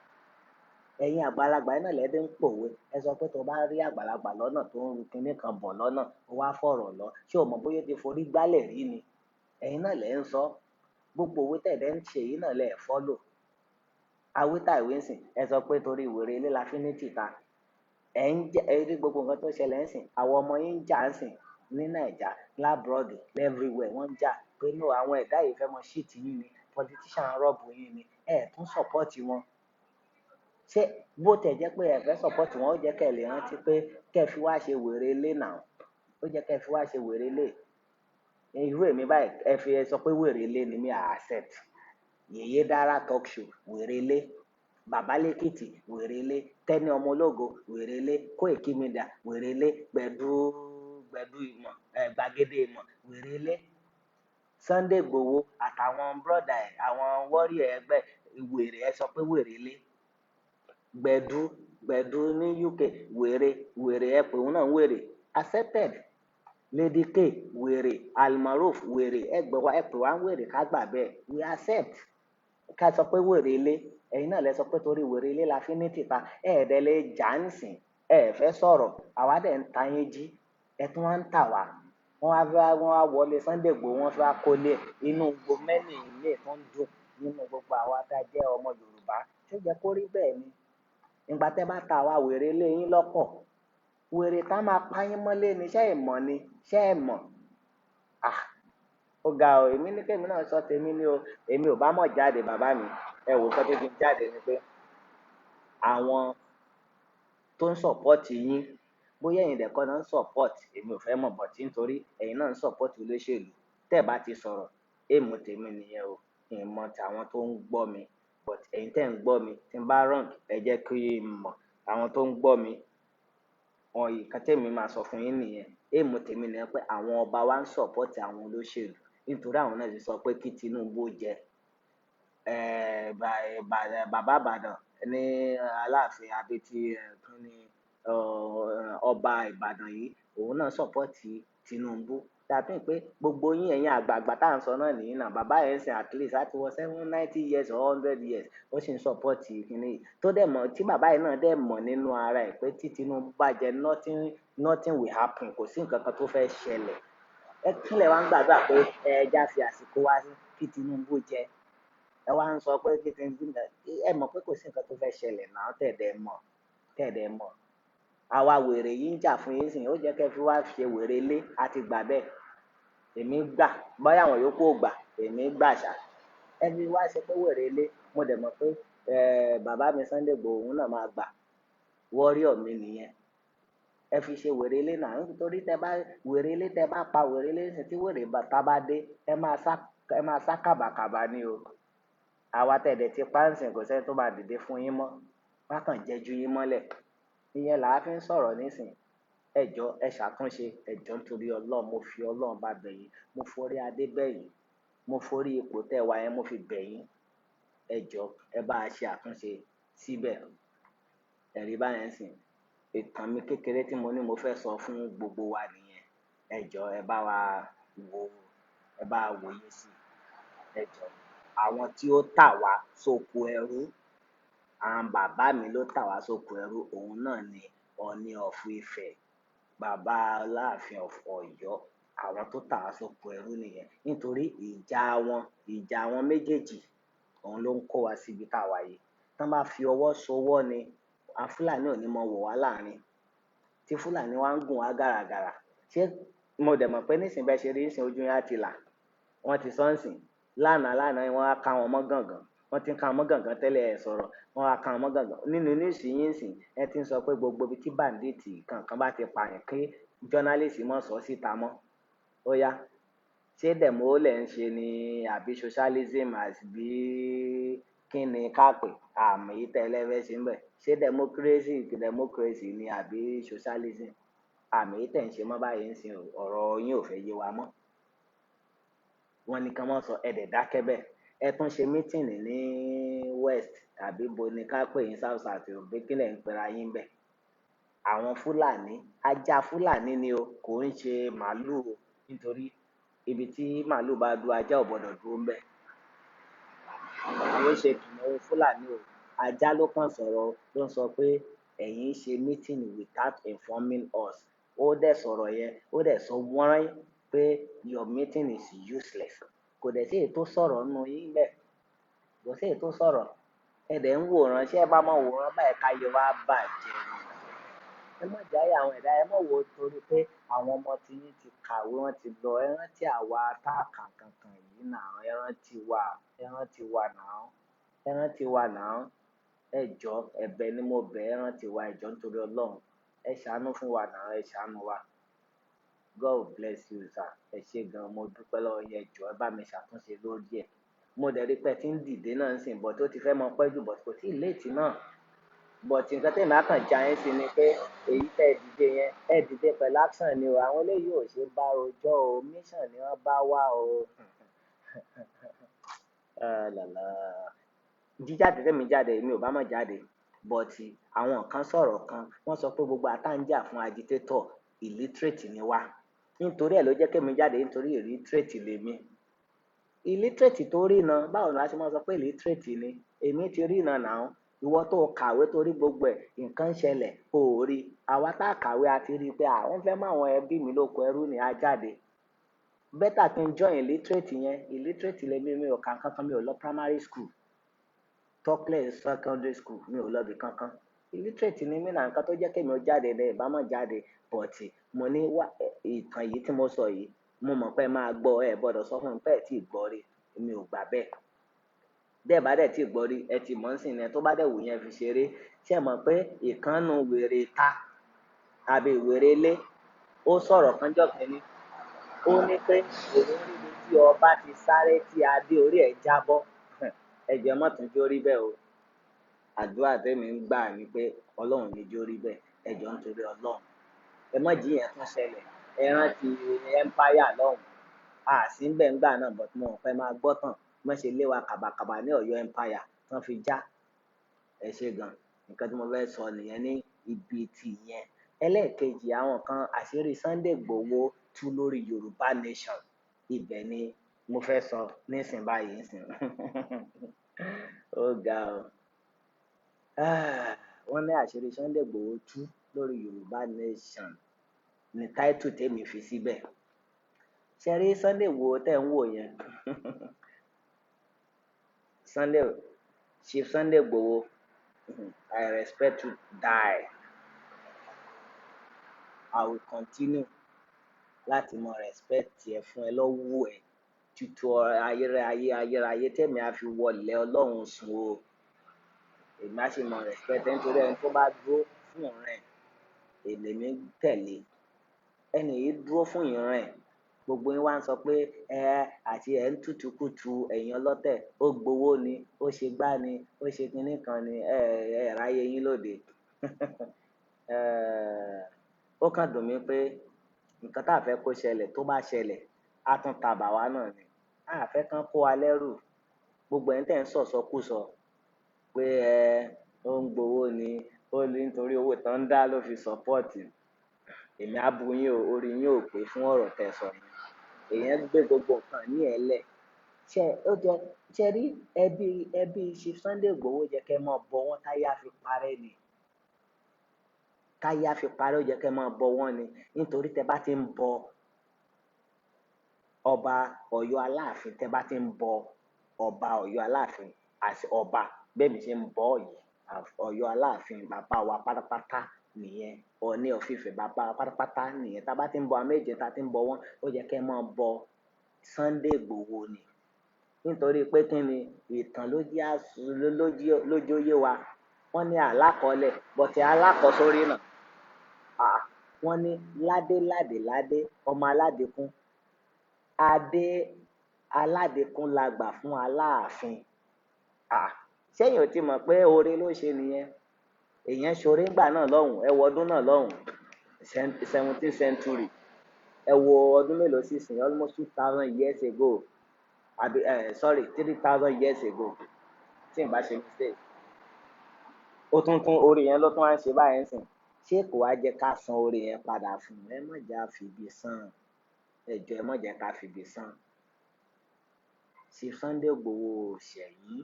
[SPEAKER 2] Ẹ̀yin àgbàlagbà yìí náà lẹ dé ń pòwe. Ẹ sọ pé tó bá rí àgbàlagbà lọ́nà tó ń ru kinní kan bọ̀ lọ́nà, ó wá fọ̀rọ̀ lọ. Ṣé o mọ̀ bóyá ó ti forí gbálẹ̀ rí ni? Ẹ̀yin náà lẹ ń sọ. Gbogbo òwe tẹ̀ dẹ̀ ń ṣe yìí náà lẹ follow. Awí tàìwé ń sìn, ẹ sọ pé torí wèrè ilé la fi ní tìta. Ẹ ń jẹ́, ẹ rí gbogbo nǹkan tó ṣẹlẹ̀ ń sìn. Àwọn ọmọ yín ń jà ń sìn ní Naija, l'abroad, everywhere wọ́n ń jà pé no, àwọn ẹ̀dá yìí fẹ́ mọ shit yín ni, politician rob yín ni, ẹ tún support wọn. Ṣé bó tẹ̀ jẹ́ pé ẹ fẹ́ support wọn, ó jẹ́ kí ẹ lè rántí pé kí ẹ fi wá ṣe wèrè ilé now. Ó jẹ́ kí ẹ fi wá ṣe wèrè ilé. Irú èmi báyìí, ẹ fi ẹ sọ pé wèrè ilé ni mí, I accept. Yèyé Dára talk show, wèrè ilé. Bàbá Lẹ́kìtì, wèrè ilé. Tẹ́ni ọmọ ológo, wèrè ilé. Koiki Media, wèrè ilé. Gbẹ̀du, Gbẹ̀du ìmọ̀, gbàgede ìmọ̀, wèrè ilé. Sunday Igboho àtàwọn brother ẹ̀, àwọn warrior ẹgbẹ́, wèrè, ẹ sọ pé wèrè ilé. Gbẹ̀du, Gbẹ̀du ní UK, wèrè, wèrè, ẹ pè òun náà wèrè. Accepted. Lady K, wèrè. Almaroof, wèrè. Ẹ gbọ́ wa, ẹ pè wá wèrè ká gbà bẹ́ẹ̀. We accept. Ká sọ pé wèrè ilé. Ẹ̀yin náà lẹ sọ pé torí wèrè ilé la fi ní tìta. Ẹ dẹ̀ lè jà ń sìn. Ẹ fẹ́ sọ̀rọ̀. Àwa dẹ̀ ń ta yín jí. Ẹ tún wá ń tà wá. Wọ́n wá fẹ́, wọ́n wá wọlé Sunday Igboho, wọ́n fẹ́ wá kólé inú gbogbo many ilé tó ń dùn nínú gbogbo àwa tá jẹ́ ọmọ Yorùbá. Ṣé ó jẹ́ kó rí bẹ́ẹ̀ ni? Ìgbà tẹ́ bá ta àwa wèrè ilé yín lọ́pọ̀, wèrè tá máa pa yín mọ́lé ni, ṣé ẹ mọ̀ ni? Ṣé ẹ mọ̀? Ah! Ó ga o, èmi ní kí èmi náà sọ tèmi ní o. Èmi ò bá mọ̀ jáde bàbá mi. Ẹ wò nǹkan tó fi jáde ni pé àwọn tó ń support yín, bóyá ẹ̀yin dẹ̀ kọ́ náà ń support, èmi ò fẹ́ mọ̀, but nítorí ẹ̀yin náà ń support olóṣèlú. Tẹ́ ẹ bá ti sọ̀rọ̀, aim tèmi nìyẹn o. Mi ò mọ̀ tí àwọn tó ń gbọ́ mi, but ẹ̀yin tí ẹ̀ ń gbọ́ mi, tí n bá wrong, ẹ jẹ́ kí n mọ̀. Àwọn tó ń gbọ́ mi, Wọn nǹkan tèmi máa sọ fún yín nìyẹn. Aim tèmi nìyẹn pé àwọn ọba wa ń support àwọn olóṣèlú, nítorí àwọn náà ti sọ pé kí Tinubu jẹ. Bàbá Ìbàdàn ní Aláàfin àbí ti kí ni ọba Ìbàdàn yìí, òun náà support Tinubu. That mean pé gbogbo yín ẹ̀yin àgbààgbà tá à ń sọ náà nìyí náà, bàbá yẹn ń sìn at least láti wọ 70, 90 years or 100 years, ó sì ń support kíní yìí. Tó dẹ̀ mọ̀, tí bàbá yẹn náà dẹ̀ mọ̀ nínú ara ẹ̀ pé tí Tinubu bá jẹ, nothing, nothing will happen, kò sí nǹkan kan tó fẹ́ ṣẹlẹ̀. Ẹ kílẹ̀ wá ń gbàdúrà pé ẹ já fi àsìkò wá sí kí Tinubu jẹ. Ẹ wá ń sọ pé kí Tinubu, ẹ mọ̀ pé kò sí nǹkan tó fẹ́ ṣẹlẹ̀ náà, tẹ̀dẹ̀ mọ̀, tẹ̀dẹ̀ mọ̀. Àwa wèrè yìí ń jà fún yín sìn, ó jẹ́ kí ẹ fi wá ṣe wèrè lé, a ti gbà bẹ́ẹ̀. Èmi gbà, bóyá àwọn yòókù ò gbà, èmi gbà ṣá. Ẹ fi wá ṣe pé wèrè lé, mo dẹ̀ mọ̀ pé bàbá mi Sunday Igboho òun náà máa gbà. Warrior mi nìyẹn. Ẹ fi ṣe wèrè lé náà, nítorí tẹ bá wèrè lé, tẹ bá pa wèrè lé nísìnyí, tí wèrè bàtà bá dé, ẹ máa sá kàbàkàbà ni o. Àwa tẹ̀dẹ̀ ti pa ń sìn, kò sẹ́ni tó máa dìde fún yín mọ́. Wọ́n á kàn jẹ́ ju yín mọ́lẹ̀. Ìyẹn là á fi ń sọ̀rọ̀ nísìnyí. Ẹ jọ̀ọ́, ẹ ṣàtúnṣe, ẹ jọ̀ọ́ nítorí Ọlọ́run, mo fi Ọlọ́run bá bẹ̀ yín, mo forí adé bẹ̀ yín, mo forí ipò tẹ́ wà yẹn mo fi bẹ̀ yín. Ẹ jọ̀ọ́, ẹ bá ṣe àtúnṣe síbẹ̀. Ẹ̀rí báyẹn sìn. Ìtàn mi kékeré tí mo ní mo fẹ́ sọ fún gbogbo wa nìyẹn. Ẹ jọ̀ọ́, ẹ bá wa wò, ẹ bá wa wòye sí i. Ẹ jọ̀ọ́, àwọn tí ó tà wá sóko ẹrú, àwọn bàbá mi ló tà wá sóko ẹrú, òun náà ni Ọọ̀ni of Ifẹ̀, bàbá Aláàfin of Ọ̀yọ́. Àwọn tó tà wá sóko ẹrú nìyẹn. Nítorí ìjà wọn méjèèjì, òun ló ń kó wa síbi tá a wà yìí. Tí wọ́n bá fi ọwọ́ sowọ́ ni, àwọn Fúlàní ò ní mọ wò wá láàrin. Tí Fúlàní wá ń gùn wá gàràgàrà. Ṣé mo dẹ̀ mọ̀ pé nísìnyí bẹ́ẹ̀ ṣe rí nísìnyí ojú yín á ti là. Wọ́n ti sọ ń sìn. Lánàá lánàá wọ́n á ká wọn mọ́ gàngán. Wọ́n ti ń ká wọn mọ́ gàngán tẹ́lẹ̀ ẹ sọ̀rọ̀. Wọ́n á ká wọn mọ́ gàngán. Nínú news yín sìn, ẹ ti ń sọ pé gbogbo ibi tí bandit kankan bá ti pààyàn kí journalist má sọ síta mọ́. Ó yá. Ṣé demo lẹ̀ ń ṣe ni àbí socialism àbí kí ni ká pè? Àmọ́ èyí tẹ́ ẹ lẹ́fẹ̀ẹ́ ṣe ń bẹ̀. Ṣé democracy, democracy ni àbí socialism? Àmì èyí tẹ̀ ń ṣe mọ́ báyìí ń sìn o, ọ̀rọ̀ yín ò fẹ́ yé wa mọ́. Wọ́n ní kí wọ́n sọ, ẹ dẹ̀ dákẹ́ bẹ́ẹ̀. Ẹ tún ṣe meeting ní West àbí bo ni ká pè yín, South South àbí kí lẹ̀ ń pera yín bẹ́ẹ̀. Àwọn Fúlàní, ajá Fúlàní ni o, kò ń ṣe màlúù o. Nítorí ibi tí màlúù bá dúró, ajá ò gbọdọ̀ dúró ń bẹ̀. Kò ń ṣe kìnìún Fúlàní o. Ajá ló kàn sọ̀rọ̀ ló ń sọ pé ẹ̀yin ń ṣe meeting without informing us. Ó dẹ̀ sọ̀rọ̀ yẹn, ó dẹ̀ sọ wọ́n pé your meeting is useless. Kò dẹ̀ sí èyí tó sọ̀rọ̀ nínú yín bẹ́ẹ̀. Kò sí èyí tó sọ̀rọ̀. Ẹ dẹ̀ ń wòran, ṣé ẹ bá máa wòran báyìí káyé wa bàjẹ́ ni? Ẹ má jáyà àwọn ẹ̀dá, ẹ má wò ó torí pé àwọn ọmọ tí yín ti kàwé, wọ́n ti lọ. Ẹ rántí àwa tá a kà kankan yìí náà, ẹ rántí wa, ẹ rántí wa náà, ẹ rántí wa náà. Ẹ jọ̀ọ́, ẹ̀bẹ̀ ni mo bẹ̀, ẹ rántí wa, ẹ jọ̀ọ́ nítorí Ọlọ́run. Ẹ ṣàánú fún wa náà, ẹ ṣàánú wa. God bless you, sir. Ẹ ṣé gan, mo dúpẹ́ lọ́wọ́ yín, ẹ jọ̀ọ́, ẹ bá mi ṣàtúnṣe lórí ẹ̀. Mo dẹ̀ rí pé ẹ ti ń dìde náà ń sìn, but ó ti fẹ́ mọ pẹ́ jù, but kò tíì late náà. But nǹkan tí èmi á kàn já yín sí ni pé èyí tẹ́ ẹ dìde yẹn, ẹ dìde pẹ̀lú action ni o. Àwọn eléyìí ò ṣe bá rojọ́ o, mission ni wọ́n bá wá o. Ah làlá. Jíjáde tèmi jáde, èmi ò bá má jáde. But àwọn kan sọ̀rọ̀ kan, wọ́n sọ pé gbogbo àwa tá ń jà fún agitator, illiterate ni wá. Nítorí ẹ̀ ló jẹ́ kí èmi jáde, nítorí illiterate lèmi. Illiterate tó ríran, báwo ni a ṣe máa sọ pé illiterate ni? Èmi ti ríran now. Ìwọ tó kàwé tó rí gbogbo ẹ̀, nǹkan ń ṣẹlẹ̀, o ò rí. Àwa tá kàwé a ti rí pé àwọn fẹ́ mú àwọn ẹbí mi lóko ẹrú ni a jáde. Better kí n join illiterate yẹn. Illiterate lèmi, mi ò ka nǹkan kan, mi ò lọ primary school, talkless secondary school, mi ò lọ ibì kankan. Illiterate ni mí náà, nǹkan tó jẹ́ kí èmi ó jáde ni ìbá má jáde. But mo ní wá ìtàn yìí tí mo sọ yìí, mo mọ̀ pé ẹ máa gbọ́, ẹ gbọdọ̀ sọ fún mi pé ẹ tí ì gbọ́ rí. Èmi ò gbà bẹ́ẹ̀. Bí ẹ bá dẹ̀ tí ì gbọ́ rí, ẹ ti mọ̀ ń sìn ni, tó bá dẹ̀ wù yẹn fi ṣeré. Ṣé ẹ mọ̀ pé ìkànnù wèrè ta àbí wèrè ilé, ó sọ̀rọ̀ kan jọ́ kìíní. Ó ní pé òun rí ibi tí ọba ti sáré tí adé orí ẹ̀ jábọ́. Ẹ jọ̀ọ́, ẹ má tún jó rí bẹ́ẹ̀ o. Àdúrà tèmi ń gbà ni pé Ọlọ́run ní jó rí bẹ́ẹ̀. Ẹ jọ̀ọ́ nítorí Ọlọ́run. Ẹ má jí yẹn tún ṣẹlẹ̀. Ẹ rántí empire lọ́hùn, a sì ń bẹ̀ ń gbà náà, but mo mọ̀ pé máa gbọ́ tàn wọ́n ṣe lé wa kàbàkàbà ní Ọ̀yọ́ empire tán fi já. Ẹ ṣe gan. Nǹkan tí mo fẹ́ sọ nìyẹn ní ibi tí yẹn. Ẹlẹ́ẹ̀kejì, àwọn kan àṣírí Sunday Igboho tú lórí Yorùbá Nation, ibẹ̀ ni mo fẹ́ sọ nísìn báyìí nísìn. Ó ga o. Wọ́n ní àṣírí Sunday Igboho tú lórí Yorùbá Nation ní táìtù tèmi fi síbẹ̀. Ṣe rí Sunday Igboho tẹ́ ń wò yẹn, Sunday, Chief Sunday Igboho, I respect you die. I will continue láti mọ respect ẹ fún ẹ lọ́wọ́ ẹ títú ayérayé ayérayé tẹ̀mí á fi wọlé Ọlọ́run sùn o. Èmi á sì mọ respect ẹ nítorí ẹni tó bá dúró fún ìran ẹ̀ lèmi tẹ̀lé. Ẹni yìí dúró fún ìran ẹ̀. Gbogbo yín wá ń sọ pé ẹ àti ẹ̀ ń tútùkùtù ẹ̀yin ọlọ́tẹ̀, ó gbowó ni, ó ṣe gbá ni, ó ṣe kinní kan ni, ẹ ẹ ráyé yín lóde. Ó kàn dùn mí pé nǹkan tá a fẹ́ kó ṣẹlẹ̀, tó bá ṣẹlẹ̀, á tún ta bàwá náà ni. A fẹ́ kán kó wa lẹ́rù. Gbogbo ẹ̀yin tẹ́ ń sọ̀sọkúsọ pé ẹ ó ń gbowó ni, ó ní nítorí owó tán ń dá ló fi support. Èmi á bu yín o, orí yín ò pé fún ọ̀rọ̀ tẹ́ sọ yẹn. Èèyàn gbé gbogbo nǹkan ní ẹ lẹ̀. Ṣé ó jẹ ṣe rí ẹbí Chief Sunday Igboho jẹ́ kẹ́ mọ́ bọ wọ́n táyé á fi parẹ́ ni. Táyé á fi parẹ́, ó jẹ́ kẹ́ mọ́ bọ wọ́n ni. Nítorí tẹ́ bá ti ń bọ ọba Ọ̀yọ́ Aláàfin, tẹ́ bá ti ń bọ ọba Ọ̀yọ́ Aláàfin àti ọba bẹ́ẹ̀ mi ṣe ń bọ yìí, Ọ̀yọ́ Aláàfin bàbá wa pátápátá nìyẹn. Ọọ̀ni of Ifẹ̀ bàbá wa pátápátá nìyẹn. Tá bá ti ń bọ àwọn méje tá ti ń bọ wọ́n, ó jẹ́ kẹ́ mọ́ bọ Sunday Igboho ni. Nítorí pé kí ni ìtàn ló jẹ́ ló jẹ́ ó yé wa. Wọ́n ní àlákọọ́lẹ̀, but alákọ̀ọ́sórí náà. Àà, wọ́n ní ládé ládé ládé ọmọ aládékún. Adé aládékún la gbà fún Aláàfin. Àà, ṣẹ́yìn ò tí mọ̀ pé oore ló ṣe nìyẹn. Èèyàn ṣoore ńgbà náà lọ́hùn, ẹ wo ọdún náà lọ́hùn, 17th century. Ẹ wo ọdún mélòó sí ìsìn, almost 2000 years ago. Àbí sorry, 3000 years ago. Tí n bá ṣe mistake. Ó tún tún oore yẹn ló tún wá ń ṣe báyìí nísìn. Ṣé kò wá jẹ́ ká san oore yẹn padà fún un? Ẹ má jẹ́ á fi ibi san. Ẹ jọ̀ọ́, ẹ má jẹ́ ká fi ibi san. Chief Sunday Igboho ò ṣẹ̀ yín.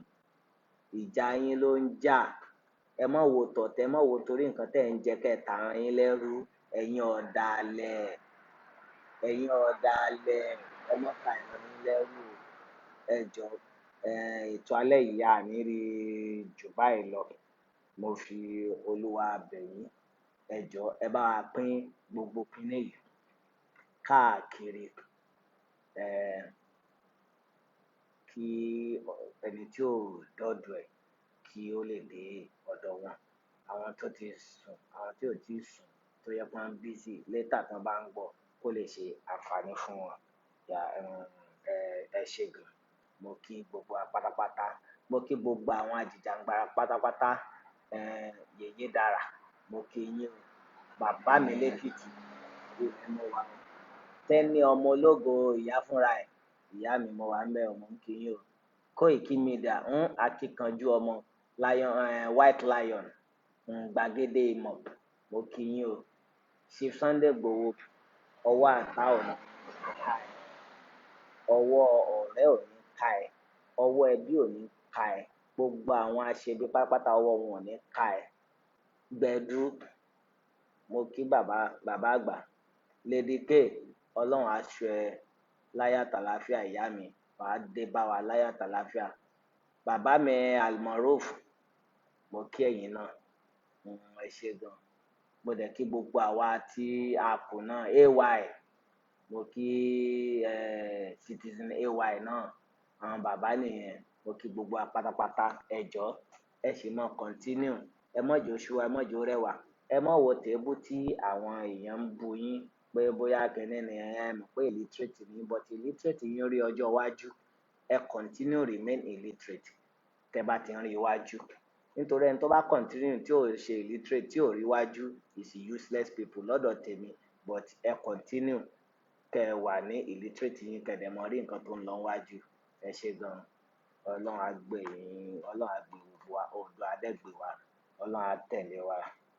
[SPEAKER 2] Ìjà yín ló ń jà. Ẹ má wo tọ̀tẹ̀, ẹ má wo torí nǹkan tẹ́ ń jẹ kẹ́ tà yín lẹ́rú. Ẹ̀yin ọ̀dàlẹ̀, ẹ̀yin ọ̀dàlẹ̀, ẹ má ta ìran yín lẹ́rú. Ẹ jọ̀ọ́, ètò alẹ́ yìí a ní rí jù báyìí lọ. Mo fi Olúwa bẹ̀ yín. Ẹ jọ̀ọ́, ẹ bá wa pín gbogbo kíní yìí káàkiri. Kí ẹni tí ò dọ́dọ̀ ẹ̀ kí ó lè dé ọ̀dọ̀ wọn. Àwọn tó ti sùn, àwọn tí ò tíì sùn, tó yẹ pé wọ́n busy later tí wọ́n bá ń gbọ́ kó lè ṣe àǹfààní fún wọn. Ẹ ṣé gan. Mo kí gbogbo wa pátápátá. Mo kí gbogbo àwọn ajìjàngbara pátápátá. Yèyé dára. Mo kí yín o. Bàbá mi lẹ́kìtì, ibẹ̀ mo wà o. Tẹ́ní ọmọ ológo ìyá fúnra ẹ̀. Ìyá mi mo wà ńbẹ̀ o, mo ń kí yín o. Koiki Media, ń akíkanjú ọmọ lion, White Lion, gbàgede ìmọ̀, mo kí yín o. Chief Sunday Igboho, ọwọ́ àtá ò ní ká ẹ. Ọwọ́ ọ̀rẹ́ ò ní ká ẹ. Ọwọ́ ẹbí ò ní ká ẹ. Gbogbo àwọn aṣebi pátápátá ọwọ́ wọn ò ní ká ẹ. Gbẹ̀du, mo kí bàbá, bàbá àgbà. Lady K, Ọlọ́run á ṣọ́ ẹ láyọ̀ àtàlàáfíà ìyá mi. Wà á dé bá wa láyọ̀ àtàlàáfíà. Bàbá mi Almaroof, mo kí ẹ̀yin náà. Ẹ ṣé gan. Mo dẹ̀ kí gbogbo àwa tí a kù náà, AY. Mo kí Citizen AY náà. Àwọn bàbá nìyẹn. Mo kí gbogbo wa pátápátá. Ẹ jọ̀ọ́, ẹ sì máa continue. Ẹ má jẹ́ ó sú wa, ẹ má jẹ́ ó rẹwà. Ẹ má wo tèébú tí àwọn èèyàn ń bu yín pé bóyá kíní ni ẹ mọ̀ pé illiterate ni, but illiterate yín rí ọjọ́ iwájú. Ẹ continue remain illiterate tẹ́ bá ti ń rí iwájú. Nítorí ẹni tó bá continue tí ò ṣe illiterate, tí ò rí wájú, is useless people lọ́dọ̀ tèmi. But ẹ continue kẹ́ ẹ wà ní illiterate yín, kẹ́ ẹ dẹ̀ mọ rí nǹkan tó ń lọ wájú. Ẹ ṣé gan. Ọlọ́run á gbè yín, Ọlọ́run á gbè gbogbo wa, Oòduà á dẹ̀ gbè wa, Ọlọ́run á tẹ̀lé wa.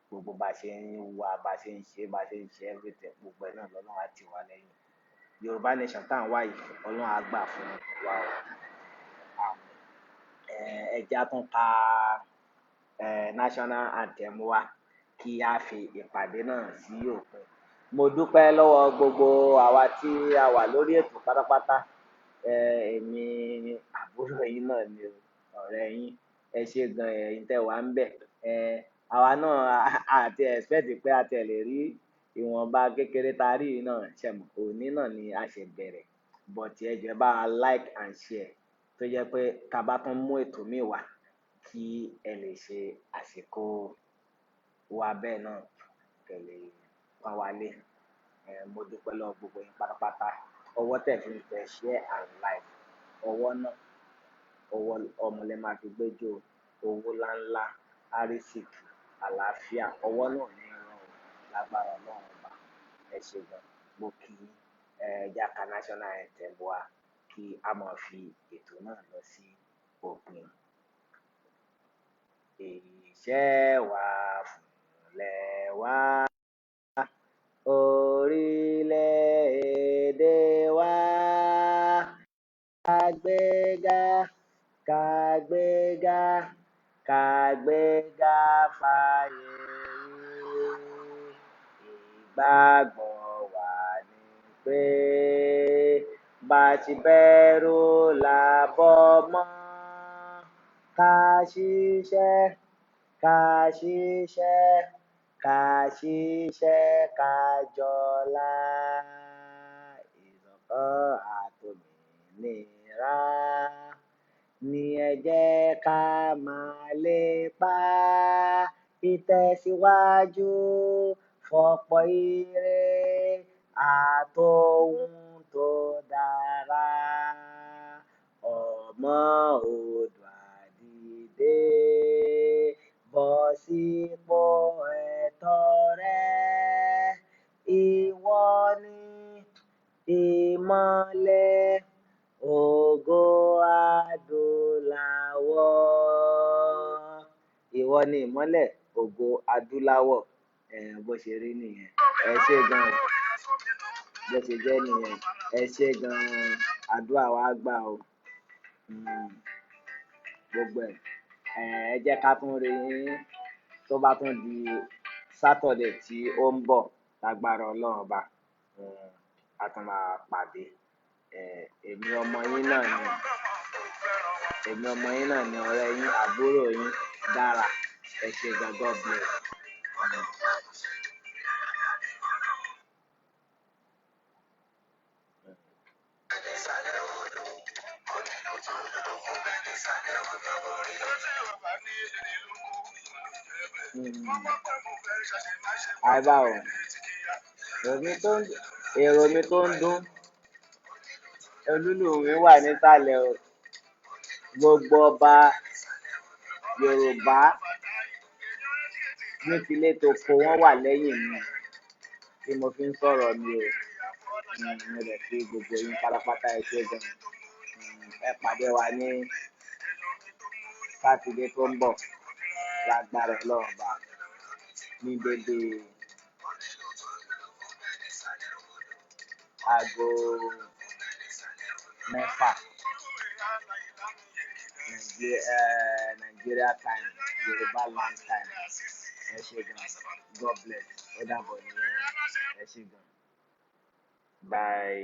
[SPEAKER 2] Gbogbo bá ṣe ń wá, bá ṣe ń ṣe, bá ṣe ń ṣe everything, gbogbo ẹ̀ náà lọ́lọ́run á tì wá lẹ́yìn. Yorùbá nation tá à ń wá yìí, Ọlọ́run á gbà fún wa o. Àmín. Ẹ jẹ́ á tún ka national anthem wa kí a fi ìpàdé náà sí òpin. Mo dúpẹ́ lọ́wọ́ gbogbo àwa tí a wà lórí ètò pátápátá. Èmi àbúrò yín náà ni o, ọ̀rẹ́ yín. Ẹ ṣé gan ẹ̀yin tẹ́ wà ń bẹ̀. Àwa náà a ti expect pé a tiẹ̀ lè rí ìwọ̀nba kékeré tá a rí yìí náà, ṣẹ̀ mọ̀, òní náà ni a ṣe bẹ̀rẹ̀. But ẹ jọ̀ọ́, ẹ bá wa like and share, tó jẹ́ pé tá a bá tún mú ètò míì wá, kí ẹ lè ṣe àsìkò wa bẹ́ẹ̀ náà, kẹ́ lè pọ́n wa lé. Mo dúpẹ́ lọ́wọ́ gbogbo yín pátápátá. Ọwọ́ tẹ̀ fi ń tẹ share and like, ọwọ́ náà, ọwọ́ ọmọ lẹ máa fi gbẹ́jọ́ owó ńláńlá, àrísìkí, àlàáfíà. Ọwọ́ náà ò ní ràn o lágbára Ọlọ́run Ọba. Ẹ ṣé gan. Mo kí yín. Ẹ jẹ́ á ka national anthem wa kí a máa fi ètò náà lọ sí òpin. Iṣẹ́ wa fúnlẹ̀ wa, orílẹ̀-èdè wa. Kàgbéga, kàgbéga, kàgbéga fáyé rí. Ìgbàgbọ́ wa ni pé bá ti bẹ́rú là bọ́mọ, ká ṣiṣẹ́, ká ṣiṣẹ́, ká ṣiṣẹ́, ká jọlá. Ìṣọ̀kan àtòmìnira ní ẹ jẹ́ ká máa lépa, ìtẹ̀síwájú fọ̀pọ̀ ire àtohun tó dára. Ọmọ Oòduà dìde, bọ́ sípò ẹ̀tọ́ rẹ. Ìwọ ni ìmọ́lẹ̀ ògo adúláwọ̀. Ìwọ ni ìmọ́lẹ̀ ògo adúláwọ̀. Bó ṣe rí nìyẹn. Ẹ ṣé gan. Bó ṣe jẹ́ nìyẹn. Ẹ ṣé gan. Àdúrà wa gbà o. Gbogbo ẹ̀. Ẹ jẹ́ ká tún rí yín tó bá tún di Saturday tí ó ń bọ̀ lágbára Ọlọ́run Ọba. A tún máa pàdé. Èmi ọmọ yín náà ni, èmi ọmọ yín náà ni, ọ̀rẹ́ yín, àbúrò yín, Dára. Ẹ ṣé gan. God bless. Àìbá o, èrò mi tó ń dún, olúùlú mi wà nísàlẹ̀ o. Gbogbo ọba Yorùbá ní tilé toko, wọ́n wà lẹ́yìn mi tí mo fi ń sọ̀rọ̀ mi o. Mo dẹ̀ kí gbogbo yín pátápátá, ẹ ṣé gan. Ẹ pàdé wa ní Sátidé tó ń bọ̀ lágbára Ọlọ́run Ọba ní dédé aago 6 Nigeria time, Yorùbá land time. Ẹ ṣé gan. God bless. Ó dàbọ̀ nìyẹn. Ẹ ṣé gan. Bye.